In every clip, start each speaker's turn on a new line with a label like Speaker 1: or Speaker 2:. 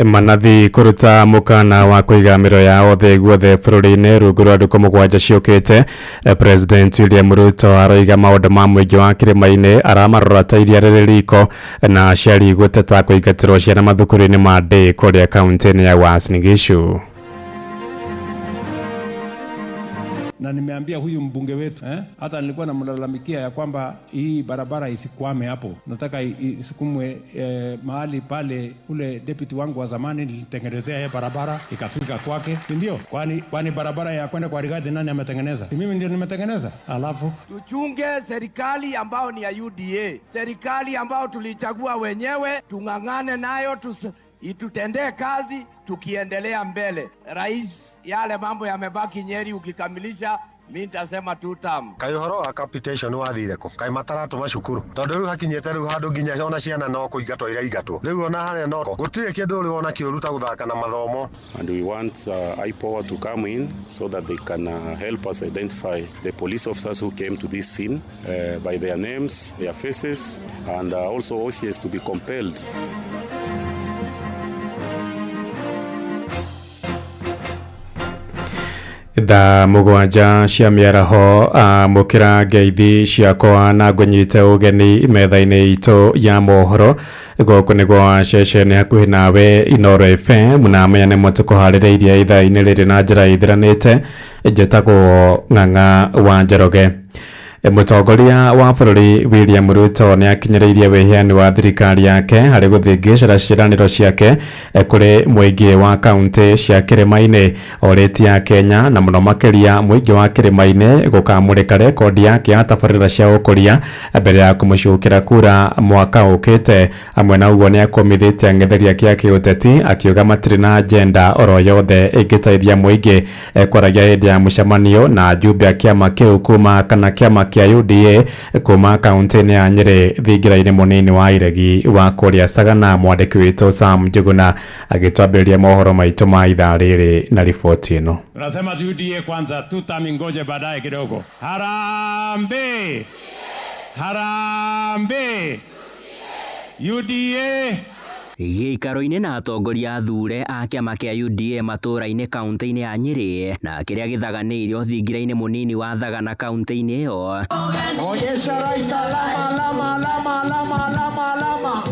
Speaker 1: Manathi kũruta mũkana wa kũiga mĩro yao thĩ guothe bũrũri-inĩ rungu rwa ndukũ 7 ciũkĩte. President William Ruto aroiga maũndũ ma mũingĩ wa kĩrĩma-inĩ aramarora ta iria rĩrĩ riko, na aciari gũteta kũingatĩrwo ciana mathukuru-inĩ ma ndĩ kũrĩa kaunti-inĩ ya Uasin Gishu.
Speaker 2: Na nimeambia huyu mbunge wetu, eh? Hata nilikuwa namlalamikia ya kwamba hii barabara isikwame hapo, nataka isukumwe mahali pale. Ule deputy wangu wa zamani nilitengenezea yeye barabara ikafika kwake, si ndio? Kwani barabara ya kwenda kwa Rigathi nani ametengeneza? Si mimi ndio nimetengeneza? Alafu
Speaker 3: tuchunge serikali ambao ni ya UDA, serikali ambao tulichagua wenyewe, tung'ang'ane nayo itutendee kazi tukiendelea mbele. Rais, yale mambo yamebaki Nyeri ukikamilisha, mi nitasema two term.
Speaker 4: Kaĩ ũhoro wa capitation wathire kũ? Kaĩ mataratũma cukuru? Tondũ rĩu hakinyĩte rĩu handũ nginya ona ciana no kũingatwo iraingatwo. Rĩu ona harĩa no gũtirĩ kĩndũ ũrĩ wona kĩũru ta gũthaka na mathomo.
Speaker 5: And we want IPOA to come in so that they can help us identify the police officers who came to this scene by their names, their faces, and also OCS to be compelled.
Speaker 1: Thaa 7 cia mĩaraho, amũkĩra ngeithi ciakwa na ngũnyite ũgeni metha-inĩ itũ ya mohoro. Gũkũ nĩ gwa ceceni hakuhĩ nawe Inooro FM, na maya nĩmo tũkũharĩrĩirie ithaa-inĩ rĩrĩ na njĩra ithiranĩte. Njĩtagwo Ng'ang'a wa Njoroge. Mũtongoria wa bũrũri William Ruto nĩ akinyĩrĩirie wĩheani wa thirikari yake harĩ gũthingĩcĩra ciĩranĩro ciake kũrĩ mũingĩ wa kaunti cia kĩrĩma-inĩ. Orĩtie ya Kenya na mũno makĩria mũingĩ wa kĩrĩma-inĩ gũkamũrĩka rekondi yake ya tabarĩra cia ũkũria mbere ya kũmũcukĩra kura mwaka ũkĩte. Hamwe na ũguo nĩ akũmithĩtie ang'etheria ake a kĩũteti akiuga matirĩ na agenda oro yothe ĩngĩteithia mũingĩ. Kwaragia hĩndĩ ya mũcemanio na ajumbe a kĩama kĩu kuma kana kĩama kĩa UDA kuma kaunti-inĩ ya Nyĩrĩ thingira-inĩ mũnini wa Iregi wa kũrĩa Sagana, mwandĩki witũ Sam Njuguna agĩtwambĩrĩria mohoro maitũ ma ithaa rĩrĩ na riboti ĩno.
Speaker 2: Tunasema UDA kwanza, tutamingoje baadaye kidogo. Harambee! Harambee! UDA!
Speaker 6: Gĩikaro-inĩ na atongoria athure a kĩama kĩa UDA matũũra-inĩ kaunti-inĩ ya Nyĩrĩ na kĩrĩa gĩthaganĩirio thingira-inĩ mũnini wa Thagana kaunti-inĩ ĩyo.
Speaker 3: Onyesha rais alama, alama, alama, alama, alama, alama.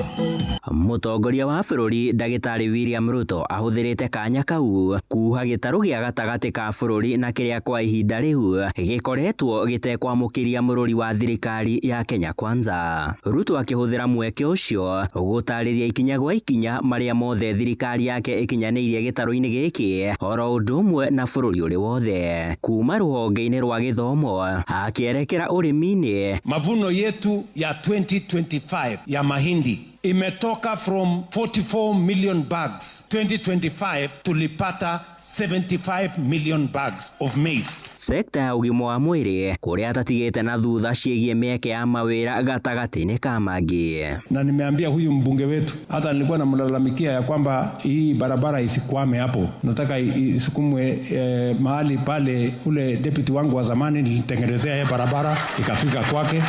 Speaker 6: Mũtongoria wa bũrũri Ndagĩtarĩ William Ruto ahũthĩrĩte kanya kau kuha gĩtarũ gĩa gatagatĩ ka bũrũri na kĩrĩa kwa ihinda rĩu gĩkoretwo gĩtekwamũkĩria mũrũri wa thirikari ya Kenya Kwanza. Ruto akĩhũthĩra mweke ũcio gũtarĩria ikinya gwa ikinya marĩa mothe thirikari yake ĩkinyanĩirie gĩtarũ-inĩ gĩkĩ oro ũndũ ũmwe na bũrũri ũrĩ wothe, kuma rũhonge-inĩ rwa gĩthomo akĩerekera ũrĩmi-inĩ.
Speaker 2: Mavuno yetu ya 2025 ya mahindi imetoka from 44 million bags. 2025 tulipata 75 million bags of maize.
Speaker 6: Sekta ya ũgima wa mwĩrĩ kũrĩa atatigĩte na thutha ciĩgiĩ mĩeke ya mawĩra gatagatĩ-inĩ ka mangĩ.
Speaker 2: Na nimeambia huyu mbunge wetu, hata nilikuwa namlalamikia ya kwamba hii barabara isikwame hapo, nataka isukumwe mahali pale. Ule deputy wangu wa zamani nilitengenezea yeye barabara ikafika kwake.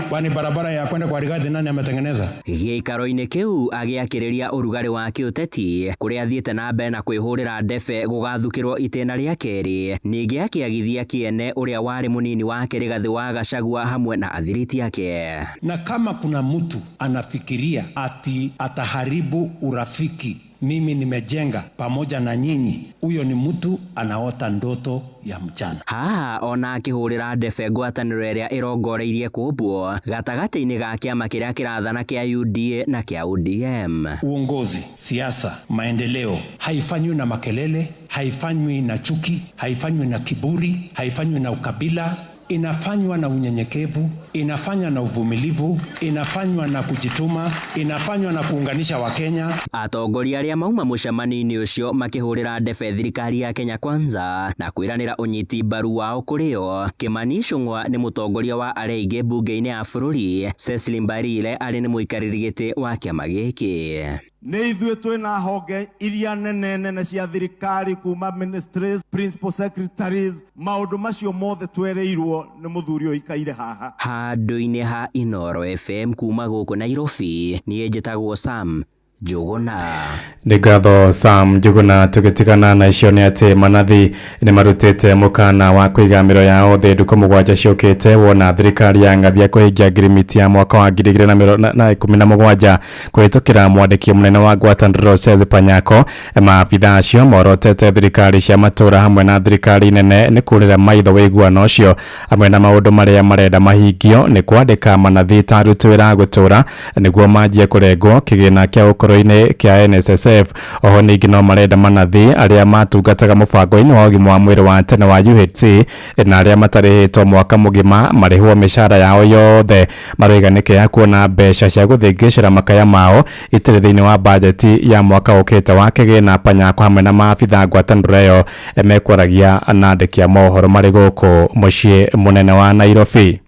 Speaker 2: Kwani barabara ya kwenda kwa Rigathi nani ametengeneza?
Speaker 6: Gĩikaro-inĩ kĩu agĩakĩrĩria ũrugarĩ wa kĩũteti kũrĩa athiĩte na mbere na kwĩhũrĩra ndebe gũgathukĩrwo itĩna rĩa kerĩ, ningĩ akĩagithia kĩene ũrĩa warĩ mũnini wake Rigathĩ wa Gachagua hamwe na athiriti ake.
Speaker 2: Na kama kuna mtu anafikiria ati ataharibu urafiki mimi nimejenga pamoja na nyinyi, huyo ni mtu anaota ndoto ya mchana.
Speaker 6: Haha ona akĩhũrĩra ndebe ngwatanĩro ĩrĩa ĩrongoreirie kũmbwo gatagatĩ-inĩ ga kĩama kĩrĩa kĩrathana kĩa UDA na kĩa ODM.
Speaker 2: Uongozi, siasa, maendeleo haifanywi na makelele, haifanywi na chuki, haifanywi na kiburi, haifanywi na ukabila, inafanywa na unyenyekevu, inafanywa na uvumilivu, inafanywa na kujituma, inafanywa na kuunganisha Wakenya.
Speaker 6: Atongoria arĩa mauma mũcemanio-inĩ ũcio makĩhũrĩra ndebe thirikari ya Kenya Kwanza na kwĩranĩra ũnyiti mbaru wao kũrĩ o. Kimani Ichung'wa nĩ mũtongoria wa arĩa aingĩ mbunge-inĩ ya bũrũri, Cecily Mbarire arĩ nĩ mũikarĩri gĩtĩ wa kĩama gĩkĩ.
Speaker 3: Nĩ ithuĩ twĩna honge iria nene nene cia thirikari kuma ministries, principal secretaries, maũndũ macio mothe twereirwo nĩ mũthuri ũyũ ũikaire haha.
Speaker 6: Handũ-inĩ ha Inooro FM kuma gũkũ Nairobi, niĩ njĩtagwo Sam Njuguna.
Speaker 1: Nĩ ngatho Sam Njuguna. Tũgĩtigana na icio nĩ atĩ manathi nĩ marutĩte mũkana wa kũiga mĩro yao thĩ ndukũ 7 ciũkĩte wona thirikari ya ng'athia kũhingia ngirimiti ya mwaka wa 2017 kũhĩtũkĩra mwandĩki mũnene wa ngwatanĩro Seth Panyako. Maabitha acio morotete thirikari cia matũũra hamwe na thirikari nene nĩ kũrĩra maitho wĩiguano ũcio hamwe na maũndũ marĩa marenda mahingio nĩ kwandĩka manathi ta aruti wĩra a gũtũũra nĩguo manjie kũrengwo kĩgĩna kĩa ũkũrũ-inĩ kĩa NSSF. Oho ningĩ no marenda manathi arĩa matungataga mũbango-inĩ wa ũgima wa mwĩrĩ wa tene wa UHC na arĩa matarĩhĩtwo mwaka mũgima marĩhwo mĩcara yao yothe. Maroiga nĩkĩeha kuona mbeca cia gũthĩngĩcĩra makaya mao itirĩ thĩinĩ wa bajeti ya mwaka ũkĩte wa kĩgĩna. Panyako hamwe na maabitha ngwatanĩro ĩyo mekwaragia na andĩki a mohoro marĩ gũkũ mũciĩ mũnene wa Nairobi.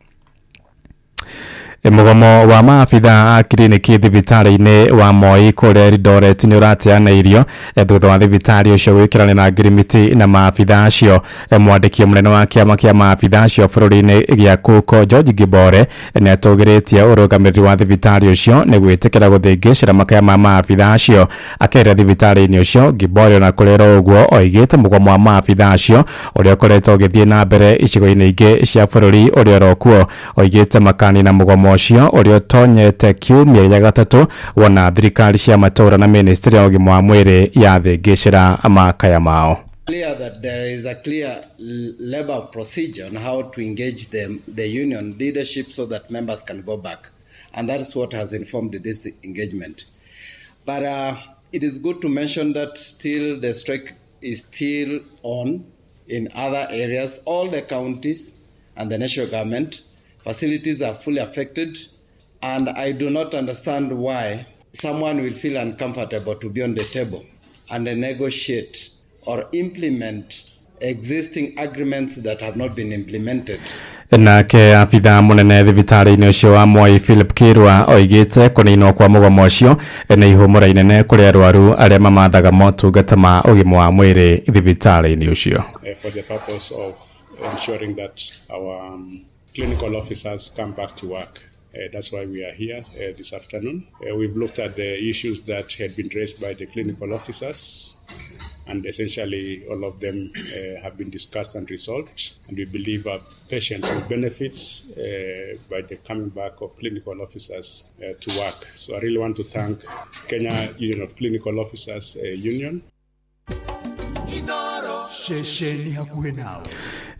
Speaker 1: Mũgomo wa maabitha a kiriniki thibitarĩ-inĩ wa Moi kũrĩa Eldoret nĩ ũrateanĩirio thutha wa thibitarĩ ũcio gwĩkĩranĩra ngirimiti na maabitha acio. Mwandĩki mũnene wa kĩama kĩa maabitha acio bũrũri-inĩ gĩa Kuko George Gibore nĩ atũgĩrĩtie ũrũgamĩrĩri wa thibitarĩ ũcio nĩ gwĩtĩkĩra gũthĩngĩcĩra makaya ma maabitha acio. Akĩaria thibitarĩ-inĩ ũcio, Gibore ona kũrĩ ũguo oigĩte mũgomo wa maabitha acio ũrĩa ũkoretwo ũgĩthiĩ na mbere icigo-inĩ ingĩ cia bũrũri ũrĩa ũrokuo. Oigĩte makanina mũgomo ũcio ũrĩa ũtonyete kiumia gĩa gatatũ wona thirikari cia matũũra na ministry ya ũgima wa mwĩrĩ yathĩngĩcĩra makaya mao.
Speaker 7: Clear that there is a clear labor procedure on how to engage the union leadership so that members can go back, and that's what has informed this engagement. But it is good to mention that still the strike is still on in other areas. All the counties and the national government facilities are fully affected, and I do not understand why someone will feel uncomfortable to be on the table and negotiate or implement existing agreements that have not been implemented.
Speaker 1: Nake abitha mũnene thibitarĩ-inĩ ũcio wa Moi Philip Kirwa oigĩte kũninwo kwa mũgomo ũcio nĩ ihũmũra inene kũrĩ arwaru arĩa mamathaga motungata ma ũgima wa mwĩrĩ thibitarĩ-inĩ ũcio.
Speaker 5: For the purpose of ensuring that our clinical officers come back to work. That's why we are here this afternoon. We've looked at the issues that had been raised by the clinical officers, and essentially all of them have been discussed and resolved. And we believe our patients will benefit by the coming back of clinical officers to work. So I really want to thank Kenya Union of Clinical Officers Union.
Speaker 8: Ceceni hakuhĩ nawe.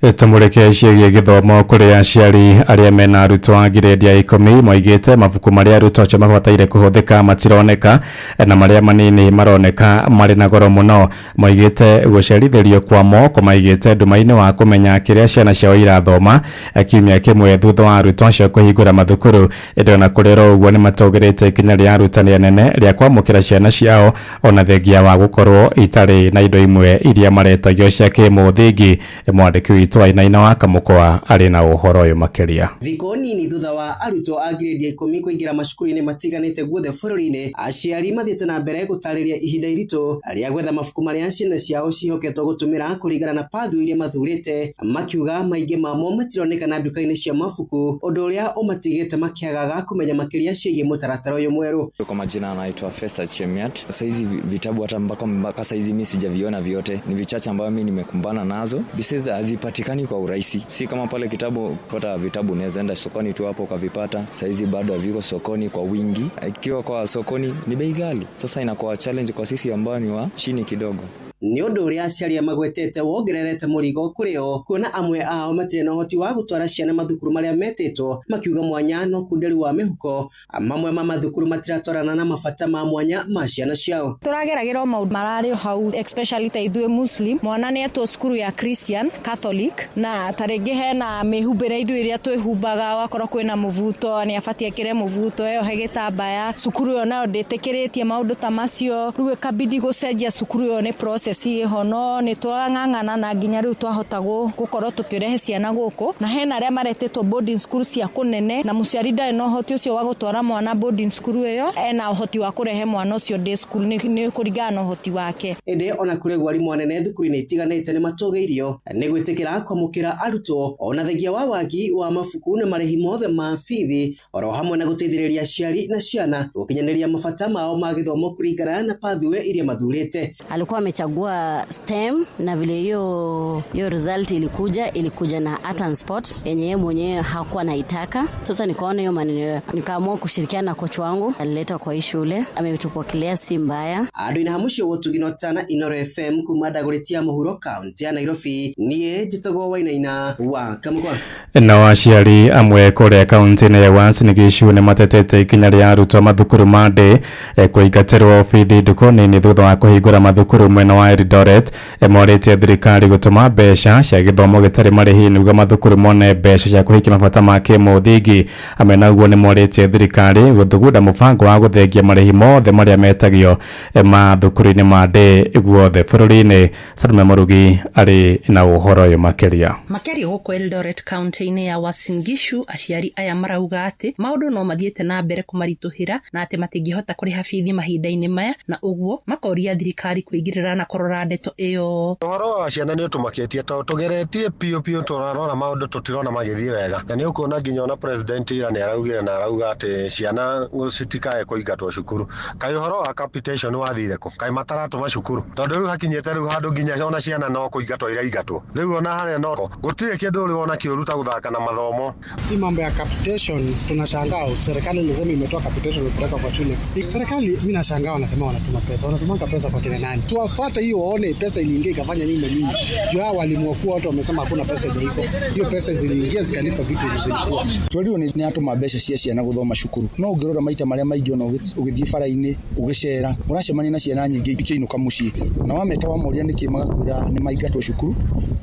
Speaker 1: Tũmũrĩke ciĩgiĩ gĩthomo kũrĩ aciari arĩa mena arutwo a ngirĩndi ya 10 moigĩte mabuku marĩa arutwo acio mabataire kũhũthĩka matironeka na marĩa manini maroneka marĩ na goro mũno. Moigĩte gũcerithĩrio kwamo kũmaigĩte nduma-inĩ wa kũmenya kĩrĩa ciana ciao irathoma kiumia kĩmwe thutha wa arutwo acio kũhingũra mathukuru. Ĩndĩ ona kũrĩ ũguo nĩ matũgĩrĩte ikinya rĩa arutani anene rĩa kwamũkĩra ciana ciao ona thengia wa gũkorwo itarĩ na indo imwe iria maretagio cia kĩmũthingi. Mwandĩki witũ Wainaina wa Kamũkwa arĩ na ũhoro ũyũ makĩria.
Speaker 9: Thikũ nini thutha wa arutwo a ngirĩndi ya 10 kũingĩra macukuru-inĩ matiganĩte guothe bũrũri-inĩ, aciari mathiĩte na mbere gũtarĩria ihinda iritũ rĩa gwetha mabuku marĩa ciana ciao ciĩhoketwo gũtũmĩra kũringana na pathway iria mathurĩte, makiuga maingĩ mamo matironekana nduka-inĩ cia mabuku, ũndũ ũrĩa ũmatigĩte makĩagaga kũmenya makĩria ciĩgiĩ mũtaratara ũyũ mwerũ.
Speaker 10: Kwa majina anaitwa Festa Chemiat. Saizi vitabu hata mpaka saizi mimi sijaviona vyote, ni vichache ambavyo mimi nimekumbana nazo. Besides hazipatikani kwa urahisi, si kama pale kitabu kupata vitabu unaweza enda sokoni tu hapo ukavipata. Saizi bado haviko sokoni kwa wingi, ikiwa kwa sokoni ni bei ghali. Sasa inakuwa challenge kwa sisi ambao ni wa chini kidogo.
Speaker 9: Nĩ ũndũ ũrĩa aciari magwetete wongererete mũrigo kũrĩ o, kuona amwe ao matirĩ na ũhoti wa gũtwara ciana mathukuru marĩa metĩtwo, makiuga mwanya no kunderi wa mĩhuko. Mamwe ma mathukuru matiratwarana na mabata ma mwanya ma ciana ciao.
Speaker 11: Tũrageragĩra o maũndũ mararĩ o hau, especially ta ithuĩ Muslim, mwana nĩ etwo cukuru ya Christian Catholic, na ta rĩngĩ hena mĩhumbĩre ithuĩ ĩrĩa twĩhumbaga, wakorwo kwĩna mũbuto nĩ abatiĩ ekĩre mũbuto, eyohe gĩtambaya. Cukuru ĩyo nayo ndĩtĩkĩrĩtie maũndũ ta macio, rĩu ĩkabidi gũcenjia cukuru ĩyo nĩ process Process ĩho no nĩ tũrang'ang'ana na nginya rĩu twahota gũkorwo tũkĩrehe ciana gũkũ, na hena arĩa maretĩtwo boarding school cia kũnene, na mũciari ndarĩ na ũhoti ũcio wa gũtwara mwana boarding school ĩyo, ena ũhoti wa kũrehe mwana ũcio day school nĩ kũringana na ũhoti wake.
Speaker 9: Ĩndĩ ona kũrĩ ũguo arimũ anene thukuru-inĩ itiganĩte nĩ matũgĩirio nĩ gwĩtĩkĩra kwamũkĩra arutwo ona thengia wa wagi wa mabuku na marĩhi mothe ma bithi, oro hamwe na gũteithĩrĩria aciari na ciana gũkinyanĩria mabata mao ma gĩthomo kũringana na pathway iria mathurĩte.
Speaker 12: Alikuwa amechagua STEM na vile hiyo result ilikuja na art and sport yenye yeye mwenyewe hakuwa anaitaka. Sasa nikaona hiyo maneno, nikaamua kushirikiana na coach wangu, alileta kwa hii shule, ametupokelea si mbaya.
Speaker 9: Andu ina hamucio wotugino tana Inoro FM kuma Dagoretti ya Muhuro kaunti ya Nairobi, nie njitagwo Wainaina wa Kamugwa.
Speaker 1: Na aciari amwe kuria kaunti-inĩ ya Uasin Gishu nĩ matetete ikinya rĩa arutwo mathukuru ma ndĩ kũingatĩrwo bithi ndukũ nini thutha wa kũhingũra mathukuru mwena wa Eldoret. Morĩtie thirikari gũtũma mbeca cia gĩthomo gĩtarĩ marĩhi nĩguo mathukuru mone mbeca cia kũhingia mabata ma kĩmũthingi. Amwe na ũguo nĩ morĩtie thirikari gũthugunda mũbango wa gũthengia marĩhi mothe marĩa metagio mathukuru-inĩ ma ndĩ guothe bũrũri-inĩ. Salome Murugi arĩ na ũhoro ũyũ makĩria.
Speaker 13: Makĩaria gũkũ Eldoret kaunti-inĩ ya Uasin Gishu, aciari aya marauga atĩ maũndũ no mathiĩte na mbere kũmaritũhĩra na atĩ matingĩhota kũrĩha bithi mahinda-inĩ maya, na ũguo makoria thirikari kũingĩrĩra na kũrora ndeto ĩyo.
Speaker 4: Ũhoro wa ciana nĩ ũtũmakĩtie tondũ tũgeretie piũ piũ tũrarora maũndũ tũtirona magĩthiĩ wega, na nĩ ũkuona nginya ona president ira nĩ araugire na arauga atĩ ciana citikae kũingatwo cukuru. Kaĩ ũhoro wa capitation wathire kũ? Kaĩ mataratũma cukuru? Tondũ rĩu hakinyĩte rĩu handũ nginya ona ciana no kũingatwo iraingatwo. Rĩu ona harĩa no gũtirĩ kĩndũ ũrĩ wona kĩũru ta gũthaka na mathomo.
Speaker 14: Hii mambo ya capitation tunashangaa, serikali ilisema imetoa capitation kupeleka kwa shule. Serikali mimi nashangaa wanasema wanatuma pesa, wanatumanga pesa kwa kina nani? Tuwafuate hiyo waone pesa iliingia ikafanya nini na nini. Juu hao walimu wakuu watu wamesema hakuna pesa iko. Hiyo pesa ziliingia zikalipa vitu zilikuwa.
Speaker 15: Twelio ni atuma mbeca cia ciana guthoma cukuru. No ũngĩrora maita marĩa maingĩ ona ũgĩthiĩ bara-inĩ ũgĩcera ũracemania na ciana nyingĩ ikĩinũka mũciĩ, na wameta wamoria nĩkĩ magakwĩra nĩ maingatwo cukuru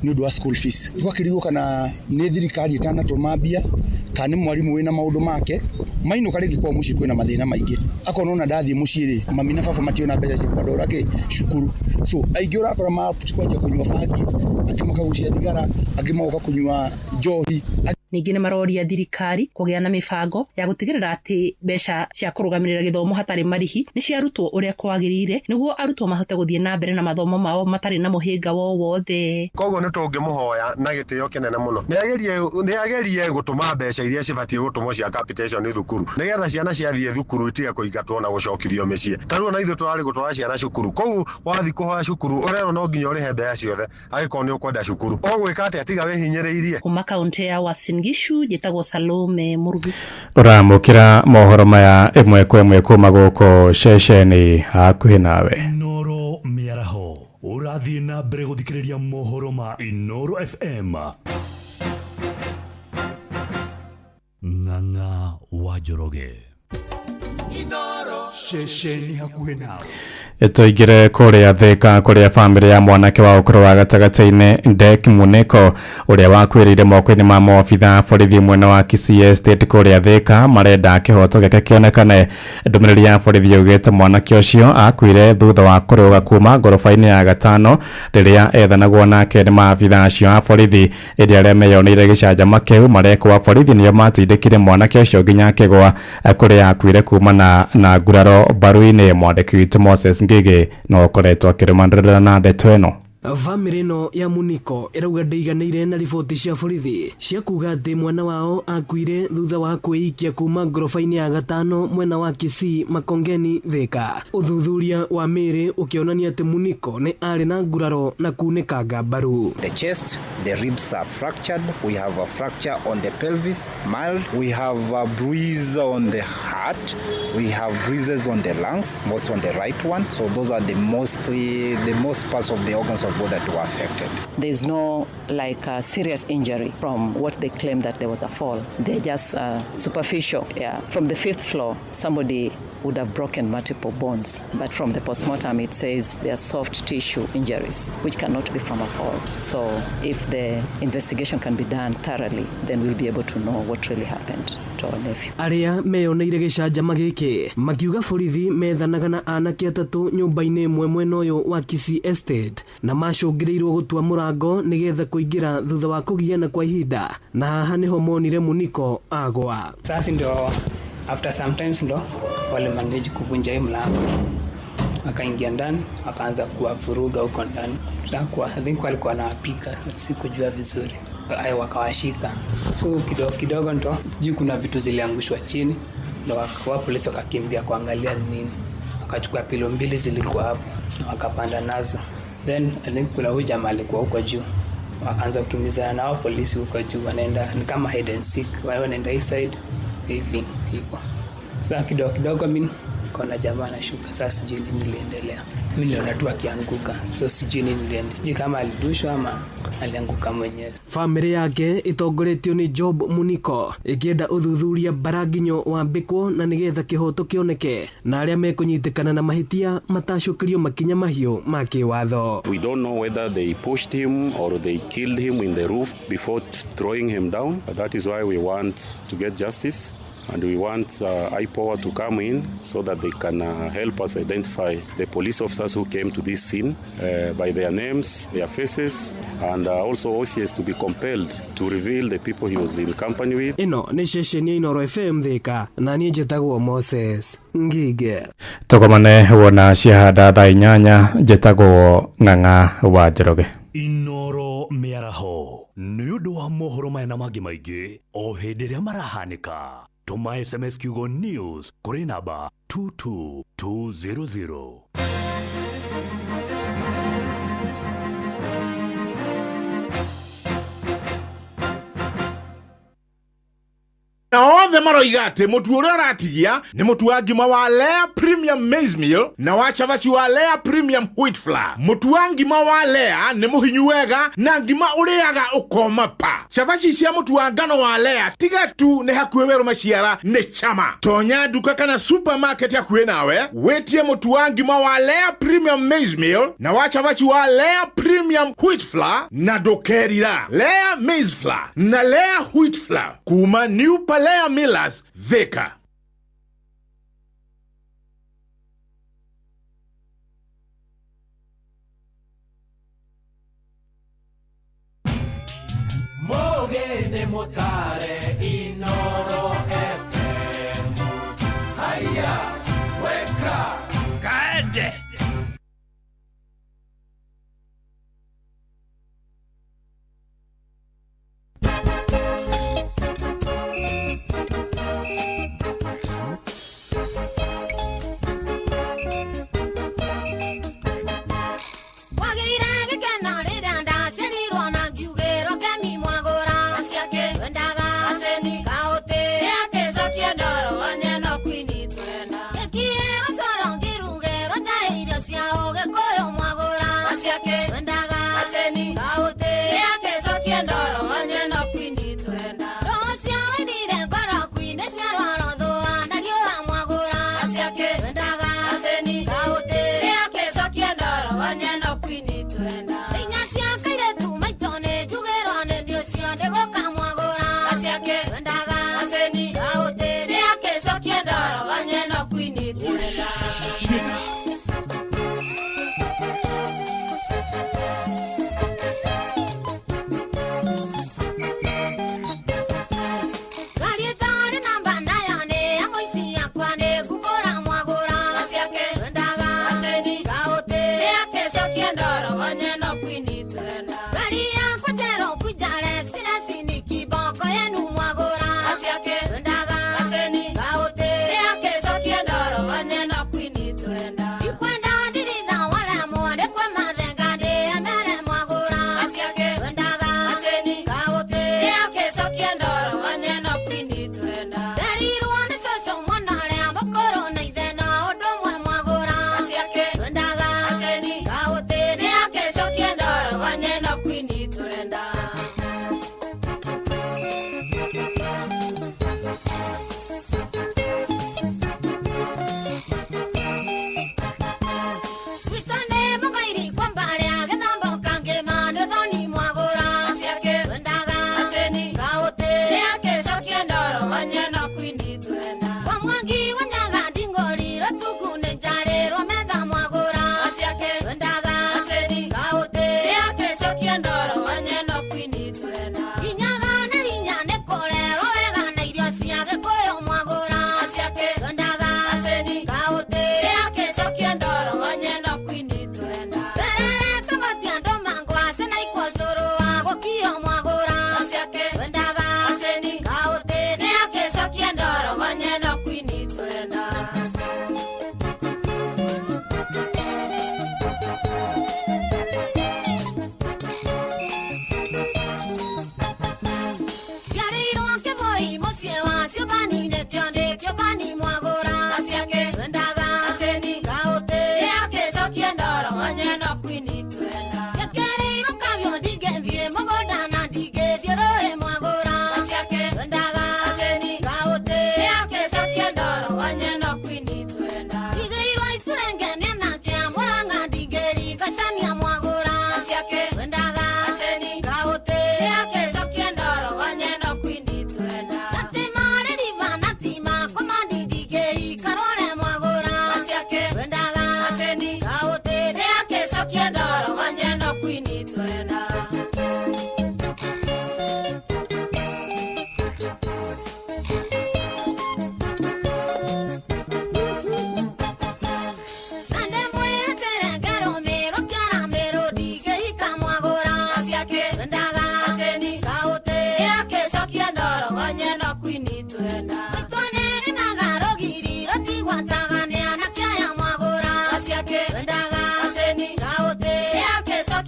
Speaker 15: nĩ ũndũ wa school fees. Tũgakĩrigwo kana nĩ thirikari ĩtanatũma mbia kana nĩ mwarimũ wĩna maũndũ make. Mainũka rĩngĩ kwao mũciĩ kwĩna mathĩna maingĩ, akorwo ona ndathiĩ mũciĩ rĩ, mami na baba mationa mbeca cia kwandora kĩ cukuru. So aingĩ ũrakora makwanjia kũnyua bangi, angĩ makagucia thigara, angĩ magoka kũnyua njohi.
Speaker 13: Ningĩ nĩ maroria thirikari kũgĩa na mĩbango ya gũtigĩrĩra atĩ mbeca cia kũrũgamĩrĩra gĩthomo hatarĩ marĩhi nĩ ciarutwo ũrĩa kwagĩrĩire nĩguo arutwo mahote gũthiĩ na mbere na mathomo mao matarĩ na mũhĩnga wo wothe.
Speaker 4: Koguo nĩ tũngĩmũhoya na gĩtĩo kĩnene mũno nĩ agerie gũtũma mbeca iria cibatiĩ gũtũmwo cia capitation thukuru nĩgetha ciana ciathiĩ thukuru itige kũingatwo na gũcokirio mĩciĩ. Ta rĩu ona ithuĩ tũrarĩ gũtwara ciana cukuru, kũu wathiĩ kũhoya cukuru ũrerwo no nginya ũrĩhe mbeca ciothe angĩkorwo nĩ ũkwenda cukuru. Ũgwĩka atĩa tiga wĩhinyĩrĩirie?
Speaker 13: Kuma kaunti ya Uasin Gishu njĩtagwo Salome Murugi.
Speaker 1: Ũramũkĩra mohoro maya ĩmwe kwa ĩmwe kuma gũkũ ceceni hakuhĩ nawe.
Speaker 8: Inoro mĩaraho ũrathiĩ na mbere gũthikĩrĩria mohoro ma Inoro FM. Ng'ang'a wa Njoroge. Inoro ceceni hakuhĩ nawe.
Speaker 1: Tũingĩre kũrĩa Thika kũrĩa bamĩrĩ ya mwanake wa ũkũrũ wa gatagatĩ-inĩ Dek Muneko ũrĩa wakuĩrĩire moko-inĩ ma maobitha borithi mwena wa Kisii Estate kũrĩa Thika marenda kĩhoto gĩake kĩonekane. Ndũmĩrĩri ya borithi yugĩte mwanake ũcio akuire thutha wa kũrũga kuma ngoroba-inĩ ya gatano rĩrĩa ethanagwo nake nĩ maabitha acio a borithi. Ĩndĩ arĩa meyoneire gĩcanjama kĩu marekwo borithi nĩo matindĩkire mwanake ũcio nginya akĩgwa kũrĩa akuire kumana na nguraro mbaru-inĩ. Mwandĩki witũ Moses Ngige no ũkoretwo akĩrũmanĩrĩra na ndeto ĩno.
Speaker 16: Bamĩrĩ ĩno ya Muniko ĩrauga ndĩiganĩire na riboti cia borithi cia kuga atĩ mwana wao akuire thutha wa kwĩikia kuma ngoroba-inĩ ya gatano mwena wa Kisii Makongeni Thika. Ũthuthuria wa mĩĩrĩ ũkĩonania atĩ Muniko nĩ arĩ na nguraro na kunĩkanga mbaru.
Speaker 17: The chest, the ribs are fractured. We have a fracture on the pelvis, mild. We have a bruise on the heart. We have bruises on the lungs, most on the right one. So those are the most parts of the organs of that were affected.
Speaker 18: There's no like a serious injury from what they claim that there was a fall. They're just superficial. Yeah. From the fifth floor, somebody would have broken multiple bones. But from the postmortem, it says they are soft tissue injuries, which cannot be from a fall. So if the investigation can be done thoroughly, then we'll be able to know what really happened to our nephew.
Speaker 16: Arĩa meyoneire gĩcanjama gĩkĩ makiuga borithi methanaga na anake atatũ nyũmba-inĩ ĩmwe mwena ũyũ wa Kisii Estate na macũngĩrĩirwo gũtua mũrango nĩgetha kũingĩra thutha wa kũgiana kwa ihinda, na haha nĩho monire Muniko agwa.
Speaker 19: Sasa ndio after sometimes ndo wale manage kuvunja hii mlango, wakaingia ndani wakaanza kuwavuruga huko ndani. Sasa I think walikuwa wanapika, sikujua vizuri, ayo wakawashika. So kidogo kidogo ndo sijui kuna vitu ziliangushwa chini, ndo wa polisi wakakimbia kuangalia ni nini, wakachukua pilo mbili zilikuwa hapo wakapanda nazo. Then I think kuna huyu jamaa alikuwa huko juu, wakaanza kukimbizana nao polisi huko juu, wanaenda ni kama hide and seek, wao wanaenda hii side hivi hivyo. Sasa kidogo kidogo mimi nikaona jamaa anashuka. Sasa sijui nini niliendelea, mimi niliona tu akianguka, so sijui nini niliendelea, sijui kama alidushwa ama alianguka mwenyewe.
Speaker 16: Family yake itongoretio ni Job Muniko ikienda uthuthuria baranginyo wambikwo na nigetha kihoto kioneke na aria mekunyitikana na mahitia matacukirio makinya mahiu ma kiwatho.
Speaker 5: We don't know whether they pushed him or they killed him in the roof before throwing him down. That is why we want to get justice. And we want IPOA to come in so that they can help us identify the police officers who came to this scene by their names, their faces, and also OCS to be compelled to reveal the people he was in company with.
Speaker 16: Ĩno nĩ ceceni ya Inooro FM Thika, na niĩ njĩtagwo Moses Ngige.
Speaker 1: Tũgomane wona ciahanda thaa 8, njĩtagwo Ng'ang'a wa Njoroge.
Speaker 8: Inooro mĩaraho nĩ ũndũ wa mohoro maya na mangĩ maingĩ o hĩndĩ ĩrĩa marahanĩka. Tuma SMS kiugo news kũrĩ namba 22200.
Speaker 20: Na othe maroiga atĩ mũtu ũrĩa ũratigia nĩ mũtu wa ngima wa Lea Premium Maize Meal na wa cabaci wa Lea Premium Wheat Flour. Mũtu wa ngima wa Lea nĩ mũhinyu wega na ngima ũrĩaga ũkoma pa. Cabaci cia mũtu wa ngano wa Lea tiga tu nĩ hakuhĩ werũ maciara nĩ chama. Tonya nduka kana supermarket hakuhĩ nawe wĩtie mũtu wa ngima wa Lea Premium Maize Meal na wa cabaci wa Lea Premium Wheat Flour na ndũkerira. Lea Maize Flour na Lea Wheat Flour kuma New Palea Millers, Thika.
Speaker 3: Mogene motare Inooro FM. Haya, weka kaende.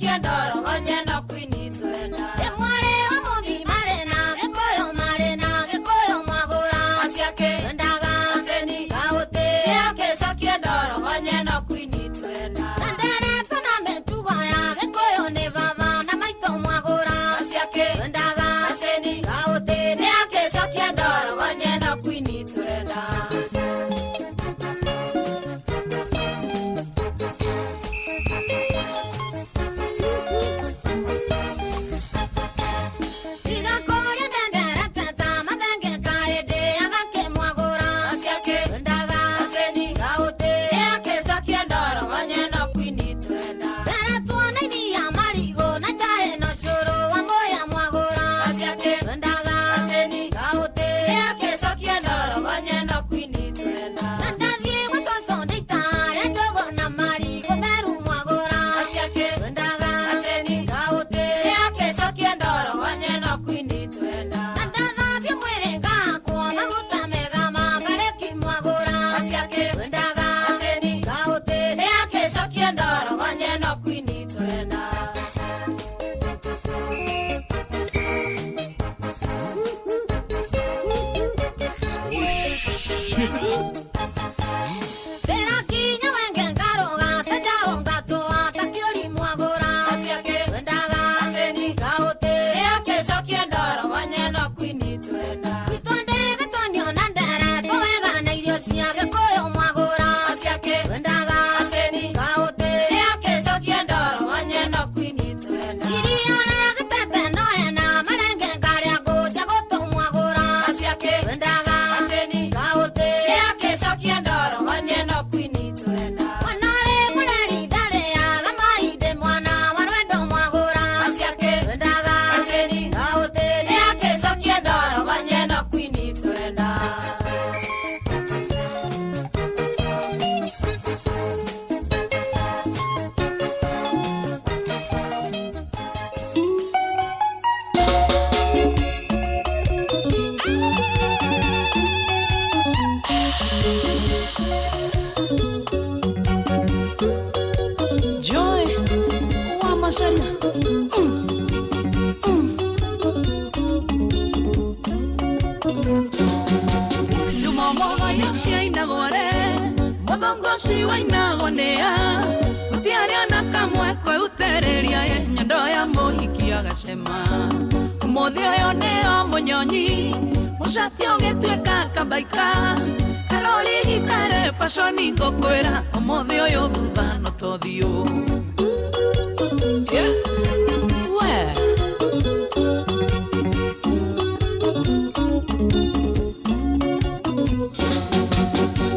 Speaker 21: Nĩakĩcokie ndoro gonye no kwini tũrenda. Ĩmwarĩ wa mũmbi marĩ na Gĩkũyũ marĩ na Gĩkũyũ mwagũra. Aciake twendaga aceni gaũtĩ. Nĩakĩcokie ndoro gonye no kwini tũrenda. Na nderetwo na mĩtugo ya Gĩkũyũ nĩ baba na maitũ mwagũra. Aciake twendaga aceni gaũtĩ. Nĩakĩcokie ndoro gonye no kwini tũrenda. Tiga kũrĩa ndendere teta mathenge kaĩndĩ agakĩmwagũra. Aciake twendaga aceni gaũtĩ. Nĩakĩcokie ndoro gonye no kwini tũrenda. Mbere tuona iria marigũ na njaĩ na ũcũrũ wa mũhĩa mwagũra. Aciake twendaga aceni gaũtĩ. Nĩakĩcokie ndoro gonye no kwini tũrenda. Na ndathiĩ gwa cũcũ ndĩitare njũgũ na marigũ meru mwagũra. Aciake twendaga aceni gaũtĩ. Nĩakĩcokie ndoro gonye no kwini tũrenda. Na ndathambia mwĩrĩ ngahakwo maguta mega ma mbarĩki mwagũra. Aciake twendaga aceni gaũtĩ. Nĩakĩcokie ndoro gonye no kwini tũrenda. Ndĩrakinya wenge ngarũga ta njaũ ngatũa ta kĩũri mwagũra. Aciake twendaga aceni gaũtĩ. Nĩakĩcokie ndoro gonye no kwini tũrenda. Gwitũ ndĩgĩtonio na nderetwo wega na irio cia Gĩkũyũ mwagũra. Aciake twendaga aceni gaũtĩ. Nĩakĩcokie ndoro gonye no kwini tũrenda. Iria rĩa gĩtete no hena marenge ngarĩa ngũnja gũtũ mwagũra. Aciake twendaga aceni gaũtĩ. Nĩakĩcokie ndoro gonye no kwini tũrenda. Mwana ũrĩ mũreri ndarĩaga maindĩ mwana wa rwendo mwagũra. Aciake twendaga aceni gaũtĩ. Nĩakĩcokie ndoro gonye no kwini tũrenda.
Speaker 22: Joy wa Macharia. Ndumomogo ciainagwo-re mũthongo ũcio wainagwo nĩa gũtiarĩ ona kamwe kwĩuterĩria ĩ nyondo ya mũhiki agacema ũmũthĩ ũyũ nĩo mũnyonyi mũcati ũgĩtuĩka kabaika karori gikare fashoni ngũkwĩra ũmũthĩ ũyũ thutha no tũthiũ. Yeah. We.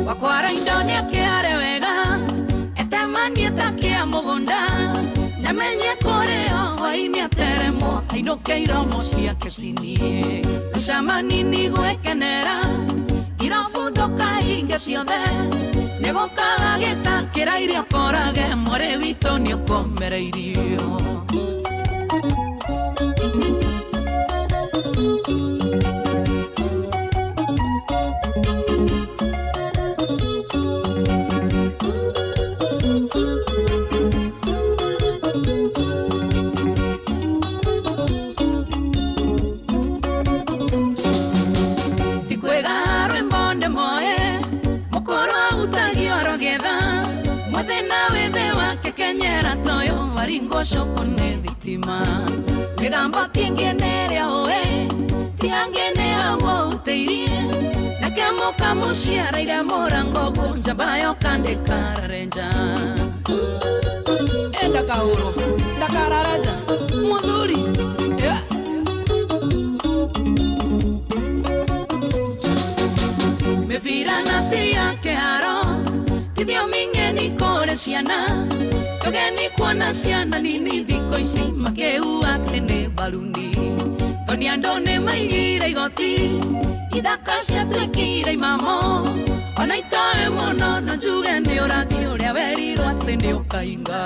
Speaker 22: Wakwara indo nĩakĩare wega etemanie ta kĩa mũgũnda na menye kũrĩo hwaĩ-inĩ ateremwo ainũke iromo ciake cinie gũcama nini gwĩkenera irobu ndũkahinge ciothe nĩgũkaga gĩtakĩra irio ũkorage mwarĩ witũ nĩũkomereirio. Tikwega rwĩmbo ndĩmoe mũkũrũ ahutagia orogetha mwĩthĩ na wĩthĩ wake kenyera toyũ waringwo cũkũ nĩ thitima mĩgambo kĩngĩ nĩ ĩrĩa ũĩ ti angĩ nĩ hau ũhutĩirie nake mũkamũciaraire mũrango ũguo njamba yoka ndĩkararenja ndakahũrwo ndakararenja mũthuri yeah. Mĩbira na ti ya kĩharo ti thiomi ng'eni kũrĩ ciana tũgeni kuona ciana nini thikũ ici makĩua atĩ nĩ mbaruni tondũ andũ nĩ maigire igoti ithaka ciatuĩkire imamo ona itoĩ mũno no njuge nĩ ũrathi ũrĩa werirwo atĩ nĩ ũkainga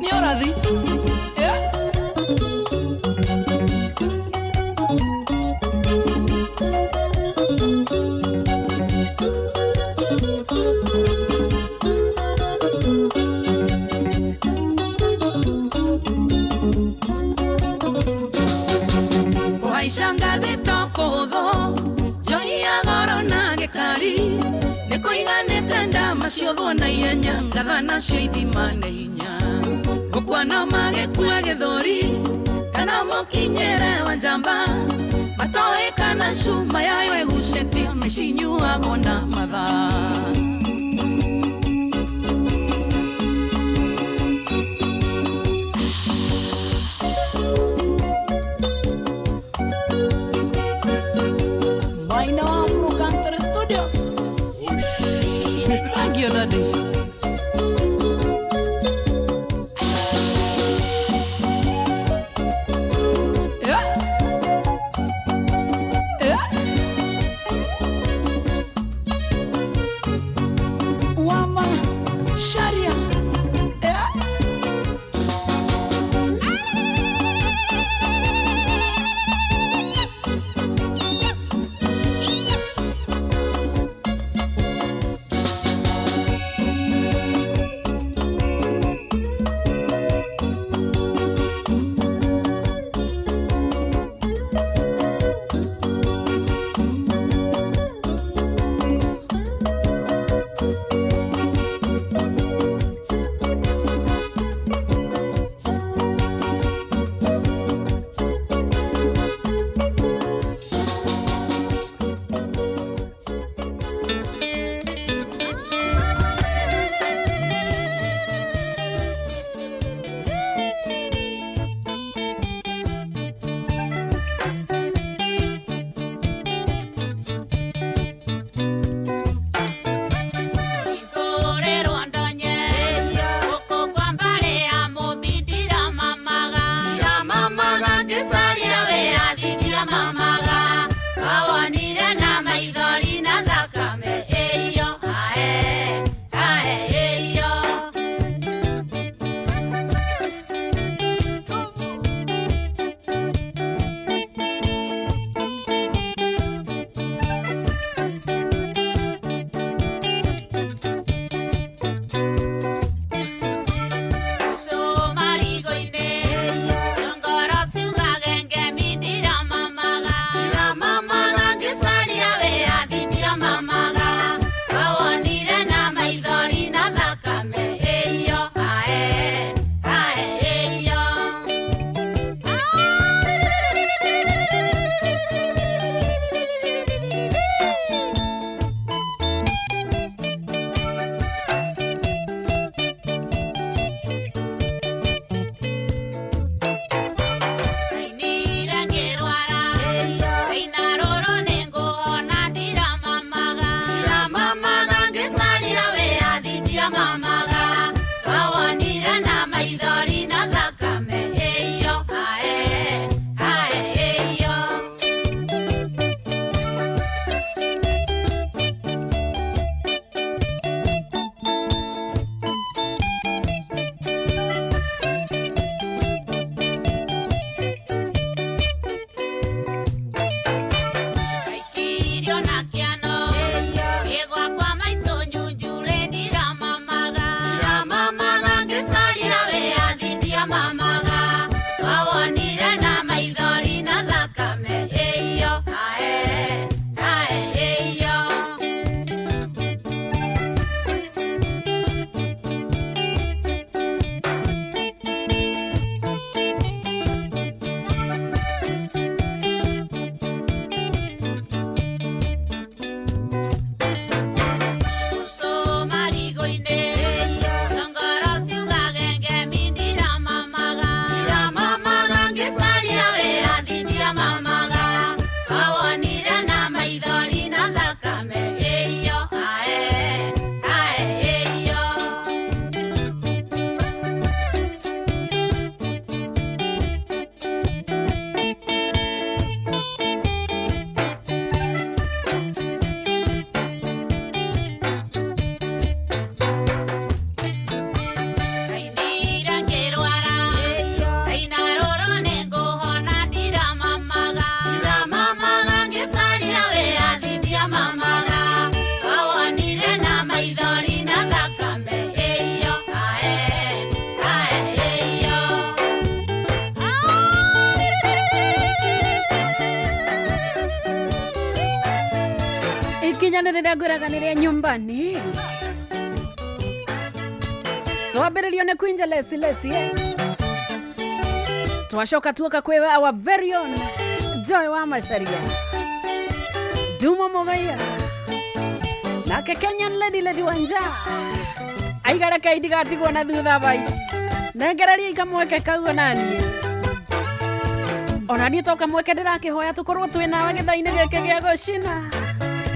Speaker 22: nĩ ũrathi yeah. Nyama ciothwo na ihenya ngatha nacio ithima na hinya gũkwana magĩkua gĩthũri kana mũkinyĩre wa njamba matoĩ kana cuma yayo ĩgucĩtio nĩcinyuagwo na mathaa. Maina wa Mrukantere Studios. Thank you, Daddy. Yeah. Yeah. Wama Sharia. Yeah.
Speaker 2: Ikinya nĩ rĩrĩa ngwĩraga nĩ rĩa nyumbani. Twambĩrĩrio nĩ Queen Lesi Lesi eh? Twacoka tuoka kwĩ our very own Joy wa Macharia, Dumo Mũgaiya nake Kenyan Lady Lady Wanja aigareke ndigatigwo na thutha bai nengereria ikamweke kau onaniĩ onaniĩ to kamweke ndĩrakĩhoya tũkorwo twĩ nawe gĩthaa-inĩ gĩkĩ gĩa gũcina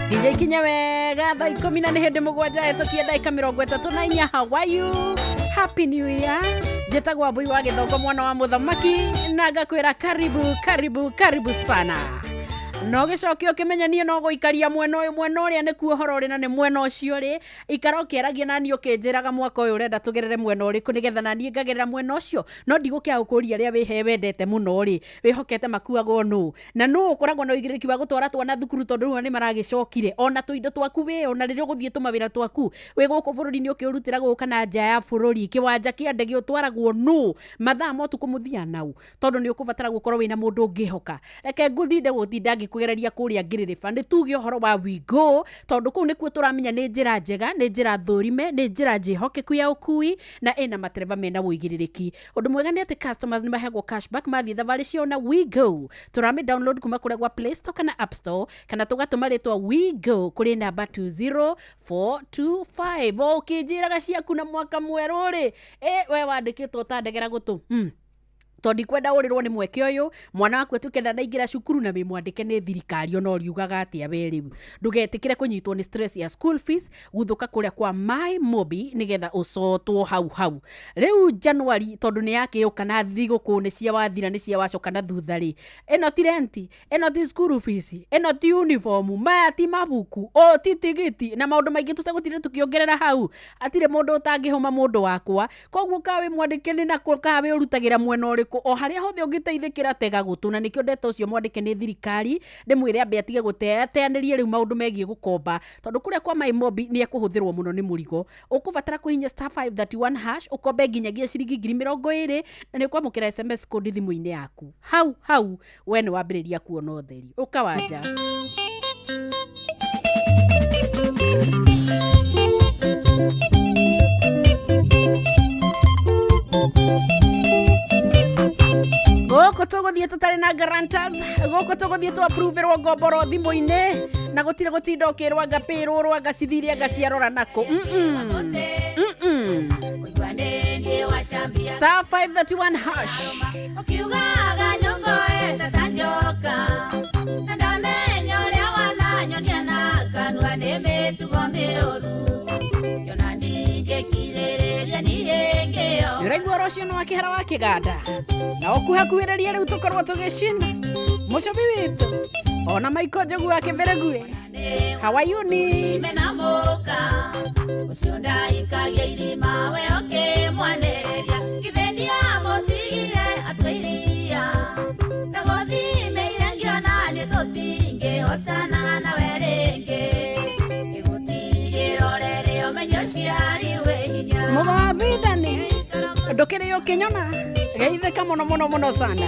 Speaker 2: nginya ikinye wega thaa 10 na nĩ hĩndĩ 7 hetũkie ndagĩka 34. How are you? Happy New Year. Njĩtagwo Mbui wa Gĩthongo mwana wa mũthamaki na ngakwĩra karibu karibu karibu sana. No gĩcoke ũkĩmenya niĩ no gũikaria mwena ũyũ mwena ũrĩa nĩkuo ũhoro ũrĩ na nĩ mwena ũcio rĩ ikara ũkĩaragia na niĩ ũkĩnjĩraga mwaka ũyũ ũrenda tũgerere mwena ũrĩkũ nĩgetha na niĩ ngagerera mwena ũcio. No ndigũkĩaga gũkũria arĩa wĩhe wendete mũno rĩ wĩhokete makuagwo nũ na nũ ũkoragwo na ũigĩrĩrĩki wa gũtwara twana thukuru tondũ rĩu nĩ maragĩcokire ona tũindo twaku wĩ ona rĩrĩa ũgũthiĩ tũmawĩra twaku wĩ gũkũ bũrũri-inĩ ũkĩũrutĩra gũka na nja ya bũrũri kĩwanja kĩa ndege ũtwaragwo nũ mathaa ma ũtukũ mũthiaga nau tondũ nĩ ũkũbatara gũkorwo wĩna mũndũ ũngĩhoka. Reke ngũthinde gũtinda ngĩkũgereria kũrĩa ngĩrĩrĩba nĩ tuge ũhoro wa WeGo tondũ kũu nĩkuo tũramenya nĩ njĩra njega nĩ njĩra thũrime nĩ njĩra njĩhokeku ya ũkui na ĩna matereba mena ũigĩrĩrĩki. Ũndũ mwega nĩ atĩ customers nĩ maheagwo cashback mathiĩ thabarĩ ciao na WeGo. Tũramĩ download kuma kũrĩa gwa Play Store kana App Store kana tũgatũma rĩtwa WeGo kũrĩ namba 20425. O ũkĩnjĩraga ciaku na mwaka mwerũ rĩ we wandĩkĩtwo ũtandegera gũtũ tondũ ndikwenda ũrĩrwo nĩ mweke ũyũ mwana waku atuĩke ndanaingĩra cukuru na wĩ mwandĩke nĩ thirikari ona ũriugaga atĩa we rĩu ndũgetĩkĩre kũnyitwo nĩ stress ya school fees guthũka kũrĩa kwa My Mobi nĩgetha ũcotwo hau hau rĩu January tondũ nĩ yakĩũka na thigũkũ nĩ cia wathira nĩ cia wacoka na thutha rĩ ĩno ti renti ĩno ti school fees ĩno ti uniform maya ti mabuku o ti tigiti na maũndũ maingĩ tũtegũtinda tũkĩongerera hau atirĩ mũndũ ũtangĩhũma mũndũ wakwa koguo ka wĩ mwandĩke nĩ nakũ ka wĩ ũrutagĩra mwena ũrĩkũ o harĩa hothe ũngĩteithĩkĩra tega gũtũ na nĩkĩo ndeta ũcio mwandĩke nĩ thirikari ndĩmwĩre ambe atige gũteanĩrie rĩu maũndũ megiĩ gũkomba tondũ kũrĩa kwa My Mobi nĩ ekũhũthĩrwo mũno nĩ mũrigo ũkũbatara kũhihinya *531 hash ũkombe nginyagia ciringi 20,000 na nĩ ũkwamũkĩra SMS code thimũ-inĩ yaku hau hau we nĩ wambĩrĩria kuona ũtheri ũkawanja. Gũkũ tũgũthiĩ tũtarĩ na guarantors gũkũ tũgũthiĩ tũ-approve-ĩrwo ngomboro thimũ-inĩ na gũtirĩ gũtinda ũkĩrwo anga payroll anga cithiri anga ciarora nakũ. *531 hash Nĩũraigua ũhoro ũcio nĩ wa kĩhara wa kĩganda na ũkuhakuhĩrĩria rĩu tũkorwo tũgĩcina mũcobi witũ ona Maiko Njogu wa Kĩbĩrĩguĩ hawayuni mũgabindani ndũkĩrĩ ũkĩnyona geithĩka mũno mũno mũno sana.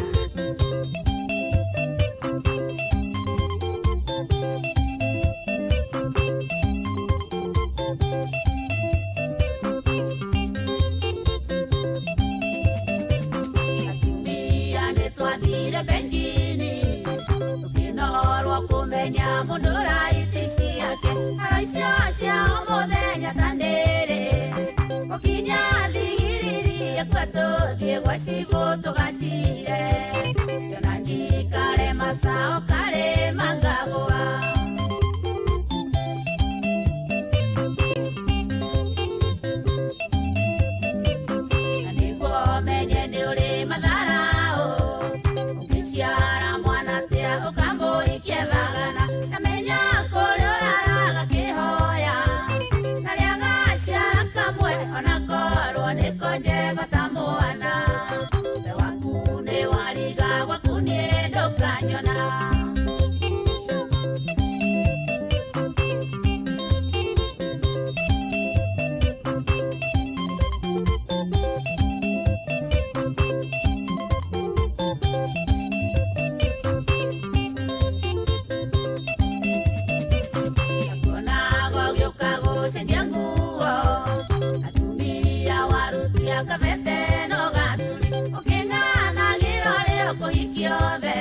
Speaker 21: Kabete no gaturi ũkĩng'anagĩra ũrĩa ũkũhikia othe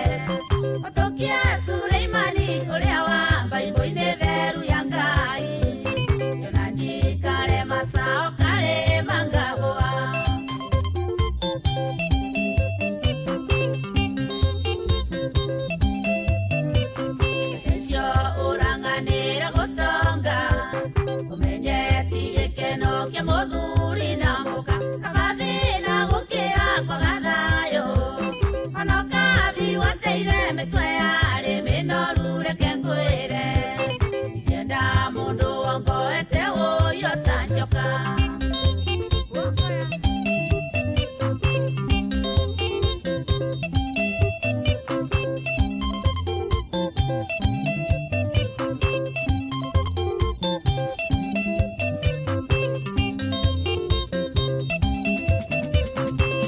Speaker 21: ũtũkie Suleimani ũrĩa wa Baibũ-inĩ theru ya Ngai yona njikare macao karĩ mangagũa. Mbeca icio ũrang'anĩra gũtonga ũmenye ti gĩkeno kĩa mũthuri na mũka kaba thĩna gũkĩra kwaga thayũ ona ũkathi wateire mĩtwe yarĩ mĩnoru reke ngwĩre ingĩenda mũndũ wongoete ũyũ ta njoka.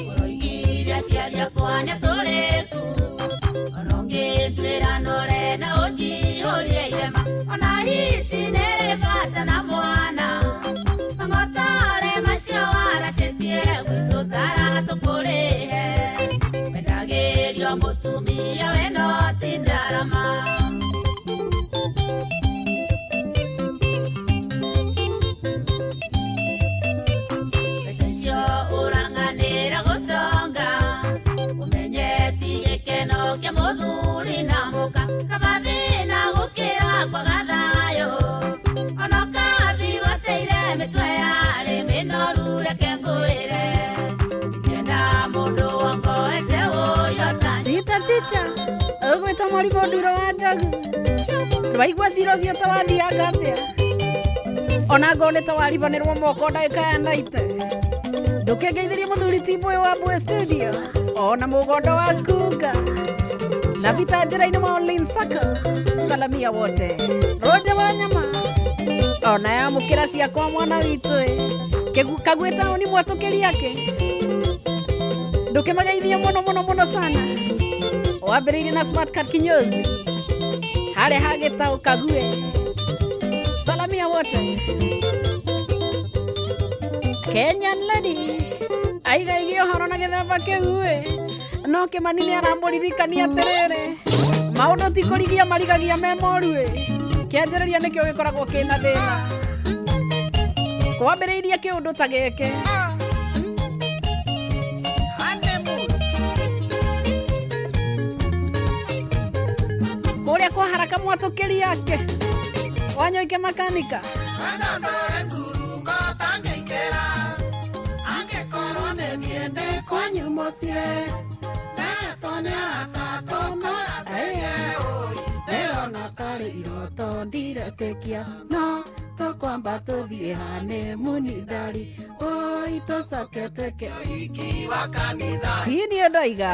Speaker 21: Ũroigire aciari akwa nĩatũrĩku ona ũngĩnduĩra nore na ũnjihũrie irema ona hiti nĩrĩ bata na mwana mang'otore macio waracĩtie gwitũ taratũkũrĩhe wendagĩrio mũtumia we no ti ndarama. Mbeca icio ũrang'anĩra gũtonga ũmenye ti gĩkeno kĩa mũthuri na mũka kaba thĩna gũkĩra kwaga thayũ ona ũkathi wateire mĩtwe yarĩ mĩnoru reke ngwĩre ingĩenda mũndũ wongoete ũyũ ta
Speaker 2: Tita ticha ũgwĩta mwarimũ Nduro wa Njagu ndwaigua cira ũcio ta wathianga atĩa ona ngorwo nĩ ta waribanĩrwo moko ndagĩka ya naite ndũkĩngeithĩrie mũthuri ti Mbũyũ wa Mbũyũ studio ona mũgondo wa Kuka na Peter njĩra-inĩ wa Online Sacco salamia wote Roger wa nyama ona yamũkĩra ciakwa mwana witũ ĩ Kagwe taũni mwatũkĩri ake ndũkĩmageithie mũno mũno mũno sana wambĩrĩirie na smart card kinyozi harĩa hagĩtaũ Kague salamia wote Kenyan lady aigaigie ũhoro na gĩthemba kĩu ĩ no Kĩmani nĩ aramũririkania atĩrĩrĩ maũndũ ti kũrigia marigagia me moru ĩ kĩanjĩrĩria nĩkĩo gĩkoragwo kĩna thĩna kwambĩrĩirie kĩũndũ ta gĩkĩ. Kũrĩa kwa haraka mwatũkĩri ake wanyoike makanika
Speaker 6: iroto ndiretĩkia no tũkwamba tũthiĩ honeymoon ndari oi tũcoke twĩke ũhiki wa kanitha.
Speaker 2: Hii niĩ ndoiga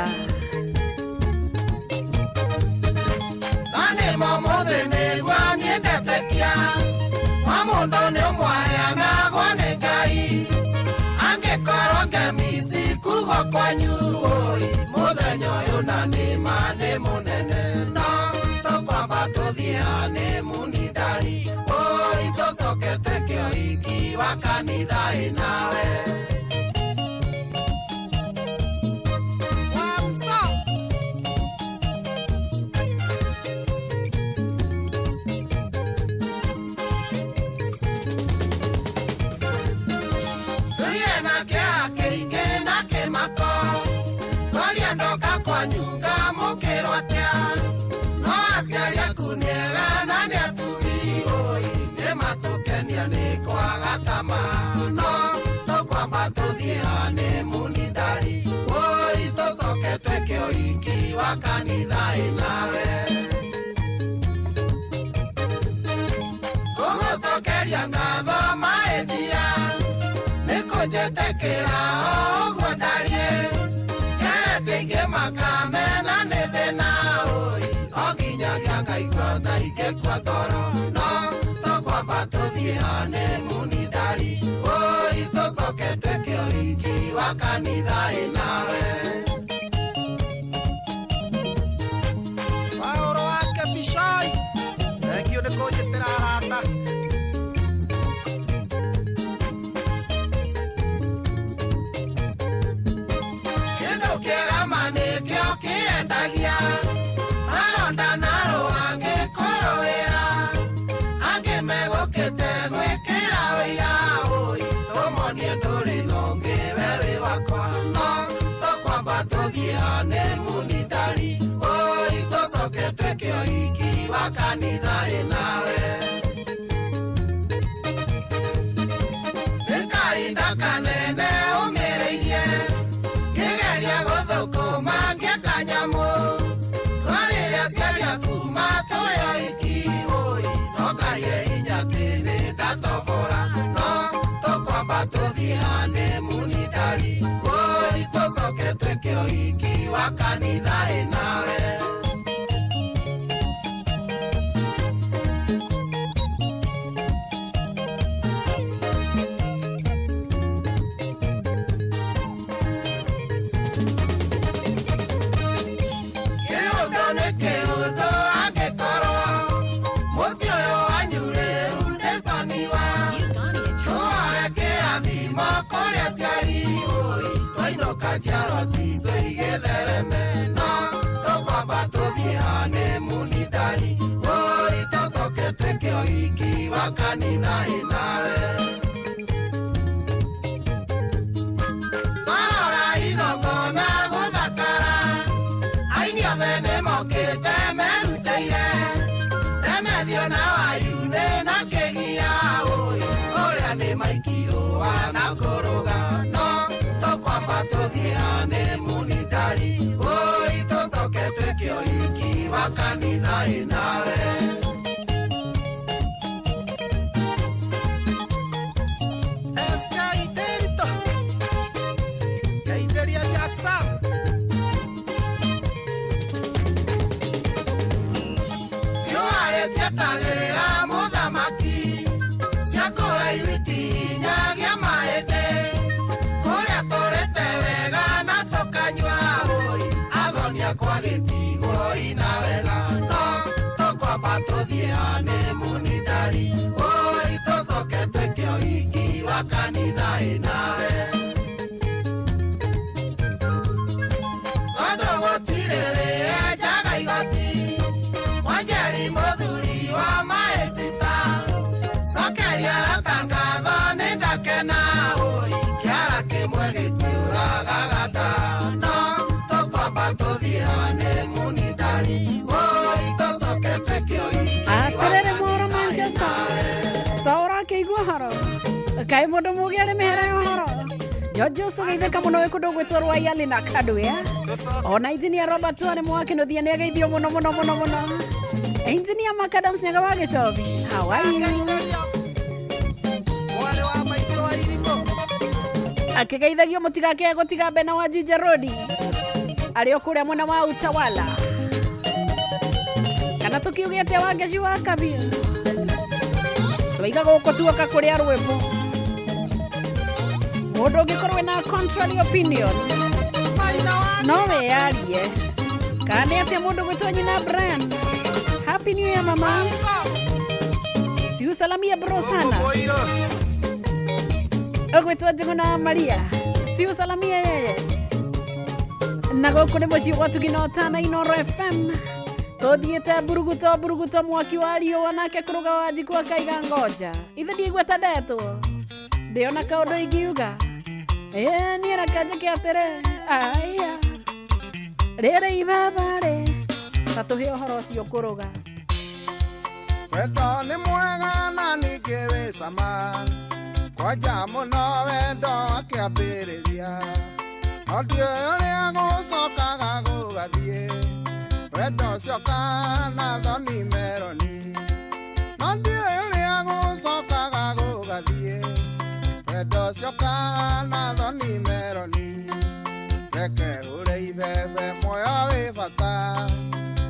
Speaker 6: Nĩ mũmũthĩ nĩguo niĩ ndetĩkia wa mũndũ nĩ ũmwaheanagwo nĩ Ngai angĩkorwo ngemici kugo kwanyu oi mũthenya ũyũ na nĩ ma nĩ mũnene no tũkwamba tũthiĩ honeymoon ndari oi tũcoke twĩke ũhiki wa kanitha ĩ nawe. Kanitha ĩ nawe gũgũcokeria ngatho maendia nĩ kũnjĩtĩkĩra ũguo ndariĩ ngeretie ingĩ makamena nĩ thĩna oi o nginyagia ngaigua ta ingĩkua ngoro no tũkwamba tũthiĩ honeymoon ndari oi tũcoke twĩke ũhiki wa kanitha ĩ nawe. wa kanitha ĩnawe. Nĩ kahinda kanene ũmĩrĩirie ngĩgeria gũthũkũma ngĩaka nyamũ twarĩre aciari aku matũyo iki wũi no Ngai e hinya kĩrĩ ndatobora no tũkwamba tũthiĩ honeymoon ndari wũi tũcoke twĩke ũhiki wa kanitha ĩnawe. Kĩũndũ nĩ kĩũndũ angĩkorwo mũciĩ ũyũ wanyu rĩu ndĩconiwa tũhoe kĩrathimo kũrĩ aciari wũi twainũka njiarwa citũ igĩthereme no tũkwamba tũthiĩ honeymoon ndari wũi tũcoke twĩke ũhiki wa kanitha ĩnawe. Twarora igongona gũthakara aini othe nĩmokĩte merutĩire Demethio na Wayune na Kĩgia ũi ũrĩa nĩ maikirũa na kũrũga no tũkwamba tũthiĩ honeymoon ndari ũi tũcoke twĩke ũhiki wa kanitha ĩnawe. SK Terito Geithĩria Jackson Kĩwarĩtie mũthamaki cia kũraihu itinyagia mahĩndĩ kũrĩa tũrĩte wega na tũkanyua ũi athoni akwa gĩtigwo ina wega no tũkwamba tũthiĩ honeymoon ndari ũi tũcoke twĩke ũhiki wa kanitha ĩnawe. Tondũ gũtirĩ wĩenjaga igoti Wanjeri mũthuri wa my sister cokeria arata ngatho nĩ ndakena ũi kĩara kĩmwe gĩtiũragaga nda no tũkwamba tũthiĩ honeymoon ndari ũi tũcoke twĩke ũhiki wa
Speaker 2: Atĩrĩrĩ mũhoro Manchester ta ũrakĩigua ũhoro kaĩ mũndũ mũgĩ arĩ mĩhera ya ũhoro George tũgeithĩka mũno wĩ kũndũ gwĩtwo Rwayali na Kandwea ona engineer Robert Twane Mwakĩnũthia nĩ ageithio mũno mũno mũno mũno. Engineer Macadams Nyaga wa Gĩcobi, how are you? Akĩgeithagio mũtigakĩe gũtiga Bena wa Juja Road arĩ o kũrĩa mwena wa Utawala kana tũkiuge atĩa Wangeci wa Kabiũ twaiga gũkũ tuoka kũrĩa rwĩmbo mũndũ ũngĩkorwo wĩna contrary opinion no wĩyarie kana nĩ atĩa mũndũ gwĩtwo nyina Brian. Happy New Year mama, siusalamia bro sana ũgwĩtwo Njuguna Maria siusalamia yeye na gũkũ nĩ mũciĩ gwa Tugino Tana Inoro FM tũthiĩte buruguto buruguto mwaki wa riũa nake kũrũga wa Wanjikũ akaiga ngoja ithe ndiaigua ta ndetwo ndĩona kaũndũ ingiuga ĩĩ niĩ reke njĩke atĩrĩ aya rĩrĩ ibaba rĩ ta tũhe ũhoro ũcio kũrũga.
Speaker 6: Wendo nĩ mwega na ningĩ wĩ cama kwanja mũno wendo akĩambĩrĩria no ndiũĩ ũrĩa gũcokaga gũgathiĩ wendo ũcio kana thoni meroni no ndiũĩ ũrĩa gũcokaga gũgathiĩ wendo ũcio kana thoni meroni reke ũrĩ ibebe muoyo wĩ bata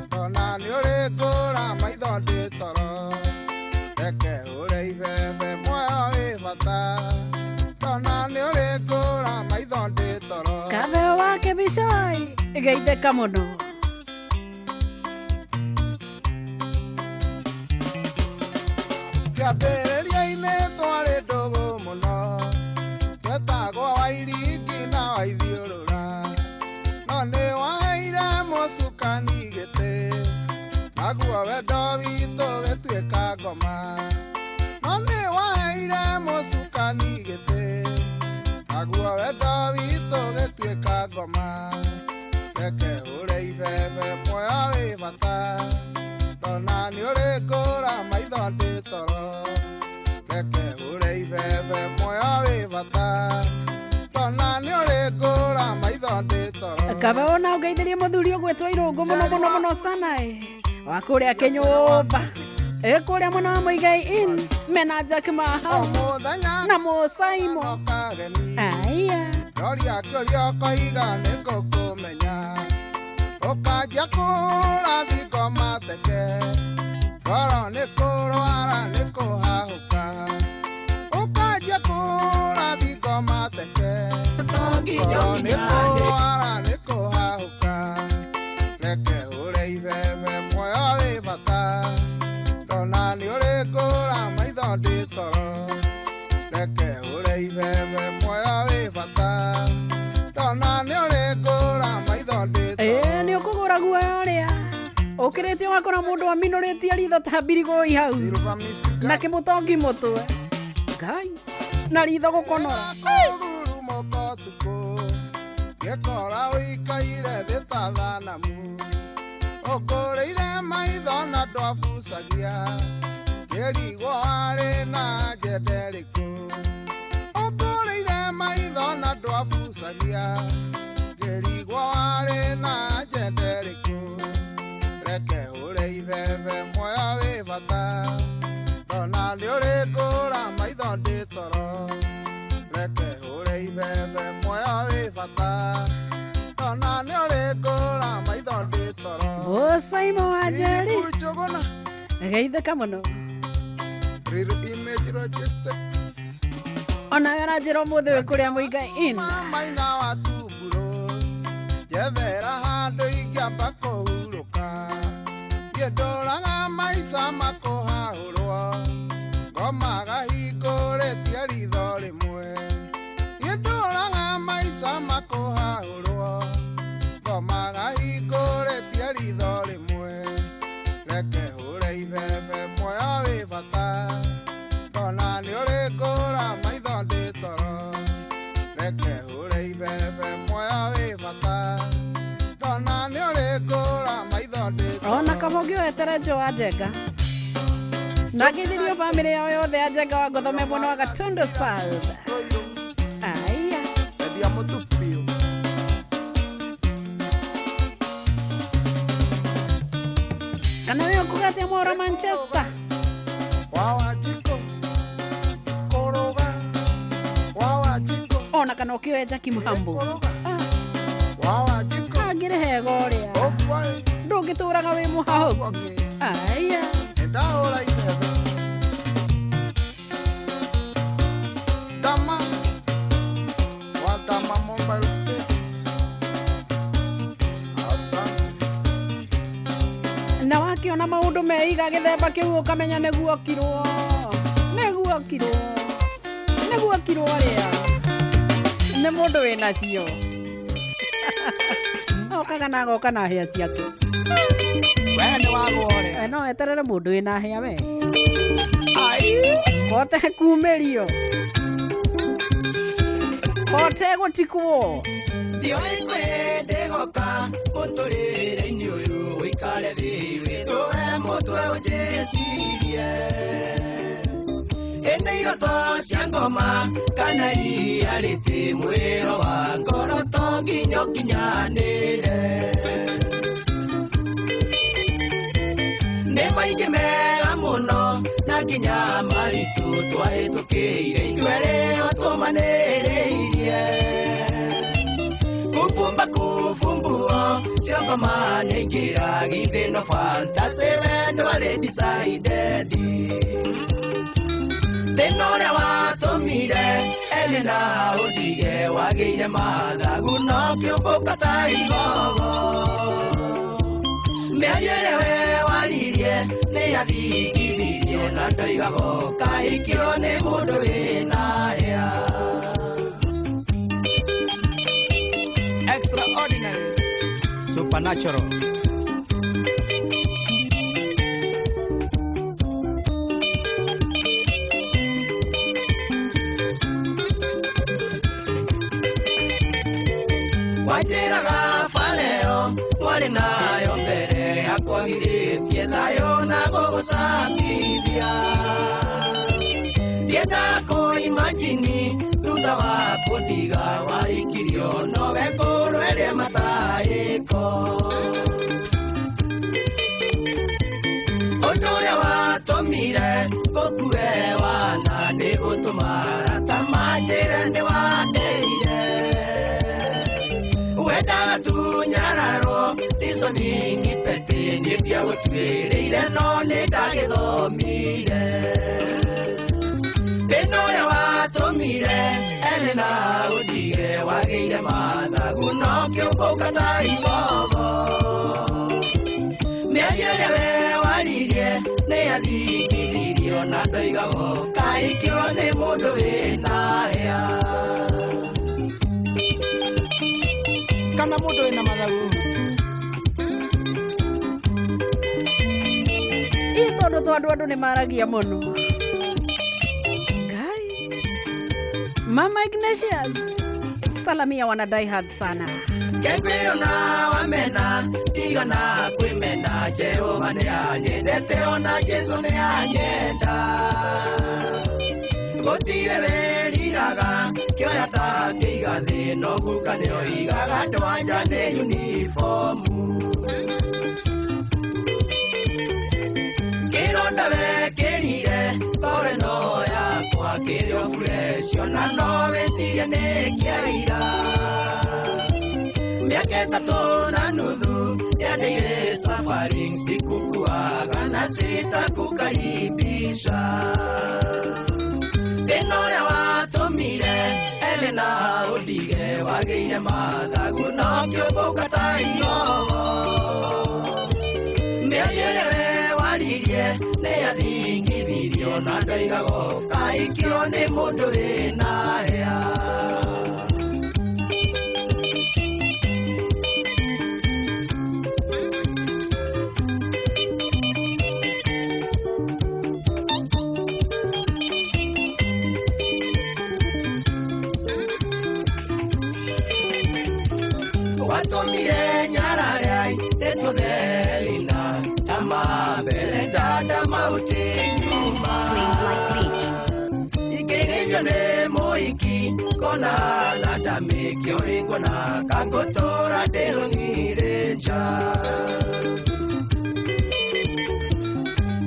Speaker 6: ndona nĩ ũrĩ ngũra maitho ndĩ toro reke ũrĩ ibebe muoyo wĩ bata ndona nĩ ũrĩ ngũra maitho ndĩ toro.
Speaker 2: Katheo wake Bicoi geithĩka mũno.
Speaker 6: Kĩambĩrĩria-inĩ twarĩ ndũgũ mũno twetagwo Wairiki na Waithiũrũra no nĩ waheire mũcukani gĩtĩ naguo wendo witũ gĩtuĩka ngoma no nĩ waheire mũcukani gĩtĩ naguo wendo witũ gĩtuĩka ngoma reke ũrĩ ibebe muoyo wĩ bata ndona nĩ ũrĩ toro reke hũre ibebe muoyo wĩ bata ndona nĩ ũrĩ ngũra maitho ndĩ toro.
Speaker 2: Kaba ona ũgeithirie mũthuri ũgwĩtwo Irũngũ mũno mũno mũno sana wa kũrĩa kĩnyũmba kũrĩa mwena wa Muigai Inn mena Jack Mahau na Mũsaimo aya
Speaker 6: ndoria kĩũria ũkoiga nĩ ngũkũmenya ũkanjia kũra thingo mateke ngoro nĩ kũrwara nĩ kũhahũka ũkanjia kũra thingo mateke ngoro nĩ kũrwara nĩ kũhahũka reke hũre ibebe muoyo wĩ bata ndona nĩ ũrĩ ngũra maitho ndĩ toro reke hũre ibebe muoyo wĩ bata ndona nĩ ũrĩ ngũra maitho ndĩ toro.
Speaker 2: Nĩ ũkũgũra guoya ũrĩa ũkĩrĩtie ũgakora mũndũ aminũrĩtie ritho ta mbirigũi hau na kĩmũtongi mũtwe Ngai na ritho gũkonora
Speaker 6: kũgurumũka ũtukũ ngĩkora ũikaire thĩ ta thanamu ũkũrĩire maitho na ndwabucagia ngĩrigwo warĩ na njenda ĩrĩkũ ũkũrĩire maitho na ndwabucagia ngĩrigwo warĩ na njenda ĩrĩkũ reke hũre ibebe muoyo wĩ bata ndona nĩ ũrĩ ngũra maitho ndĩ toro reke hũre ibebe muoyo wĩ bata ndona nĩ ũrĩ ngũra maitho ndĩ toro.
Speaker 2: Mũsaimo wa Njeri geithĩka mũno.
Speaker 6: Real Image Logistics
Speaker 2: onawe aranjĩra ũmũthĩ wĩ kũrĩa Muigai Inn
Speaker 6: maina wa tuburos njethera handũ ingĩamba kũhurũka niĩ ndũraga maica makũhahũrwo ngomaga hingũrĩtie ritho rĩmwe niĩ ndũraga maica makũhahũrwo ngomaga hingũrĩtie ritho rĩmwe reke hũre ibebe muoyo wĩ bata ndona nĩ ũrĩ ngũra maitho ndĩ toro reke hũre ibebe muoyo wĩ bata ndona nĩ ũrĩ ngũra maitho ndĩ toro.
Speaker 2: Ona kama ũngĩwetere Joe wa Njenga na ngĩthirio bamĩrĩ yao yothe ya Njenga wa Ngothome mwena wa Gatundu South. Aya
Speaker 6: endia mũtu biũ.
Speaker 2: Kana wĩ ũkugatia mworo Manchester ona kana ũkĩoe Jackie Muhambo angĩrĩ hega ũrĩa ndũngĩtũraga wĩ mũhahũku. Aya
Speaker 6: ndahũra ibebe Dama wa Dama Mobile Space. Asante.
Speaker 2: Na wakiona maũndũ meiga gĩthemba kĩu ũkamenya nĩguo kirwo nĩguo kirwo nĩguo kirwo rĩa nĩ mũndũ wĩnacio okaga na agoka na hĩa ciake.
Speaker 3: We nĩ wagwore.
Speaker 2: No eterere mũndũ wĩna hĩa we kote kumĩrio kote gũtikwo
Speaker 3: Ndiũĩ kwĩ ndĩgoka mũtũrĩre-inĩ ũyũ ũikare thĩ wĩtũre mũtwe ũnjĩcirie ĩnĩ iroto cia ngoma kana ria rĩtĩ mwĩro wa ngoro to nginya ũkinyanĩre nĩ maingĩ mega mũno na nginya maritũ twahĩtũkĩire ithuerĩ ũtũmanĩrĩirie kufumba kufumbua cio ngoma nĩingĩra githĩ no fantasy wendo arĩ decided thĩna ũrĩa watũmire Elena ũndige wagĩire mathagu no kĩũmbũka ta igogo mĩario ĩrĩa we waririe nĩ yathingithirie na ndoigago kahikio nĩ mũndũ wĩna hĩa. Extraordinary supernatural. Wanjĩraga baleo
Speaker 6: Twarĩ nayo mbere akwagithĩtie thayũ na gũgũcambithia. Ndiendaga kũimajini thutha wa kũndiga waikirio nowe ngũrũ ĩrĩa mataĩko. Ũndũ ũrĩa watũmire ngũkue wana nĩ gũtũma arata manjĩre nĩ wandeire. Wendaga tu nyararwo ticoni ngipeti niĩ ndiagũtuĩrĩire no nĩ ndagĩthomire. Thĩna ũrĩa watũmire Elena ũndige wagĩire mathagu no kĩũmbũka ta igogo. Mĩario ĩrĩa we waririe nĩ yathingithirio na ndoigagwo kaikio nĩ mũndũ wĩna hĩa.
Speaker 7: Kana mũndũ wĩna mathagu.
Speaker 2: Ĩ tondũ tondũ andũ nĩ maragia mũno. Ngai. Mama Ignatius salamia wana die hard sana.
Speaker 6: Kengwĩrwo na wamena ndigana kwĩmena Jehova nĩ anyendete ona Jesũ nĩ anyenda. Gũtirĩ wĩriraga kĩoya ta kĩiga thĩ no guka nĩoigaga andũ a nja nĩ unifomu. Kĩronda wekĩrire ngoro ĩno yakwa kĩrĩ o fresh ona no wĩcirie nĩ kĩa ira. Mĩaka ĩtatũ na nuthu yandeire safari sikukuaga na sitakukaribisha. Thĩna ũrĩa watũmire Elena ũndige wagĩire mathagu no kĩũmbũka ta igogo. Mĩario ĩrĩa we waririe nĩ yathingithirio na ndoigagwo kaikio nĩ mũndũ wĩna hĩa. Watũmire nyarare ndĩtũthelina ta mambere tata mauti nyuma. Ikĩgeithio nĩ mũhiki kona na ndamĩkio ĩkuona kangũtũra ndĩrũng'ire nja.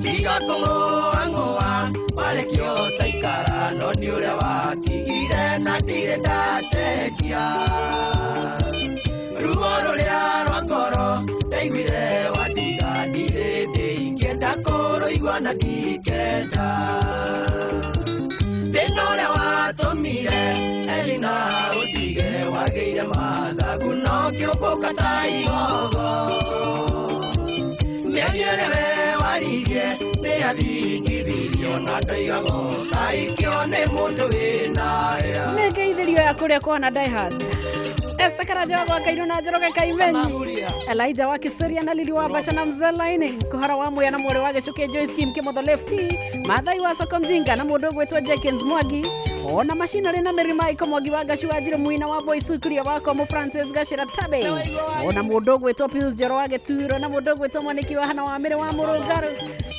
Speaker 6: Tiga kũng'ũang'ũa warekio taikara no nĩ ũrĩa watigire na ndirĩ ndacenjia. Ruo rũrĩa rwa ngoro ndaiguire wandiga ndirĩ ndĩingĩenda kũrũigua na ndikenda. Thĩna ũrĩa watũmire Elina ũndige wagĩire mathagu no kĩũmbũka ta igogo. Mĩario ĩrĩa we waririe nĩ yathingithirio na ndoigagwo kaikio nĩ mũndũ wĩna hĩa.
Speaker 2: Nĩ ngeithĩrio ya kũrĩa kwana die hard. Esther Karanja wa Kairo na Njoroge Kaimenyi, Elijah wa Kisuria na Lili wa Basha na Mzee Lining, Kuhara wa Muya na Mwore wa Gĩcuke Joyce Kim Kimotho Lefty, Mathai wa Soko Mjinga na mũndũ ũgwĩtwo Jenkins Mwangi, ona macinarĩ na Mary Michael Mwangi wa Gacu wa Njirũ Muina wa Boy Sukuria wa Komo Francis Gacĩra Tabe, ona mũndũ ũgwĩtwo Pius Njoro wa Gĩturo na mũndũ ũgwĩtwo Mwaniki wa Hana wa Mĩrĩ wa Mũrũngarũ,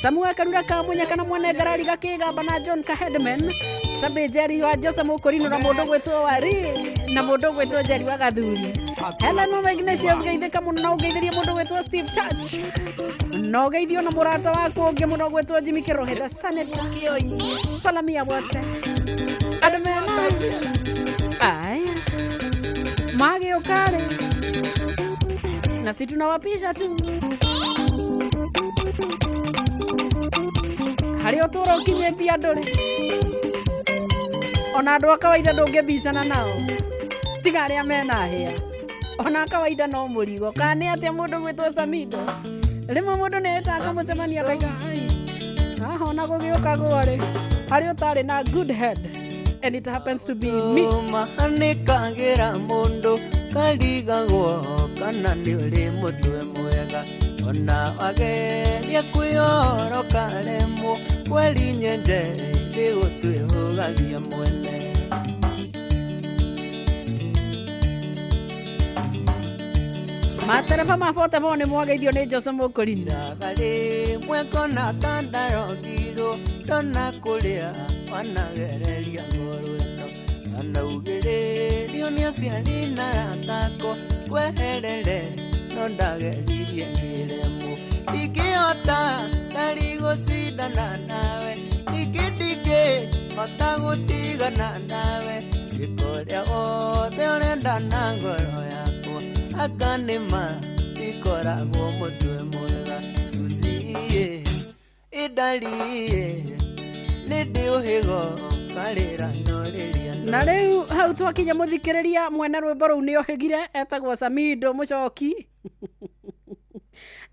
Speaker 2: Samuel Karura Kamunya kana Mwane Ngarari Gakĩgamba na John Kahedman, Tabe Jerry wa Jose Mũkũrinũ na mũndũ ũgwĩtwo Wari na mũndũ ũgwĩtwo Jerry wa Gathuri. Helen Mama Ignatius geithĩka mũno na ũgeithĩrie mũndũ ũgwĩtwo Steve Church na ũgeithio na mũrata waku ũngĩ mũno ũgwĩtwo Jimmy Kĩrohe the Senator. Salamia wote andũ mena aya magĩũka rĩ na si tunawapisha tu harĩa ũtũũra ũkinyĩtie andũ rĩ ona andũ a kawaida ndũngĩbicana nao tiga arĩa mena hĩa ona kawaida no mũrigo kana nĩ atĩa mũndũ gwĩtwo Samido rĩmwe mũndũ nĩ etaga mũcemanio akaiga ai haha ona gũgĩũkagwo rĩ harĩa ũtarĩ na good head and it happens to be me.
Speaker 10: Mahanĩkagĩra mũndũ karigagwo kana nĩ ũrĩ mũtwe mwega ona wageria kwĩhoro karemwo kweri nyenje ĩgũtwĩhũgagia mwene.
Speaker 2: Matereba ma 44 nĩ mwageithio nĩ Jose Mũkũrini.
Speaker 10: Mwekona tandarogirwo ndona kũrĩa wanagereria ngoro ĩno anaugĩrĩrio nĩ aciari na aratako weherere no ndageririe ngĩremwo ndingĩhota ndari gũcindana nawe ningĩ ndingĩhota gũtigana nawe ngĩkorĩa wothe ũrenda na ngoro yakwa anga nĩma ikoragwo mũtwe mwega Suzie idarie nĩ ndĩ ũhĩgo karĩra no rĩrĩa
Speaker 2: Na rĩu hau twakinya mũthikĩrĩria mwene rwĩmbo rũu nĩ ohĩgire etagwo Samido Mũcoki.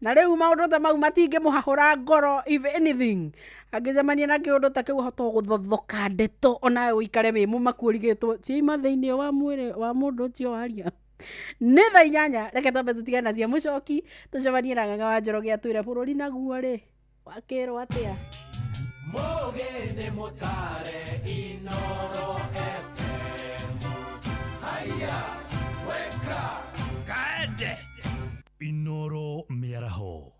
Speaker 2: Na rĩu maũndũ ta mau matingĩmũhahũra ngoro if anything angĩcemania na kĩũndũ ta kĩu ahota gũthothoka ndeto onawe ũikare wĩ mũmaku ũrigĩtwo ciaima thĩinĩ wa mwĩrĩ wa mũndũ ũcio waria. Nĩ thaa 8 reke twambe tũtigane na cia Mũcoki tũcemanie na Ng'ang'a wa Njoroge atwĩre bũrũri naguo rĩ wakĩrwo atĩa.
Speaker 6: Mũgĩ nĩ mũtare Inoro FM. Haya, weka kaende.
Speaker 8: Inoro Mĩaraho.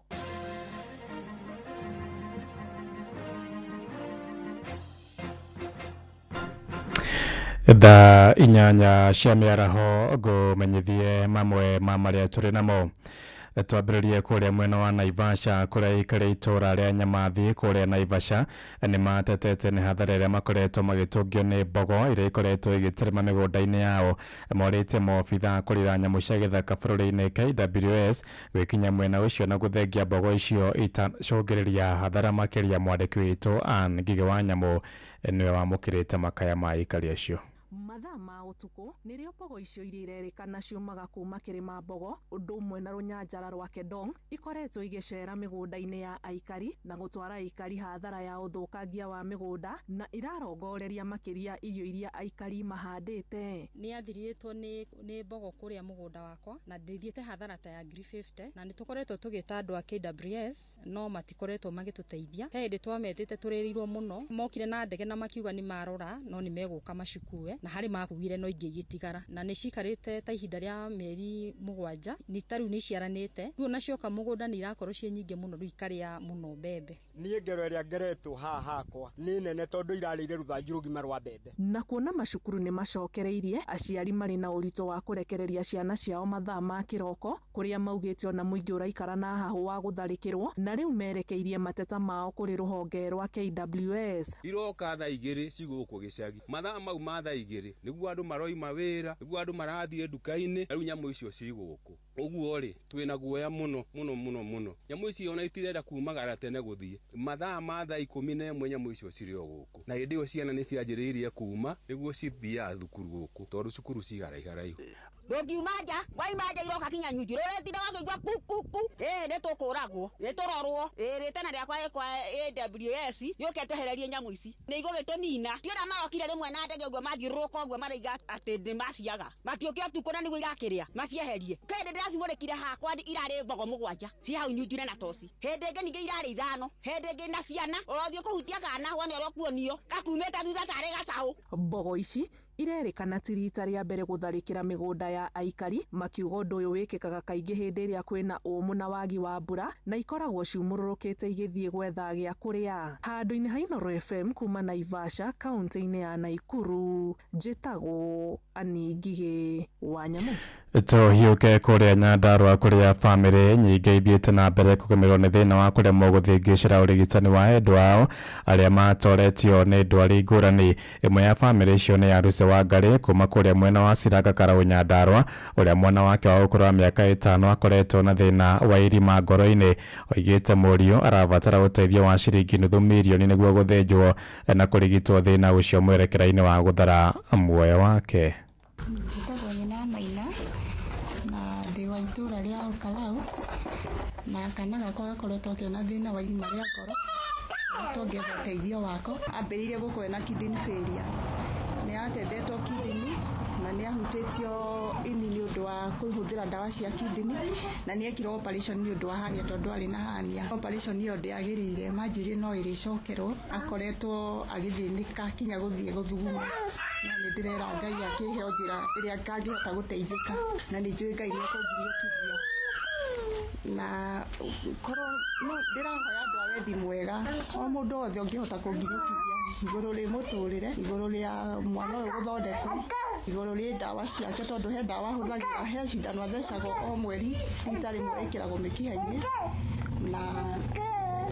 Speaker 1: Thaa 8 cia mĩaraho ngũmenyithie mamwe ma marĩa tũrĩ namo. Twambĩrĩrie kũrĩa mwena wa Naivasha kũrĩa aikari itũra rĩa Nyamathi kũrĩa Naivasha nĩ matetete nĩ hathara ĩrĩa makoretwo magĩtũngio nĩ mbogo iria ikoretwo igĩtĩrĩma mĩgũnda-inĩ yao. Morĩtie maobitha kũrĩra nyamũ cia gĩthaka bũrũri-inĩ KWS gwĩkinya mwena ũcio na gũthengia mbogo icio itacũngĩrĩria hathara makĩria. Mwandĩki witũ Ann Ngigĩ wa Nyamũ nĩwe wamũkĩrĩte makaya ma aikari acio.
Speaker 11: Mathaa ma ũtukũ nĩrĩo mbogo icio iria irerĩkana ciumaga kuma kĩrĩma mbogo ũndũ ũmwe na rũnyanjara rwa Kedong ikoretwo igĩcera mĩgũnda-inĩ ya aikari na gũtwara aikari hathara ya ũthũkangia wa mĩgũnda na irarongoreria makĩria irio iria aikari mahandĩte.
Speaker 12: Nĩ athirĩtwo nĩ mbogo kũrĩa mũgũnda wakwa na ndĩthiĩte hathara ta ya 50,000 na nĩ tũkoretwo tũgĩta andũ a KWS no matikoretwo magĩtũteithia. He hĩndĩ twametĩte tũrĩrĩirwo mũno, mokire na ndege na makiuga nĩ marora no nĩ megũka macukue na harĩ makuire no ingĩ igĩtigara na nĩ cikarĩte ta ihinda rĩa mĩeri 7 nĩ ta rĩu nĩ iciaranĩte rĩu ona cioka mũgũnda nĩ irakorwo ciĩ nyingĩ mũno rĩu ikarĩa mũno mbembe.
Speaker 23: Niĩ ngero ĩrĩa ngeretwo haha hakwa nĩ nene tondũ irarĩire rũthanju rũgima rwa mbembe.
Speaker 11: Na kuona macukuru nĩ macokereirie aciari marĩ na ũritũ wa kũrekereria ciana ciao mathaa ma kĩroko kũrĩa maugĩte ona mũingĩ ũraikara na hahũ wa gũtharĩkĩrwo na rĩu merekeirie mateta mao kũrĩ rũhonge rwa KWS.
Speaker 24: Iroka thaa 2 cigũkũ gĩcagi mathaa mau ma thaa 2 nĩguo andũ maroima wĩra nĩguo andũ marathiĩ nduka-inĩ rĩu nyamũ icio cigũkũ ũguo rĩ twĩna guoya mũno mũno mũno mũno. Nyamũ icio ona itirenda kumagara tene gũthiĩ mathaa ma thaa 11 nyamũ icio cirĩ o gũkũ na hĩndĩ ĩyo ciana nĩ cianjĩrĩirie kuma nĩguo cithiaga thukuru gũkũ tondũ cukuru ciharaiharaihu.
Speaker 25: Ndũngiuma nja waima nja iroka kinya nyunju rũretinda wakĩigua ku ku ku ĩĩ nĩ tũkũragwo nĩ tũrorwo ĩĩ rĩtana rĩakwa ĩ kwa AWS yũke twehererie nyamũ ici nĩ igũgĩtũnina. Ti ũrĩa marokire rĩmwe na ndege ũguo mathiũrũrũka ũguo maraiga atĩ nĩ maciaga matiũke ũtukũ na nĩguo irakĩrĩa macieherie. Hĩndĩ ndĩracimũrĩkire hakwa irarĩ mbogo 7 ci hau nyunjure na toci hĩndĩ ĩngĩ ningĩ irarĩ 5 hĩndĩ ĩngĩ na ciana ũrothiĩ kũhutia kana wone ũrĩa ũkuonio gakumĩte thutha tarĩ gacaũ.
Speaker 11: Mbogo ici irerĩkana ti rita rĩa mbere gũtharĩkĩra mĩgũnda ya aikari makiuga ũndũ ũyũ wĩkĩkaga kaingĩ hĩndĩ ĩrĩa kwĩna ũmũ na wagi wa mbura na ikoragwo ciumũrũrũkĩte igĩthiĩ gwetha gĩa kũrĩa. Handũ-inĩ ha Inoro FM kuma Naivasha kaunti-inĩ ya Naikuru njĩtagwo Annie Ngigĩ wa Nyamũ.
Speaker 1: Tũhiũke kũrĩa Nyandarũa kũrĩa bamĩrĩ nyingĩ ithiĩte na mbere kũgũmĩrwo nĩ thĩna wa kũremwo gũthĩngĩcĩra ũrigitani wa endwa ao arĩa matoretio nĩ ndwari ngũrani. Ĩmwe ya bamĩrĩ icio nĩ ya Ruse Wangari kuma kũrĩa mwena wa Ciranga Karau Nyandarũa ũrĩa mwana wake wa ũkũrũ wa mĩaka 5 akoretwo na thĩna wa irima ngoro-inĩ. Oigĩte mũriũ arabatara ũteithio wa ciringi nuthu mirioni nĩguo gũthĩnjwo na kũrigitwo thĩna ũcio mwerekera-inĩ wa gũthara muoyo wake.
Speaker 26: Njĩtagwo Nyina Maina na ndĩ wa itũra rĩa Olkalau na kana gakwa gakoretwo kena thĩna wa irima rĩa ngoro tũngĩetha ũteithio wako. Ambĩrĩirie gũkorwo ena kidney failure, nĩ atendetwo kidney na nĩ ahutĩtio ini nĩ ũndũ ũndũ wa kũhũthĩra ndawa cia kidney na nĩ ekirwo operation nĩ ũndũ wa hernia tondũ arĩ na hernia. Operation ĩyo ndĩagĩrĩire, manjĩrire no ĩrĩcokerwo. Akoretwo agĩthĩnĩka kinya gũthiĩ gũthuguma, no nĩ ndĩrera Ngai akĩhe njĩra ĩrĩa kangĩhota gũteithĩka, na nĩ njũĩ Ngai nĩ ekũnginyũkithia. Na korwo no ndĩrahoya andũ a wendi mwega, o mũndũ wothe ũngĩhota kũnginyũkithia igũrũ rĩ mũtũrĩre, igũrũ rĩa mwana ũyũ gũthondekwo, igũrũ rĩ ndawa ciake, tondũ he ndawa ahũthagĩra, he cindano athecagwo o mweri rita rĩmwe ĩkĩragwo mĩkiha-inĩ, na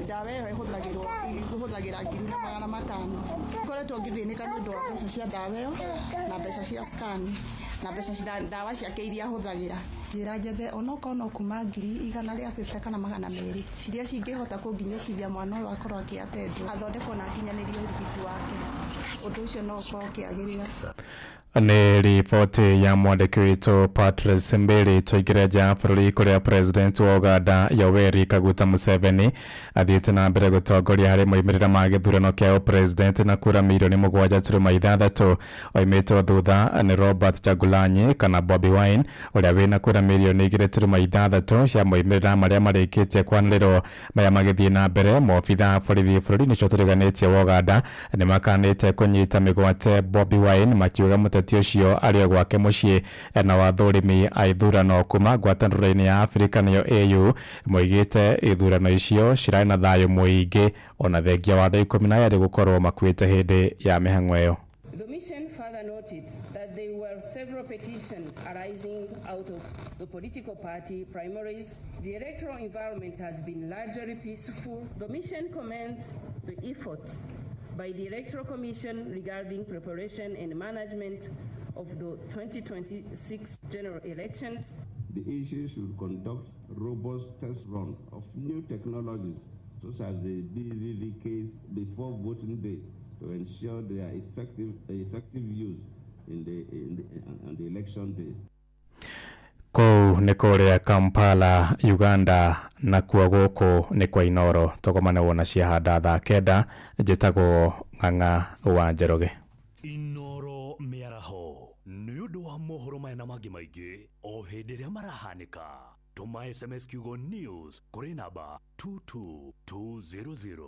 Speaker 26: ndawa ĩyo ĩhũthagĩra 1500. Ngoretwo ngĩthĩnĩka nĩ ũndũ wa mbeca cia ndawa ĩyo na mbeca cia scan na mbeca cia ndawa ciake iria ahũthagĩra. Njĩra njethe onokorwo no kuma 150 kana 200 ciria cingĩhota kũnginyũkithia mwana ũyũ akorwo akĩatendwo, athondekwo na akinyanĩrio ũrigiti wake. Ũndũ ũcio no ũkorwo ũkĩagĩrĩra.
Speaker 1: Nĩ riboti ya mwandĩki witũ Patrice Mbiri. Tũingĩre nja ya bũrũri kũrĩa president wa Uganda Yoweri Kaguta Museveni athiĩte na mbere gũtongoria harĩ moimĩrĩra ma gĩthurano kĩa ũpresident na kura mirioni 7.6. Oimĩtwo thutha nĩ Robert Kyagulanyi kana Bobi Wine ũrĩa wĩna kura mirioni 2.6 cia moimĩrĩra marĩa marĩkĩtie kwanĩrĩrwo. Maya magĩthiĩ na mbere, maobitha a borithi bũrũri-inĩ ũcio tũriganĩtie wa Uganda nĩ makanĩte kũnyita mĩgwate Bobi Wine, makiuga mũteti ũcio arĩ o gwake mũciĩ. Na wathũrimi a ithurano kuma ngwatanĩro-inĩ ya Afrika nĩyo AU moigĩte ithurano icio cirarĩ na thayũ mũingĩ ona thengia wa andũ 12 gũkorwo makuĩte hĩndĩ ya mĩhang'o ĩyo.
Speaker 4: The mission further noted that there were several petitions arising out of the political party primaries. The electoral environment has been largely peaceful. The mission commends the effort by the Electoral Commission regarding preparation and management of the 2026 general elections.
Speaker 9: The issue should conduct robust test run of new technologies such as the BVVKs before voting day to ensure their effective use on the election day.
Speaker 1: Kũu nĩ kũrĩa Kampala, Uganda, nakuo gũkũ nĩ kwa Inoro. Tũgomane wona ciahanda thaa 9. Njĩtagwo Ng'ang'a wa Njoroge.
Speaker 8: Inoro mĩaraho nĩ ũndũ wa mohoro maya na mangĩ maingĩ o hĩndĩ ĩrĩa marahanĩka. Tũma SMS kiugo news kũrĩ namba 22200.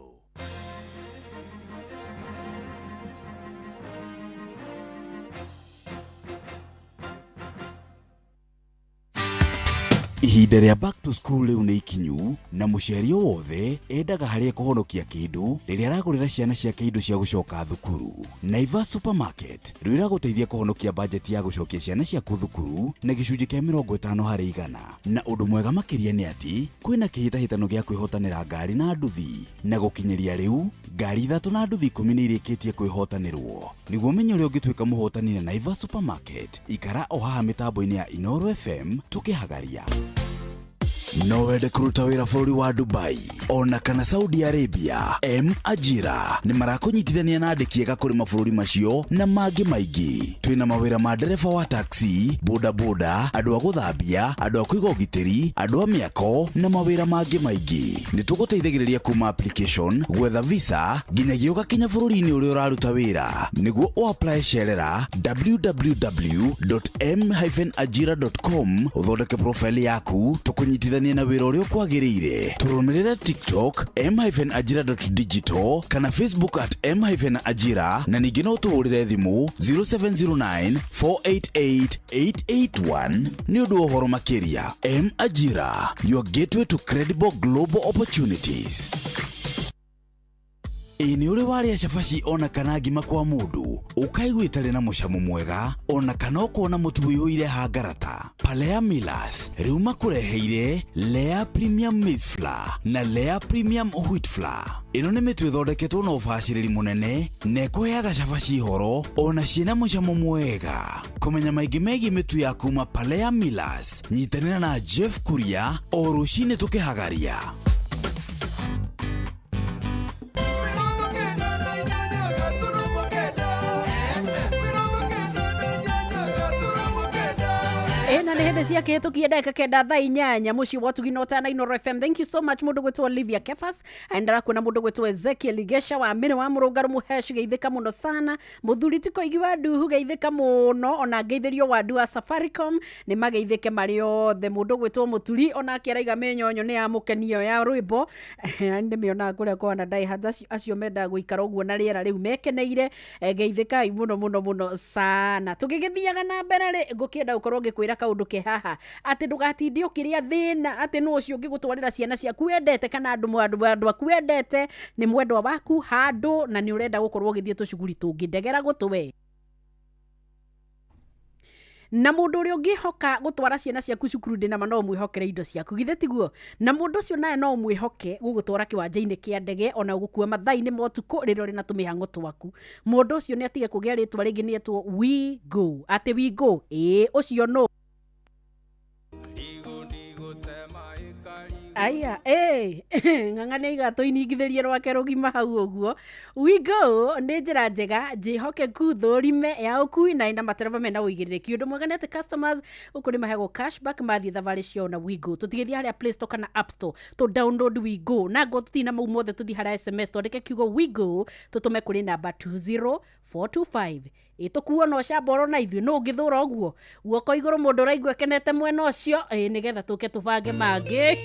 Speaker 13: Ihinda rĩa back to school rĩu nĩ ikinyu, na mũciari o wothe endaga harĩa kũhonokia kĩndũ rĩrĩa aragũrĩra ciana ciake indo cia gũcoka thukuru. Naivas Supermarket rĩu ĩragũteithia kũhonokia bajeti ya gũcokia ciana ciaku thukuru na gĩcunjĩ kĩa 50%. Na ũndũ mwega makĩria nĩ atĩ kwĩna kĩhĩtahĩtano gĩa kwĩhotanĩra ngari na nduthi, na gũkinyĩria rĩu ngari 3 na nduthi 10 nĩ irĩkĩtie kwĩhotanĩrwo. Nĩguo ũmenye ũrĩa ũngĩtuĩka mũhotani na Naivas Supermarket, ikara o haha mĩtambo-inĩ ya Inoro FM tũkĩhagaria. No wende kũruta wĩra bũrũri wa Dubai ona kana Saudi Arabia? M Ajira nĩ marakũnyitithania na andĩki ega kũrĩ mabũrũri macio na mangĩ maingĩ. Twĩna mawĩra ma ndereba wa taxi, bodaboda, andũ a gũthambia, andũ a kũiga ũgitĩri, andũ a mĩako na mawĩra mangĩ maingĩ. Nĩ tũgũteithagĩrĩria kuma application, gwetha visa nginyagia ũgakinya bũrũri-inĩ ũrĩa ũraruta wĩra. Nĩguo ũapply cerera www.m-ajira.com ũthondeke profile yaku tũkũnyitithania na wĩra ũrĩa ũkwagĩrĩire. Tũrũmĩrĩre TikTok m-ajira.digital kana Facebook at m-ajira, na ningĩ no ũtũhũrĩre thimũ 0709 488 881 nĩ ũndũ wa ũhoro makĩria. M Ajira, your gateway to credible global opportunities. Ĩ nĩ ũrĩ warĩa cabaci ona kana ngima kwa mũndũ ũkaigua ĩtarĩ na mũcamo mwega ona kana ũkona mũtu ũiyũire hangarata? Palea Millers rĩu makũreheire Lea Premium Maize Flour na Lea Premium Wheat Flour. Ĩno nĩ mĩtu ĩthondeketwo na ũbacĩrĩri mũnene na ĩkũheaga cabaci horo ona ciĩna mũcamo mwega. Kũmenya maingĩ megiĩ mĩtu ya kuma Palea Millers, nyitanĩra na Jeff Kuria o rũcinĩ tũkĩhagaria.
Speaker 2: Ĩna nĩ hĩndĩ cia kĩhĩtũkie ndagĩka 9 thaa 8 mũciĩ wa Ũtugi na Ũtana Inooro FM. Thank you so much mũndũ gwĩtwo Olivia Kefas, aendera kuona mũndũ gwĩtwo Ezekiel Igesha wa Mĩrĩ wa Mũrũngarũ Mũhesh, geithĩka mũno sana. Mũthuri ti Koigi wa Nduhu, geithĩka mũno, ona ngeithĩrio wa Ndu wa Safaricom nĩ mageithĩke marĩ othe. Mũndũ gwĩtwo Mũturi onake araiga mĩnyonyo nĩ ya mũkenio ya rwĩmbo ndĩmĩonaga kũrĩa kwana diehards acio mendaga gũikara ũguo na rĩera rĩu mekeneire. Geithĩkai mũno mũno mũno sana. Tũgĩgĩthiaga na mbere rĩ, ngũkĩenda gũkorwo ngĩkwĩra kaũndũ ke haha atĩ ndũgatinde ũkĩrĩa thĩna atĩ nũ ũcio ũngĩgũtwarĩra ciana ciaku wendete kana andũ aku wendete nĩ mwendwa waku handũ na nĩ ũrenda gũkorwo ũgĩthiĩ tũcuguri tũngĩ. Ndegera gũtũ na mũndũ ũrĩa ũngĩhoka gũtwara ciana ciaku cukuru ndĩna ma no ũmwĩhokere indo ciaku, githĩ tiguo? Na mũndũ ũcio nawe no ũmwĩhoke gũgũtwara kĩwanja-inĩ kĩa ndege ona gũkua mathaa-inĩ ma ũtukũ rĩrĩa ũrĩ na tũmĩhang'o twaku. Mũndũ ũcio nĩ atige kũgĩa rĩtwa rĩngĩ nĩ etwo We Go, atĩ We Go, ĩĩ ũcio nũ aya ng'ang'a nĩ aiga tũiningithĩrie rwake rũgima hau ũguo. We Go nĩ njĩra njega njĩhokeku thũrime ya ũkui na ĩna matereba mena ũigĩrĩrĩki. Ũndũ mwega nĩ atĩ customers gũkũ nĩ maheagwo cashback mathiĩ thabarĩ ciao na We Go. Tũtigĩthiĩ harĩa Play Store kana App Store tũ download We Go, na ngo tũtina mau mothe tũthiĩ harĩa SMS twandĩke kiugo We Go tũtũme kũrĩ namba 20425. Ĩtũkuo na ũcamba na ithuĩ nũ ũngĩthũra ũguo guoko igũrũ mũndũ ũraigua kenete mwena ũcio, nĩgetha tũke tũbange mangĩ.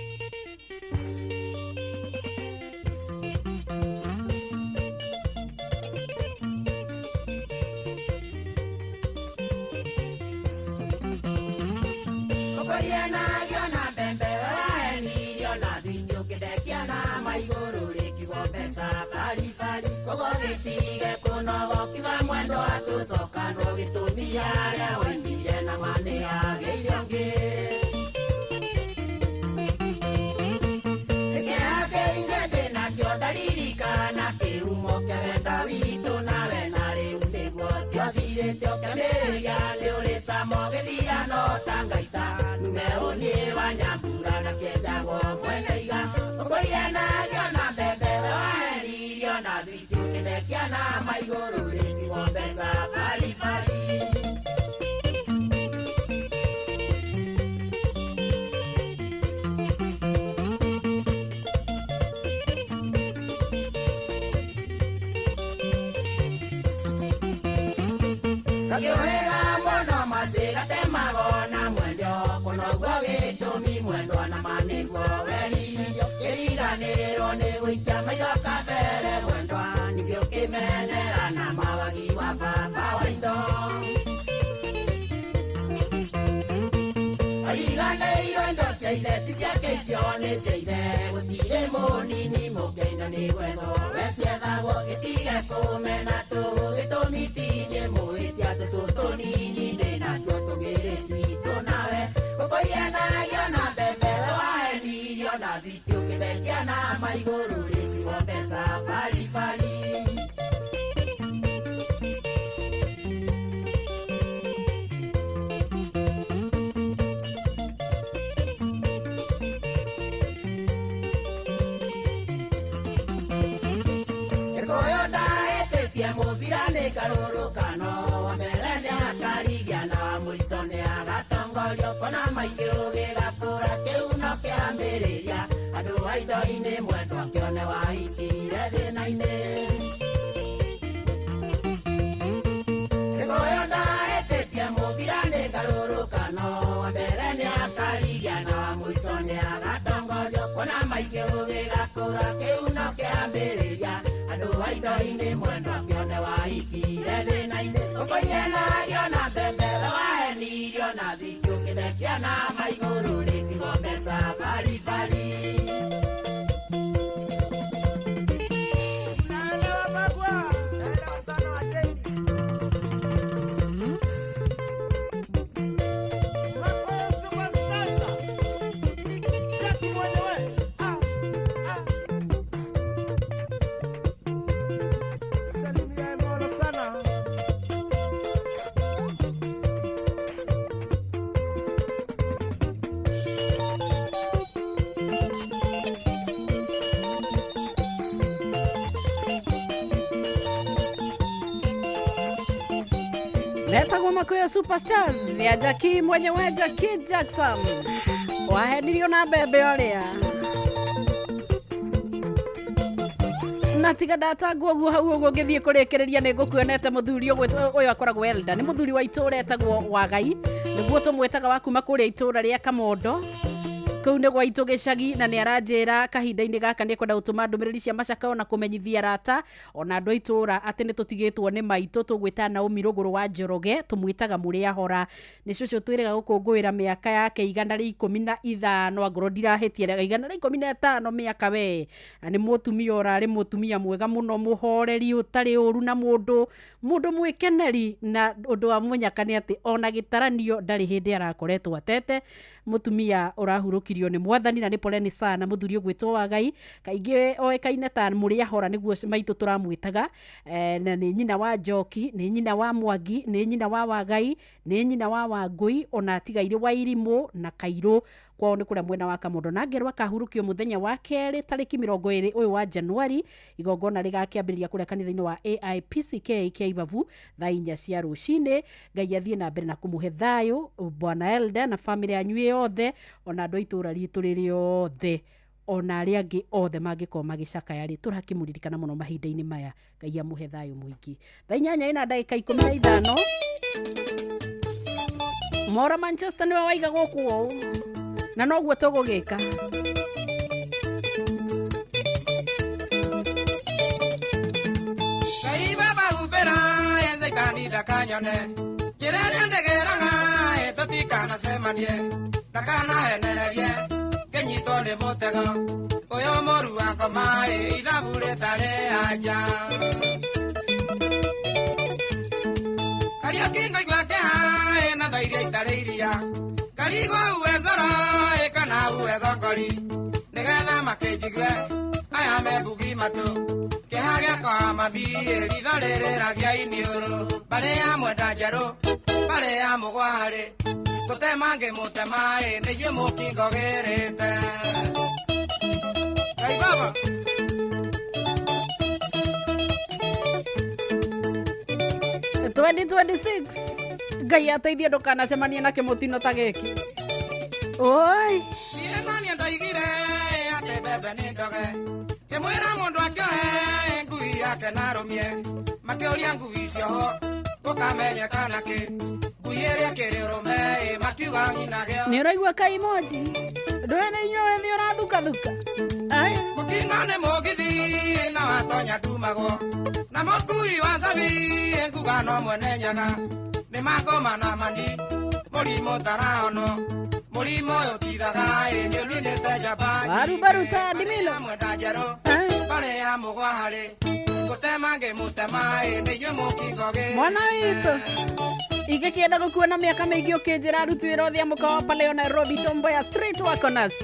Speaker 2: Metagwo Makuyu Superstars ya Jackie mwenyewe Jackie Jackson wahenirio na mbembe ũrĩa na tiga ndatangwo ũguo hau ũguo ngĩthiĩ kũrĩkĩrĩria nĩ ngũkuonete mũthuri ũyũ akoragwo elder nĩ mũthuri wa itũũra etagwo Wagai nĩguo tũmwĩtaga wa kuma kũrĩa itũũra rĩa Kamondo kũu nĩ gwa itũ gĩcagi na nĩ aranjĩra kahinda-inĩ gaka nĩ ekwenda gũtũma ndũmĩrĩri cia macaka ona kũmenyithia arata ona andũ a itũũra atĩ nĩ tũtigĩtwo nĩ maitũ tũgwĩta Naomi Rũgũrũ wa Njoroge tũmwĩtaga Mũrĩa Hora nĩ cũcũ twĩrĩga gũkũngũĩra mĩaka yake 115 angorwo ndirahĩtia 115 mĩaka we na nĩ mũtumia ũrarĩ mũtumia mwega mũno mũhoreri ũtarĩ ũru na mũndũ mũndũ mwĩkeneri na ũndũ wa mũnyaka nĩ atĩ ona gĩtaranio ndarĩ hĩndĩ arakoretwo atete mũtumia ũrahurũkirio nĩ mwathani na nĩ poleni sana mũthuri ũgwĩtwo Wagai kaingĩ oĩkaine ta Mũrĩa Hora nĩguo maitũ tũramwĩtaga na nĩ nyina wa Njoki nĩ nyina wa Mwangi nĩ nyina wa Wagai nĩ nyina wa Wangũi ona atigaire wa Irimũ na Kairũ kwao nĩ kũrĩa mwena wa Kamondo na ngerwa akahurũkio mũthenya wa kerĩ tarĩki 20 ũyũ wa Januari igongona rĩgakĩambĩrĩria kũrĩa kanitha-inĩ wa AIPCK kĩa Ibabu thaa 4 cia rũcinĩ. Ngai athiĩ na mbere na kũmũhe thayũ bwana Elda na famĩlĩ yanyu yothe ona andũ a itũũra ritũ rĩrĩ othe ona arĩa angĩ othe mangĩkorwo magĩcakaya rĩ tũrakĩmũririkana mũno mahinda-inĩ maya. Ngai amũhe thayũ mũingĩ. Thaa 8 na ndagĩka 15 Mora Manchester nĩwe waiga gũkũ ũũ na noguo tũgũgĩka.
Speaker 6: Ngai baba humbĩra Caitani ndakanyone njĩra ĩrĩa ndegeraga tũtikanacemanie ndakanahenererie ngĩnyitwo nĩ mũtego ũyũ mũru wa ngoma ithabu rĩtarĩ anja Kariũki ngaigua kĩha na tha iria itarĩ iria ngarigwo uwe coro kana uwe thongori nĩgetha makĩnjigue aya me mbugi matũ kĩha gĩakwa mami ritho rĩrĩragia iniũrũ mbarĩ ya mwenda njerũ mbarĩ ya mũgwarĩ gũtema ngĩmũtema nĩ inyuĩ mũkingo gĩrĩte. Ngai baba.
Speaker 2: 2026 Ngai ateithie ndũkanacemanie na kĩmũtino ta gĩkĩ. Oi
Speaker 6: niĩ no niĩ ndoigire atĩ mbembe nĩ ndoge ngĩmwĩra mũndũ akĩohe ngui yake na arũmie makĩũria ngui icio ho gũkamenyekana kĩ ngui ĩrĩa ĩkĩrĩ ũrũme makiuga ng'ina gĩo.
Speaker 2: Nĩ ũraigua kaimoji ndũĩ nĩ inyuĩ wĩthĩ ũrathukathuka.
Speaker 6: Mũkingo nĩ mũgithi na watonya ndumagwo na mũkui wa cabi nguga no mwene nyaga nĩ makoma na mani mũrimũ tarahonwo mũrimũ ũyũ tithaga nĩ ũninĩte njamba
Speaker 2: barubaruta ndimilo
Speaker 6: mwenda njerũ mbarĩ ya mũgwarĩ gũtema ngĩmũtema nĩ inyuĩ mũkingo gĩ
Speaker 2: mwana witũ ingĩkĩenda gũkuona mĩaka mĩingĩ ũkĩnjĩra aruti wĩra othe a mũkawa Paleo Nairobi Tomboya Street wako na C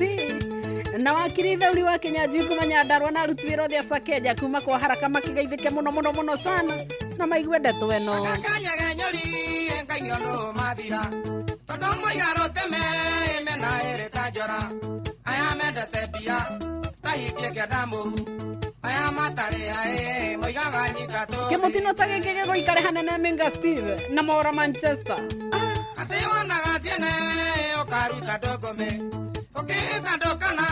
Speaker 2: na wakiri thauri wa Kenya Njui kuma Nyandarua na aruti wĩra othe a Sakeja kuma kwa haraka makĩgeithĩke mũno mũno mũno sana na maigue ndeto ĩno.
Speaker 6: Kanyagenyori Ngai nĩ ũndũ mathira tondũ moiga rũteme mena ĩrĩ ta njora aya mendete mbia ta hitie kĩenda mũhu aya matarĩ aĩ moigaga nyita tũ
Speaker 2: kĩmũtino ta gĩkĩ gĩgũikare hanene Minga Steve na Mora Manchester
Speaker 6: atĩ wonaga ciene ũkaruta ndũngũmĩ ũkĩhĩta ndũkana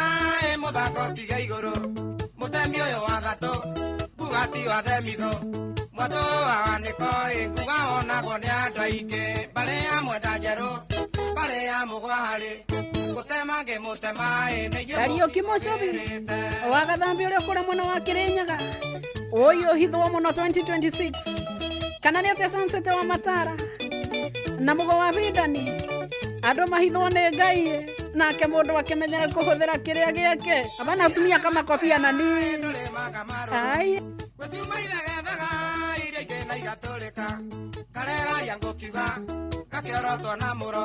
Speaker 6: mũthako tiga igũrũ mũtemi ũyũ wa gatũ bugati wa themithũ mwatũ wa wanĩko nguga wonagwo nĩ andũ aingĩ mbarĩ ya mwenda njerũ mbarĩ ya mũgwarĩ gũtema ngĩmũtema nĩ inyuĩ
Speaker 2: Kariũki Mũcobi wa Gathambi ũrĩa ũkũrĩa mwena wa Kĩrĩnyaga ũyũ hithwo mũno 2026 kana nĩ atĩa Sunset wa Matara na mũgo wa Bindani andũ mahithwo nĩ Ngai nake mũndũ akĩmenyera kũhũthĩra kĩrĩa gĩake abana atumia kama kobia na ni ai
Speaker 6: gwĩciuma ithegethaga iria ingĩ na igatũrĩka kareraria ngũkiuga gakĩorotwo na mũro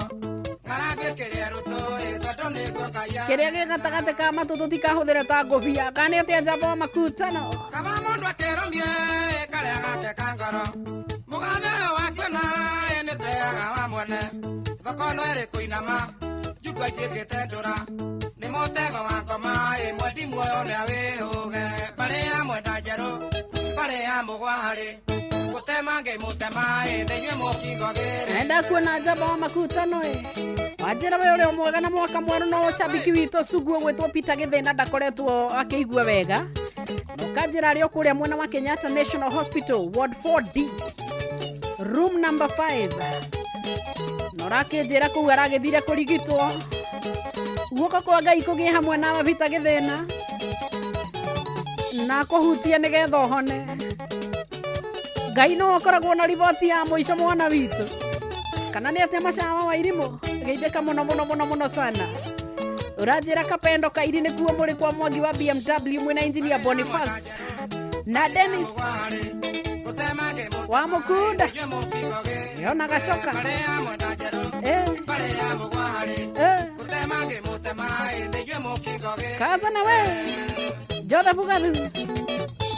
Speaker 6: ng'arangu ĩkĩrĩa rũtũĩ tondũ nĩguo Ngai
Speaker 2: kĩrĩa gĩ gatagatĩ ka matũ tũtikahũthĩre ta ngũbia kana nĩ atĩa njamba wa makutano
Speaker 6: kaba mũndũ akĩrũmie karĩa gake ka ngoro mũgathe ũyũ wa kuona nĩ teaga wa mwene thoko no ĩrĩ kũinama njukua ituĩkĩte ndũra nĩ mũtego wa ngoma mwendi muoyo nĩ awĩhũge mbarĩ ya mwenda njerũ mbarĩ ya mũgwarĩ gũtema
Speaker 2: Enda kuona njamba wa makutano ĩ wanjĩra we ũrĩa mwega na mwaka mwerũ no cabiki witũ sugu ũgwĩtwo Peter Gĩthĩna ndakoretwo akĩigua wega na ũkanjĩra arĩ o kũrĩa mwena wa Kenyatta National Hospital Ward 4D room number 5 na ũrakĩnjĩra kũu aragĩthire kũrigitwo. Guoko kwa Ngai kũgĩe hamwe nawe Peter Gĩthĩna na kũhutie nĩgetha ũhone. Ngai no akoragwo na riboti ya mũico mwana witũ kana nĩ atĩa macawa wa irimũ geithĩka mũno mũno mũno mũno sana. Ũranjĩra Kapendo Kairi nĩkuo mũrĩ kwa Mwangi wa BMW mwĩna engineer Boniface na Dennis wa Mukunda ndĩrona gacoka kaza na we Joseph Gathu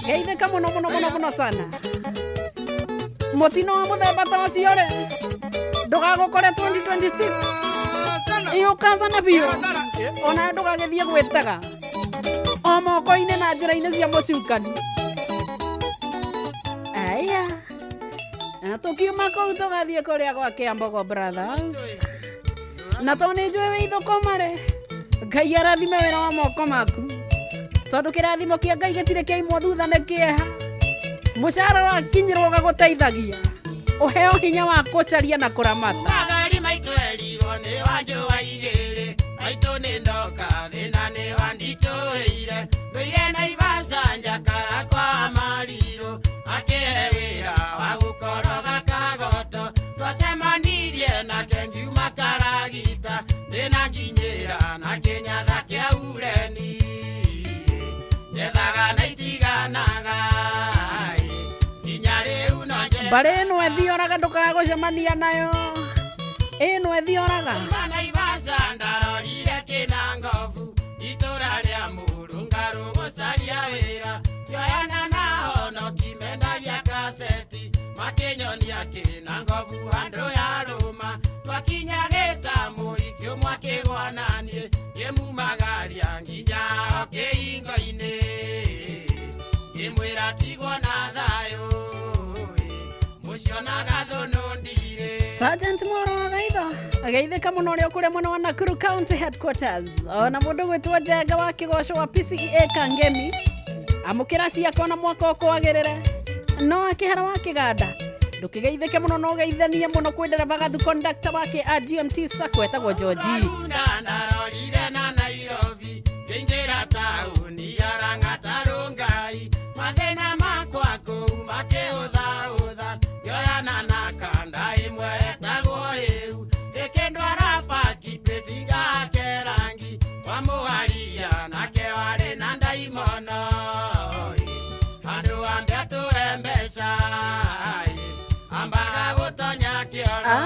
Speaker 2: geithĩka mũno mũno mũno mũno sana. Mũtino wa mũthemba ta ũcio rĩ ndũgagũkore 2026 ĩũkazana biũ ona ndũgagĩthiĩ gwĩtega o moko-inĩ na njĩra-inĩ cia mũcukani. Aya na tũkiuma kũu tũgathiĩ kũrĩa gwa Kĩambogo Brothers na tondũ nĩ njũĩ wĩ ithũkũma rĩ Ngai arathime wĩra wa moko maku tondũ kĩrathimo kĩa Ngai gĩtirĩ kĩaimwo thutha nĩ kĩeha. Mũcara wakinyĩrwo ũgagũteithagia ũheo hinya wa kũcaria na kũramata.
Speaker 6: Magari maitũ erirwo nĩ wanjũ wa igĩrĩ maitũ nĩ ndoka thĩna nĩ wanditũhĩire ndũire Naivasha njakaga kwa marirũ akĩhe wĩra wa gũkoroga kagoto twacemanirie nake ngiuma karagita ndĩna nginyĩra na kĩnyatha kĩa ureni njethaga na itiganaga nginya rĩu no
Speaker 2: Mbarĩ ĩno ĩthioraga ndũkagũcemania nayo ĩno ĩthioraga.
Speaker 6: Naivasha ndarorire kĩnangobu itũra rĩa mũrũngarũ gũcaria wĩra ngĩoyana na honoki mendagia kaseti makĩnyonia kĩnangobu handũ ya rũma twakinya gĩtamũ ikĩũmwa kĩgwa naniĩ ngĩmumagaria nginya o kĩhingo-inĩ ngĩmwĩra tigwo na thayũ mũcionaga thũnũ ndirĩ.
Speaker 2: Sergeant Mworo wa Gaitho ageithĩka mũno ũrĩa ũkũrĩa mwena wa Nakuru County Headquarters ona mũndũ gwĩtwo Njenga wa Kĩgoco wa PCEA Kangemi amũkĩra ciakwa na mwaka ũkwagĩrĩre no akĩhera wa kĩganda ndũkĩgeithĩke mũno no ũgeithanie mũno kwĩ ndereba Gathu conductor wake a GMT Sacco etagwo Georgie.
Speaker 6: Ndarorire na Nairobi ngĩingĩra taũni ya Lang'ata Rongai mathĩna makwa kũu makĩhũthahũtha ngĩoyana na kanda ĩmwe etagwo ĩu ĩkĩndwara paki place ngahake rangi wa mũharia nake warĩ na ndaimono andũ ambe atũhe mbeca ambaga gũtonya kĩoro.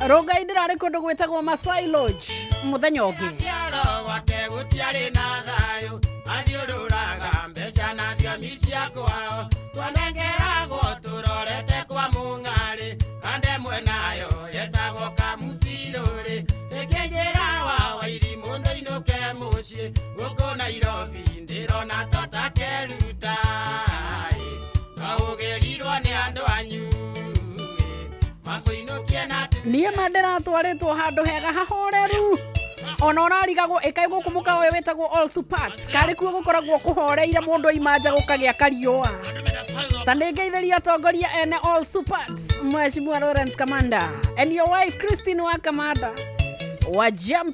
Speaker 2: Rongai ndĩrarĩ kũndũ gwĩtagwo Masai Lodge mũthenya ũngĩ.
Speaker 6: Kĩoro gwake gũtiarĩ na thayũ athiũrũraga mbeca na thiomi cia kwao twanengeragwo tũrorete kwa mũng'arĩ kande ĩmwe nayo yetagwo kamucirũrĩ ĩkĩnjĩra wa wairimũ ndũinũke mũciĩ gũkũ Nairobi ndĩrona totakeruta no ũgĩrirwo nĩ andũ anyu makũinũkie na
Speaker 2: Niĩ ma ndĩratwarĩtwo handũ hega hahoreru ona ũrarigagwo ĩkaĩ gũkũ mũkawa ũyũ wĩtagwo All Supat karĩ kuo gũkoragwo kũhoreire mũndũ aima nja gũkagĩa kariũa ta nĩ ngeithĩria atongoria ene All Supat Mheshimiwa Lawrence Kamanda and your wife Christine wa Kamanda wa Jam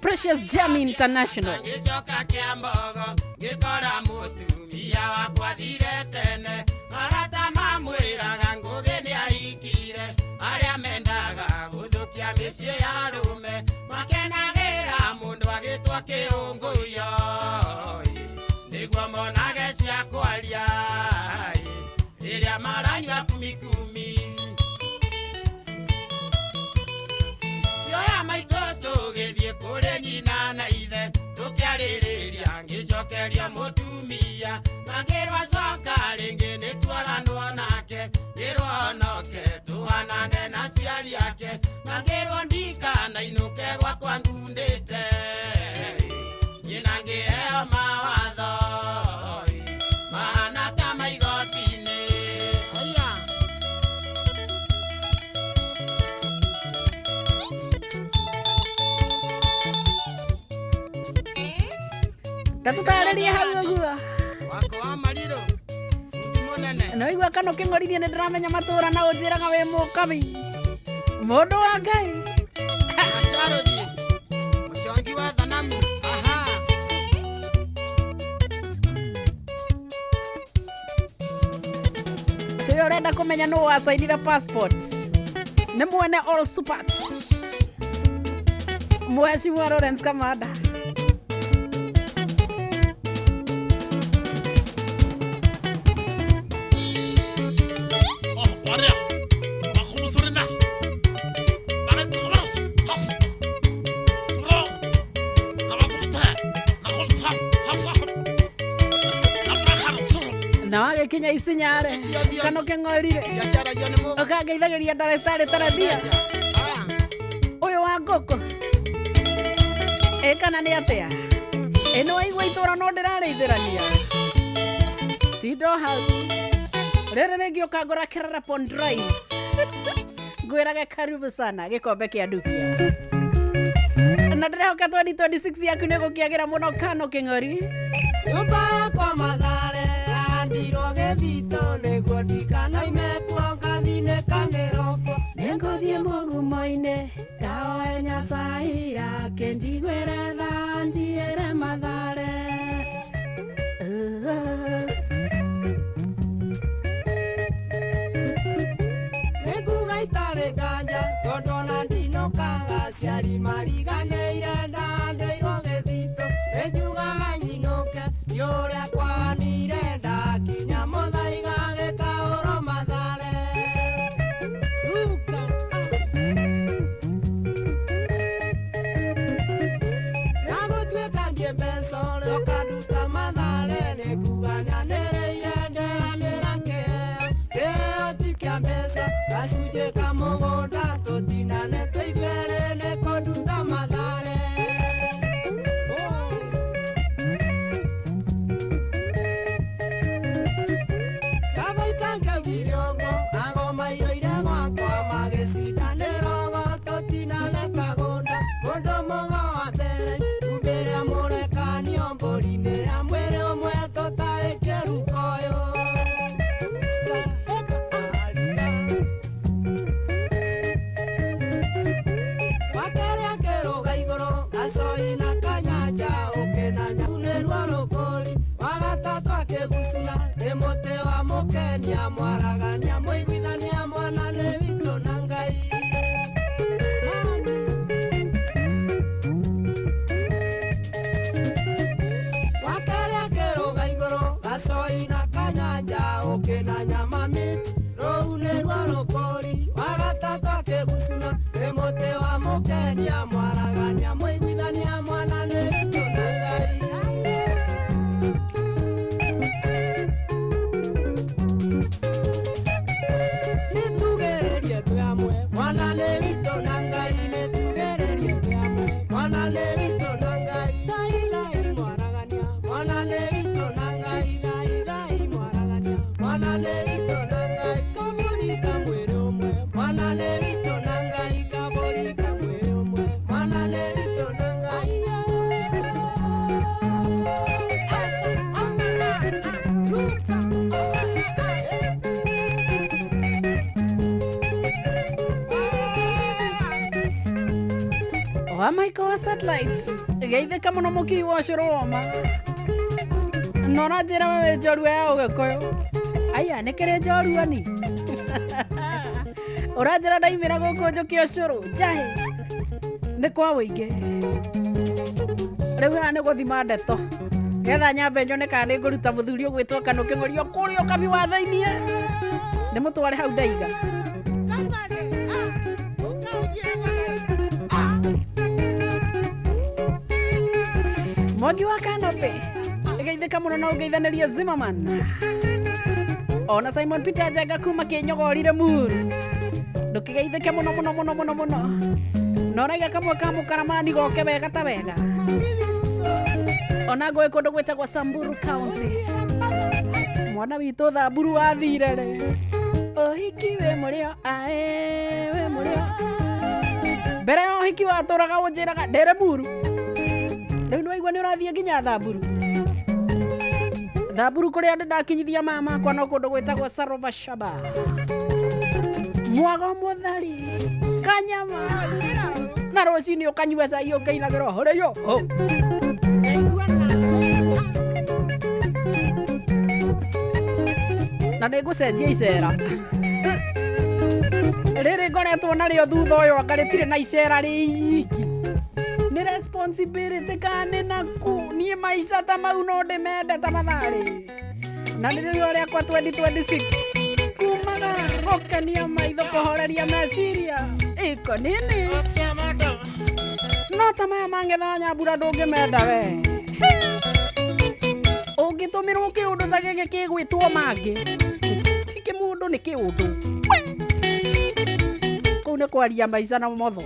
Speaker 2: Precious Jam International.
Speaker 6: Ngĩcoka Kĩambogo ngĩkora mũtumia wakwa thire tene arata mamwĩraga Ngũgĩ nĩahikire arĩa mendaga gũthũkia mĩciĩ ya arũme makenagĩra mũndũ agĩtwo kĩũngũiyo nĩguo monage cia kwaria rĩrĩa maranyua kumikumi. Yoya maitũ tũgĩthiĩ kũrĩ nyina na ithe tũkĩarĩrĩria ngĩcokeria mũtumia na ngĩrwo coka rĩngĩ nĩtuoranwo nake ngĩrwo honoke tũhanane na aciari ake na ngĩrwo ndikanainũke gwakwa ngundĩte nyina ngĩheo mawatho mahana ta maigoti-inĩ.
Speaker 2: Tatũtarĩrie hau ũguo. No igua kana ũkĩng'oririe nĩ ndĩramenya matũra na ũnjĩraga wĩ mũkami. Mũndũ wa Ngai.
Speaker 6: Mũcongi wa thanamu. Aha.
Speaker 2: Tũyũ ũrenda kũmenya nũ wacainire passport. Nĩ mwene all supert. Mheshimiwa Lawrence Kamanda. Na wagĩkinya isinyare kana ũkĩng'orire ũkangeithagĩria ndagĩtarĩ tarathia ũyũ wa ngũkũ ĩ kana nĩ atĩa ĩ nĩ waigua itũra no ndĩrarĩithĩrania tindo hau rĩrĩ rĩngĩ ũkangũra Kerera Pond Drive ngwĩrage karibu sana gĩkombe kĩa ndubia na ndĩrehoka 2026 yaku nĩ gũkĩagĩra mũno kano kĩng'ori
Speaker 6: Nyũmba yakwa Mathare yandirwo gĩthitũ nĩguo ndikanaime kuo ngathinĩkanĩrwo kuo.
Speaker 2: Nĩngũthiĩ mũgumo-inĩ ngaoe Nyasaye yake njiguĩre tha njiĩre Mathare.
Speaker 6: Nĩnguga itarĩ nganja tondũ ona ndinũkaga aciari mariganĩire ndandĩirwo gĩthitũ nĩnjugaga nyinũke nĩ ũrĩa kwanire ndakinya mũthaiga gĩkaũrwo Mathare. Ruka. Ndagũtuĩka ndiĩ mbeca ũrĩa ũkanduta Mathare nĩnguga nyanĩrĩire ndĩranĩra kĩheo kĩheo ti kĩa mbeca gacunjĩ ka mũgũnda tũtinane tũigwere nĩkũnduta Mathare. Kaba itangĩaugire ũguo agoma iyoire gwakwa magĩcindanĩra ũgo tũtinane kagũnda mũndũ mũgo wa mbere itumbĩ rĩa mũrekanio mbũri-inĩ ya mwĩrĩ ũmwe tũtaĩkie rukoyo. Wakerĩ akĩrũga igũrũ gacoi na kanyanja ũkĩnanya nĩruo rũkũri wa gatatũ akĩgucuna nĩ mũtĩ wa mũkenia mwaragania mũiguithania mwana nĩ witũ na Ngai. Wakerĩ akĩrũga igũrũ gacoi na kanyanja ũkĩnanya mamiti rũu nĩruo rũkũri wa gatatũ akĩgucuna nĩ mũtĩ wa mũkenia mwaragania mũiguithania mwana nĩ witũ na Ngai. Nĩtugĩrĩrie twĩ amwe mwana nĩ witũ na Ngai nĩtugĩrĩrie twĩ amwe mwana nĩ witũ na Ngai thai thai mwaragania mwana nĩ witũ na Ngai thai thai mwaragania mwana nĩ witũ na Ngai kabũri kamwĩrĩ ũmwe mwana nĩ witũ na Ngai kabũri kamwĩrĩ ũmwe mwana nĩ witũ na Ngai.
Speaker 2: Wa Michael wa satellite geithĩka mũno mũkii wa ũcũrũ woma na ũranjĩra we wĩ njorua ya ũgĩkũyũ aya nĩ kĩrĩ njorua ni ũranjĩra ndaimĩra gũkũ njũke ũcũrũ njahĩ nĩ kwa wũingĩ rĩu haha nĩ gũthima ndeto getha nyambe nyone kana nĩ ngũruta mũthuri ũgwĩtwo kana ũkĩng'orio kũrĩa ũkabi watho-inĩ nĩ mũtware hau ndaiga. Mwangi wa Kanope geithĩka mũno na ũngeithanĩrie Zimmerman ona Simon Peter Njenga kuma kĩnyogorire muru ndũkĩgeithĩke mũno mũno mũno mũno mũno na ũraiga kamwe ka mũkaramani goke wega ta wega ona ngũĩ kũndũ gwĩtagwo Samburu County mwana witũ Thamburu wathire rĩ ũhiki wĩ mũrĩo ae wĩ mũrĩo mbere ya ũhiki watũraga ũnjĩraga ndĩrĩ muru rĩu nĩ waigua nĩ ũrathiĩ nginya Thamburu. Thamburu kũrĩa ndĩ ndakinyithia maya makwa no kũndũ gwĩtagwo Sarova Shaba. Mwago mũtheri kanyama na rũcinĩ ũkanyua cai ũkĩinagĩrwo hũrĩyo ho. Na nĩ ngũcenjia icera rĩrĩ ngoretwo narĩo thutha ũyũ anga rĩtirĩ na icera rĩiki. Nĩ responsibility kana nĩ naku niĩ maica ta mau no ndĩmende ta matharĩ. Na nĩ rĩo rĩakwa 2026 kumaga gũkenia maitho kũhoreria meciria iko nini no ta maya mang'etha nyambura ndũngĩmenda we. Ũngĩtũmĩrwo kĩũndũ ta gĩkĩ kĩgwĩtwo mangĩ ti kĩmũndũ nĩ kĩũndũ. Kũu nĩ kwaria maica na motho.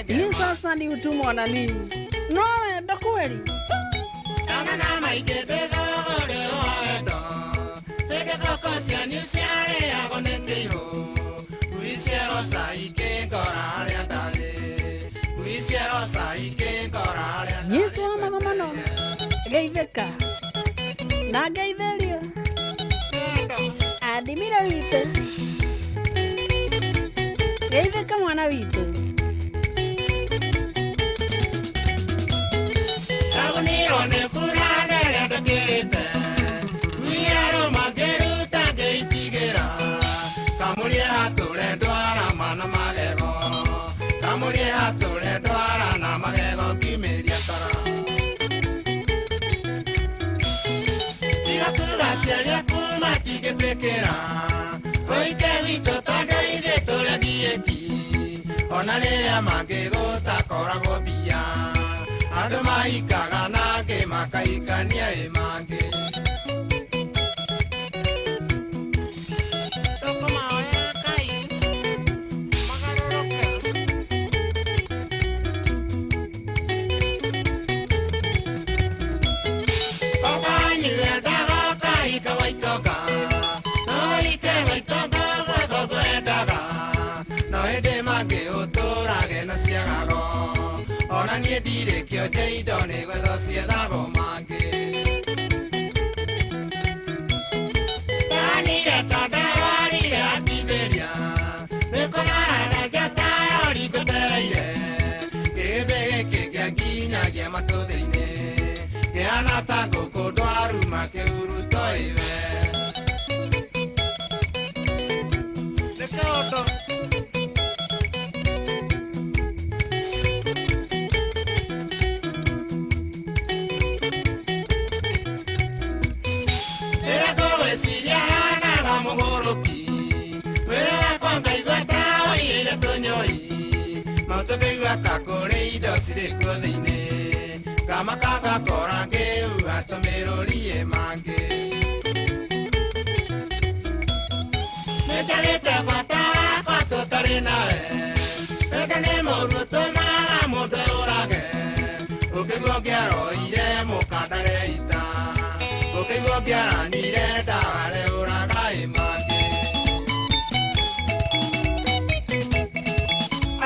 Speaker 2: Hii sasa ni utumwa na nini? No wendo kweli. Yesu wa magomano geithĩka na ngeithĩrio andimira witũ geithĩka mwana witũ.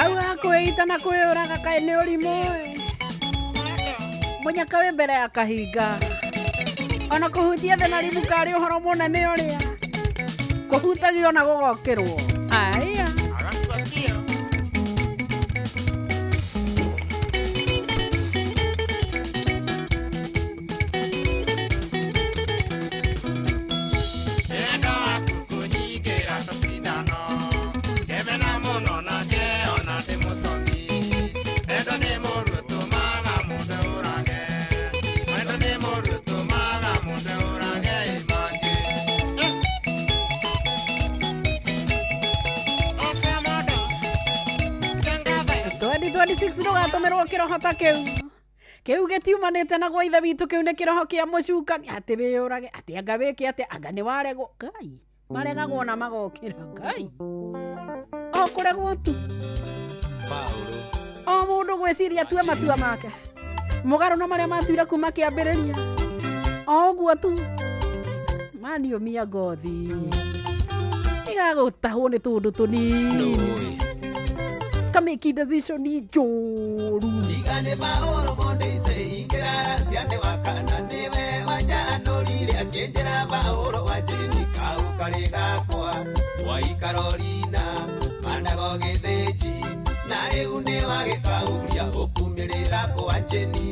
Speaker 2: Auga kwĩita na kwĩyũraga kaĩ nĩ ũrimũ ĩ. Mũnyaka wĩ mbere ya kahinga ona kũhutia thĩ na rimu karĩ ũhoro mũnene ũrĩa kũhutagio na gũgokĩrwo aya. 2026 ndũgatũmĩrwo kĩroho ta kĩu. Kĩu gĩtiumanĩte na gwa ithe witũ, kĩu nĩ kĩroho kĩa mũcukani. Atĩ wĩyũrage, atĩ anga wĩke atĩ, anga nĩ waregwo. Ngai, maregagwo na magokĩra. Ngai, o kũregwo tu. O mũndũ gwĩciria atue matua make mũgarũ na marĩa matuire kuma kĩambĩrĩria, o ũguo tu maniũmia ngothi igagũtahwo nĩ tũndũ tũnini, kamĩki decision njũru.
Speaker 6: Igane maũru monde ice ingĩrara ciande wakana nĩwe wanjanũrire akĩnjĩra maũru wanjĩni kau karĩ gakwa waikarorina mandago gĩthĩnji na rĩu nĩ wagĩkauria ũkumĩrĩra kwanjĩni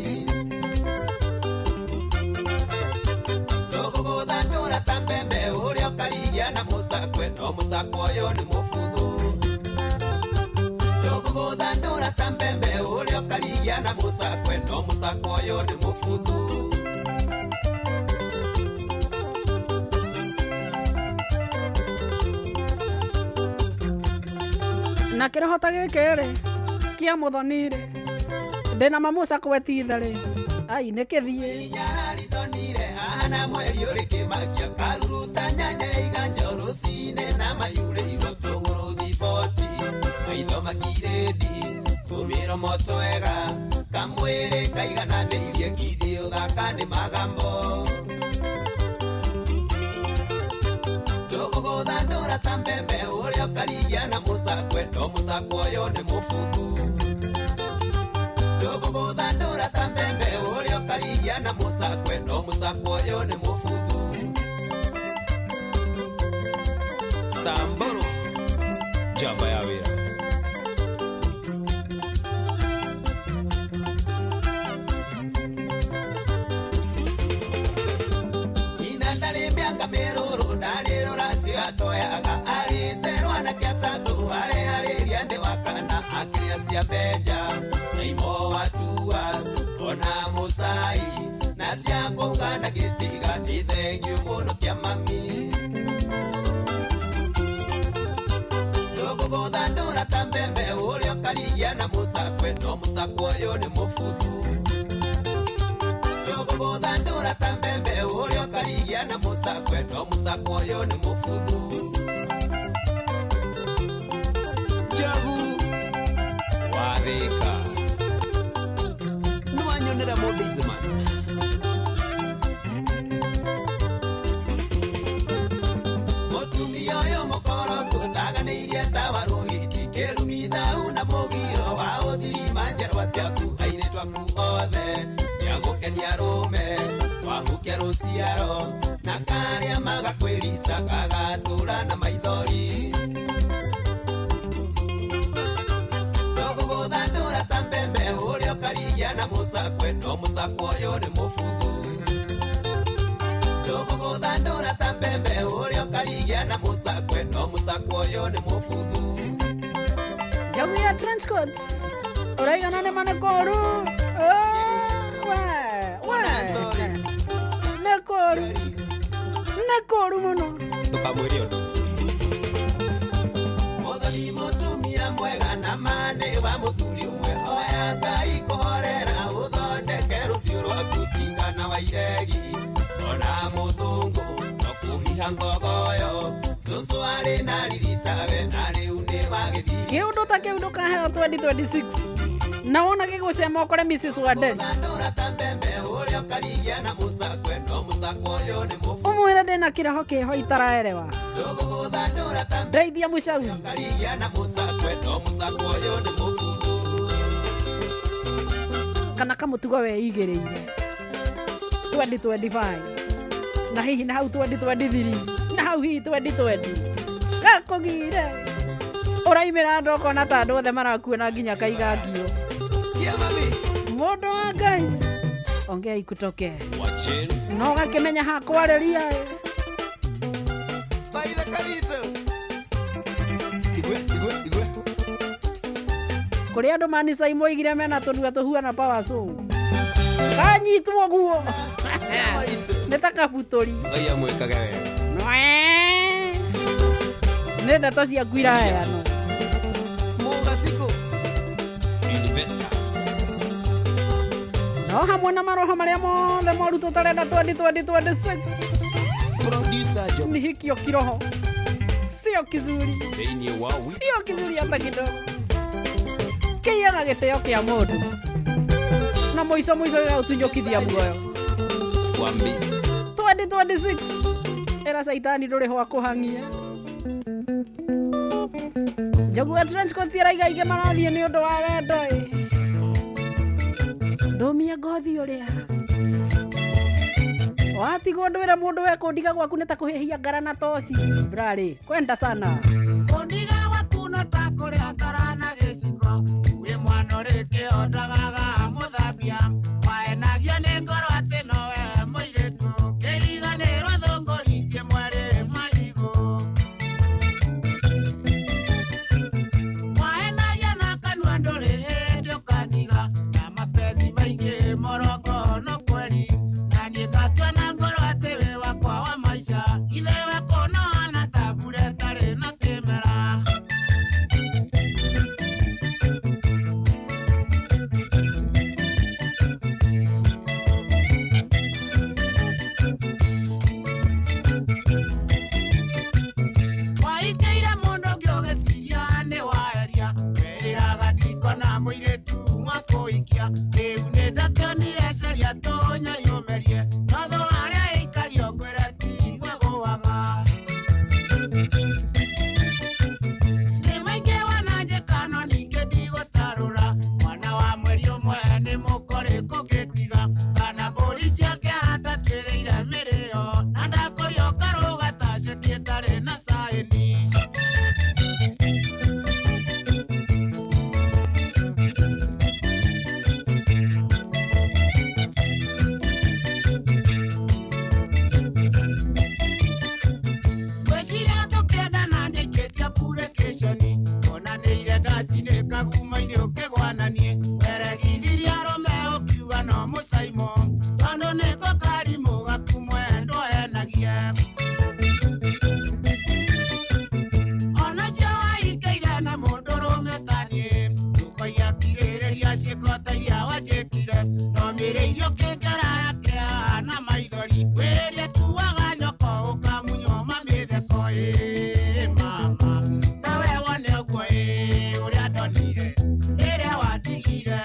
Speaker 6: tũgũgũthandũra ta mbembe ũrĩa ũkarigia na mũcakwe no mũcakwe ũyũ nĩ mũbuthu. Tũgũgũthandũra ta mbembe ũrĩa ũkarigia na mũcakwe no mũcakwe ũyũ nĩ mũbuthu.
Speaker 2: Na kĩroho ta gĩkĩ rĩ kĩa mũthoni rĩ ndĩna mamũcakwe titha rĩ ai nĩ kĩthiĩ.
Speaker 6: Nyararitonire ahana mweri ũrĩ kĩmakia karuruta nyanya iganjo rũcinĩ na mayurĩirwo tũgũrũ thiboti maitho makirĩndi tũmĩromo twega kamwĩrĩ kaigananĩirie githĩ ũthaka nĩ magambo. Tũgũgũthandũra ta mbembe ũrĩa ũkarigia na mũcakwe no mũcakwe ũyũ nĩ mũbuthu. Tũgũgũthandũra ta mbembe ũrĩa ũkarigia na mũcakwe no mũcakwe ũyũ nĩ mũbuthu.
Speaker 24: Samburu njamba ya wĩra.
Speaker 6: Nyina ndarĩ mĩaka mĩrũrũ ndarĩ rũracio atoyaga arĩte rwanake atatũ arĩarĩria nĩ wakana akĩrĩa cia mbenja Saimo wa Tuas ona Mũcai na cia kũuga na gĩtiga nĩ thengiũ mũno kĩa mami. Tũgũgũthandũra ta mbembe ũrĩa ũkarigia na mũcakwe no mũcakwe ũyũ nĩ mũbuthu. Tũgũgũthandũra ta mbembe ũrĩa ũkarigia na mũcakwe no mũcakwe ũyũ nĩ mũbuthu.
Speaker 24: Njogu wathĩka nĩwanyonera mũndũ icemania.
Speaker 6: Mũtumia ũyũ mũkoroku ndaganĩirie ta wa rũhiti kĩrumithau na mũgiro wa ũthirima njerwa ciaku airĩtu aku othe nĩagũkenia rũme wahukia rũciaro na karĩa magakwĩrica gagatũra na maithori. Tũgũgũthandũra ta mbembe ũrĩa ũkarigia na mũcakwe no mũcakwe ũyũ nĩ mũbuthu. Tũgũgũthandũra ta mbembe ũrĩa ũkarigia na mũcakwe no mũcakwe ũyũ nĩ mũbuthu.
Speaker 2: Njogu ya trench coats ũraigana nĩ ma nĩ kũũru. We nĩ kũũru, nĩ kũũru mũno.
Speaker 24: Ndũkamwĩre ũndũ.
Speaker 6: Mũthoni mũtumia mwega na ma nĩ wa mũthuri ũmwe hoya Ngai kũhorera ũthondeke rũciũ rwaku tigana wa iregi ona mũthũngũ no kũhiha ngogoyo cũcũ arĩ na riritawe na rĩu nĩ wagĩthiri.
Speaker 2: Kĩũndũ ta kĩu ndũkaheo 2026 na wona gĩgũcema ũkore Mrs. Warden
Speaker 6: Thandũra ta mbembe ũrĩa ũkarigia na mũcakwe no mũcakwe ũyũ nĩ mũbuthu.
Speaker 2: Ũmwĩre ndĩna kĩroho kĩho itaraerewa.
Speaker 6: Tũgũgũthandũra ta
Speaker 2: ndeithia mũcauri
Speaker 6: ũkarigia na mũcakwe no mũcakwe ũyũ nĩ mũbuthu.
Speaker 2: Kana kamũtugo weigĩrĩire 2025 na hihi na hau 2023 na hau hihi 2020 gakũgire ũraimĩra andũ ũkona ta andũ othe marakuona nginya kaigangio. Mũndũ wa Ngai ongea ikutoke no ũgakĩmenya hakwarĩria.
Speaker 6: Baitha karito.
Speaker 24: Igwe igwe igwe.
Speaker 2: Kũrĩ andũ manicai moigire mena tũnua tũhuana power saw kanyitwo guo nĩ ta kabutũri.
Speaker 24: Ngai amwĩkage wega.
Speaker 2: Nĩ ndeto ciaku iraheanwo.
Speaker 6: Mũgacikũ.
Speaker 7: Festus.
Speaker 2: No hamwe na maroho marĩa mothe moru tũtarenda 2026.
Speaker 7: Producer Job.
Speaker 2: Ni hikio kiroho sio kizuri,
Speaker 7: Thĩinĩ wa
Speaker 2: sio kizuri hata kidogo. Kĩiyaga gĩtĩo kĩa mũndũ na mũico mũico gĩgaũtunyũkithia muoyo.
Speaker 7: Wambis.
Speaker 2: 2026 ĩra caitani ndũrĩ hwa kũhang'ia. Njogu ya trench coat ĩraiga aingĩ marathiĩ nĩ ũndũ wa wendo ĩ. Ndũmie ngothi ũrĩa watigwo ndwĩre mũndũ wekũndiga gwaku nĩ ta kũhĩhia ngara na toci brarĩ kwenda sana.
Speaker 6: Kũndiga gwaku no ta kũrĩa ngara na gĩciko, wĩ mwana ũrĩ kĩondagaga mũthambia, waenagio nĩ ngoro atĩ nowe mũirĩtu, kĩriganĩrwo thũngũri mwerĩ marigũ. Waenagio na kanua ndũrĩ hĩndĩ ũkaniga, na mapenzi maingĩ moroko no kweri, na niĩ ngatua na ngoro atĩ wĩ wakwa wa maica, ithe wakwa no hana ta mbura ĩtarĩ na kĩmera. Waikĩire mũndũ ũngĩ ũgĩciria nĩ waeria, wĩraga ndikona mũirĩtu wa kũhikia, rĩu nĩ ndakĩonire caria tũnyayũmĩrie, no thũ harĩa ĩikario ngwĩre tigwe gũaga. Nĩ maingĩ wananjĩka no ningĩ ndigũtarũra, mwana wa mweri ũmwe nĩ mũkũrĩ kũngĩtiga, kana mbũri ciake atatwĩrĩire mĩrĩo, na ndakũria ũkarũga ta ceki ĩtarĩ na caĩni. Ngwĩciria tũkĩendana ndĩkĩtie application, onanĩire ndacinĩka guuma-inĩ ũkĩgwananie, weregithirie arũme ũkiuga no mũcaimo, tondũ nĩko karimũ gaku mwendwa enagie. Onacio waikĩire na mũndũrũme ta niĩ, ũkoiga kirĩrĩria ciĩko ta iria wanjĩkire, no mĩrĩirio ũkĩngera yakĩa na maithori, wĩrĩrie tuaga nyoko ũkamunywo mamĩtheko ĩ mama, nawe wone ũguo ĩ ũrĩa ndonire rĩrĩa wandigire.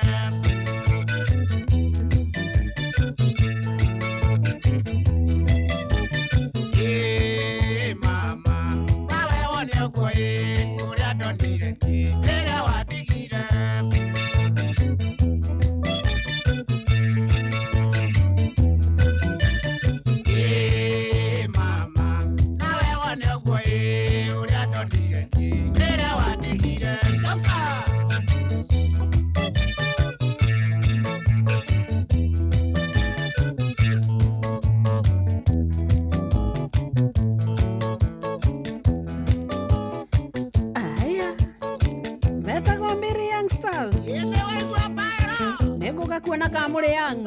Speaker 6: Ĩ mama, nawe wone ũguo ĩ ũrĩa ndonire rĩrĩa wandigire. Ĩ mama, nawe wone ũguo ĩ ũrĩa ndonire rĩrĩa wandigire. Coka.
Speaker 2: Aya, metagwo Mary Youngsters. Nĩngũka kuona ka mũrĩ young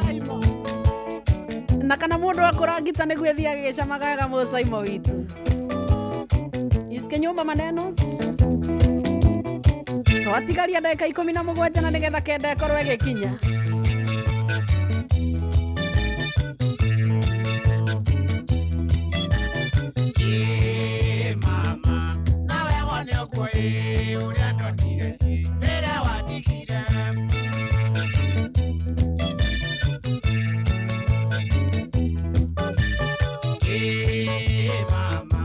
Speaker 2: na kana mũndũ akũra ngita nĩguo ĩthiage gĩcamaga wega mũcaimo witũ. Isike nyũmba manenos twatigaria ndagĩka 17 na nĩgetha kenda ĩkorwo ĩgĩkinya.
Speaker 6: Ĩ mama, nawe wone ũguo ĩ ũrĩa ndonire rĩrĩa wandigire. Ĩ mama,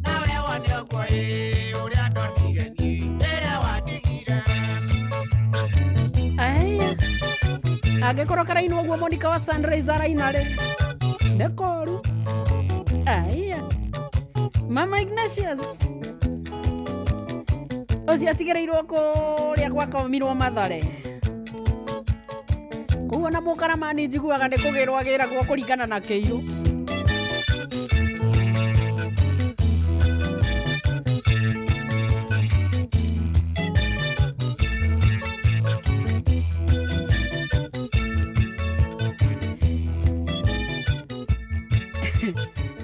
Speaker 6: nawe wone ũguo ĩ ũrĩa ndonire rĩrĩa wandigire.
Speaker 2: Aya, angĩkorwo karainwo ũguo Monica wa Sunrise araina rĩ, nĩ koru. Aya, Mama Ignatius ũcio atigĩrĩirwo kũrĩa gwakomirwo Mathare. Koguo na mũkaramani njiguaga nĩ kũgĩrwo agĩragwo kũringana na kĩirũ.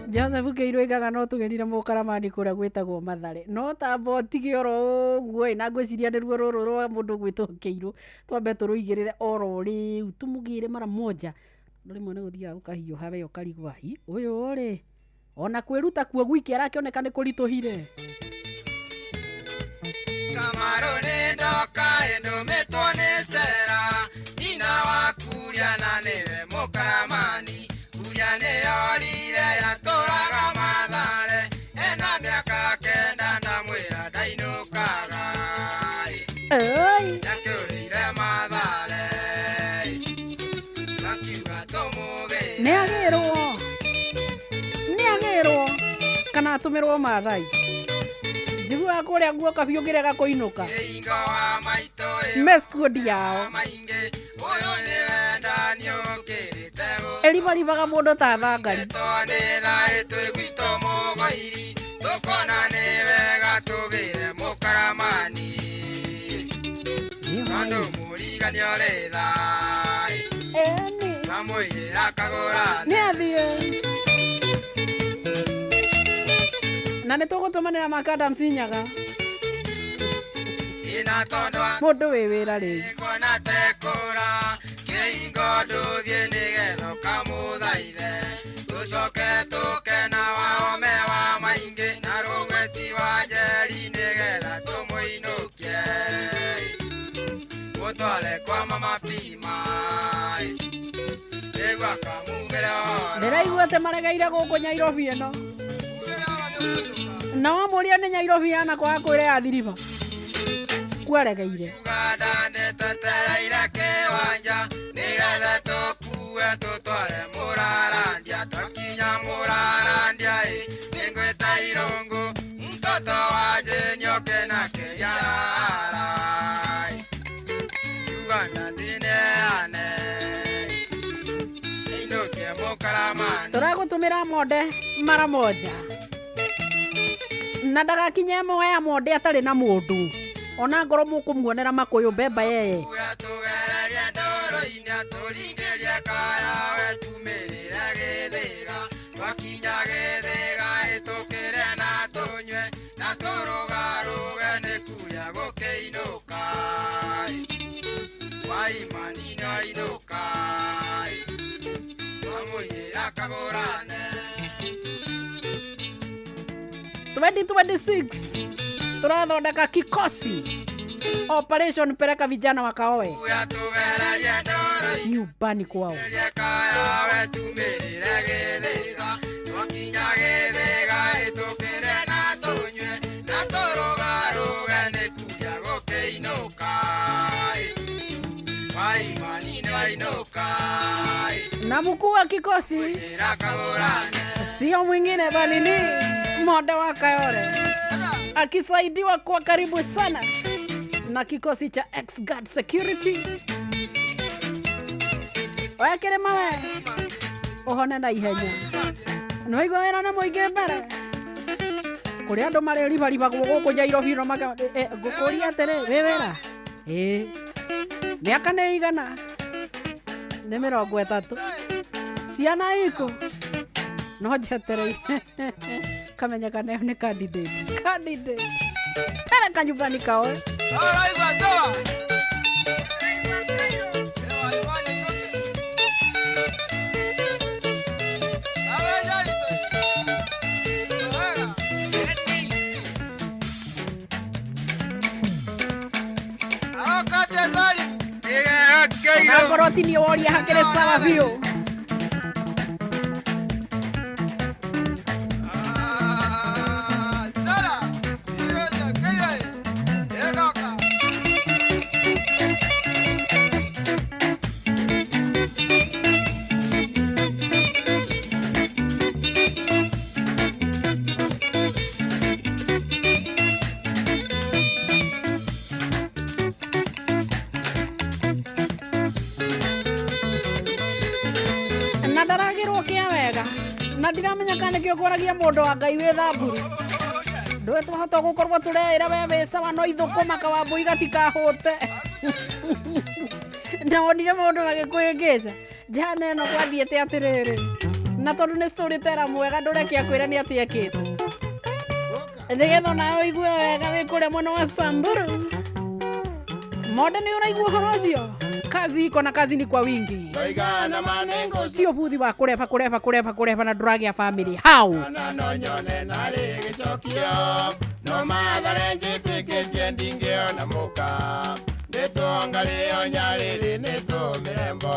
Speaker 2: Joseph Kĩirũ oigaga no tũgerire mũkaramani kũrĩa gwĩtagwo Mathare no tamba ũtige oro ũguo ĩ na ngwĩciria nĩruo rũrũ rwa mũndũ gwĩtwo Kĩirũ twambe tũrũigĩrĩre oro rĩu tũmũgĩre mara moja tondũ rĩmwe nĩ gũthiaga gũkahiũha we ũkarigwo hi ũyũ rĩ ona kwĩruta kuo gwiki arakĩoneka nĩ kũritũhire.
Speaker 6: Kamaru nĩ ndoka ĩndũmĩtwo nĩ cera nyina wa kuria na nĩwe mũkaramani kuria nĩyorire yatũraga Mathare ena mĩaka 9 ndamwĩra ndainũkaga
Speaker 2: ĩĩ
Speaker 6: yakĩũrĩire Mathare makiuga tũmũgĩre
Speaker 2: nĩ agĩrwo kana atũmĩrwo Maathai njiguaga kũrĩa guoka biũ ngĩrega kũinũka
Speaker 6: ingo wa maitũ
Speaker 2: meskuodi yao
Speaker 6: maingĩ ũyũ nĩ wendani ũkĩrĩte
Speaker 2: ĩribaribaga mũndũ ta thangari
Speaker 6: nĩ thaĩ twĩ gwitũ mũgoiri tũkona nĩ wega tũgĩre mũkaramani tondũ mũriga nĩorĩ thaĩ kamũigĩra kagũrane
Speaker 2: nĩ athiĩ na nĩ tũgũtũmanĩra makadam Sinyaga
Speaker 6: ina tondũ
Speaker 2: mũndũ wĩ wĩra rĩu
Speaker 6: kuona tekũra kĩhingo ndũthiĩ nĩgetha ũkamũthaithe tũcoke tũke na wahome wa maingĩ na rũgweti wa njeri nĩgetha tũmũinũkie mũtware kwa mama Pima nĩguo akamugĩre ũhoro.
Speaker 2: Ndĩraigua atĩ maregeire gũkũ Nyairobi ĩno na wamũria nĩ Nyairobi yana kwaga kwĩra ya thiriba kuaregeire
Speaker 6: Uganda nĩtwetereire kĩwanja nĩgetha tũkue tũtware mũrarandia twakinya mũrarandia ĩ nĩngwĩta irũngũ mtoto wa Njĩnyoke nake yarara Uganda ndĩneane ĩinũkie mũkaramani
Speaker 2: tũragũtũmĩra monde mara moja na ndagakinye ĩmwe ya monde atarĩ na mũndũ ona ngorwo mũkũmuonera makũyũ mbemba yeye
Speaker 6: tũgererie ndoro-inĩ atũringĩrie karawe tumĩrĩre gĩthĩga twakinya gĩthĩga ĩtũkĩre na tũnyue na tũrũgarũge nĩ kuria gũkĩinũka waimani nĩoinũka twamũiyĩra kagũrane
Speaker 2: 2026 tũrathondeka kikosi operation peleka vijana wakaoe
Speaker 6: tũgererie ndoro-inĩ
Speaker 2: nyumbani kwao
Speaker 6: karawe tumĩrĩre gĩthĩga twakinya gĩthĩga ĩtũkĩre na tũnyue na tũrũgarũge nĩ kuria gũkĩinũka waimani nĩwainũka
Speaker 2: na mkuu wa kikosi sio mwingine bali ni Monde wa Kayole akisaidiwa kwa karibu sana na kikosi cha X-Guard Security. Wekere mawe ũhone na ihenya nĩwaigua wĩra nĩ mũingĩ mbere kũrĩ andũ marĩribaribagwo gũkũ Nyairobi no maka ngũkũria atĩrĩ wĩ wĩra ĩĩ mĩaka nĩ igana nĩ 30 ciana ikũ no njetereire kamenya kana ĩyo nĩ candidate pereka nyumbani kaoe.
Speaker 6: Ũraigua toa
Speaker 2: Onakorwo ti niĩ woria hakĩrĩ sawa biũ. Na ndaragĩrwo kĩa wega na ndiramenya kana nĩkĩo ngwaragia mũndũ wa Ngai wĩ thamburu ndũĩ twahota gũkorwo tũreĩra we wĩ sawa no ithũkũma kawambũi gatikahũte na wonire mũndũ agĩkwĩngĩca njana ĩno gwathiĩte atĩrĩrĩ Na tondu ni storyteller mwega ndureke akwira ni atia ekite. Nigetha onawe ũigue wega wĩ kũrĩa mwena wa Samburu. Monde nĩ ũraigua ũhoro ũcio? Kazi iko na kazi ni kwa wingi. Sio buthi wa kureba kureba kureba kureba na ndũragĩa family. How?
Speaker 6: No nyone narĩ gĩcokio no mathare njĩtĩkĩtie ndingĩona mũka ndĩtũngarĩo nyarĩrĩ nĩtũmĩrembo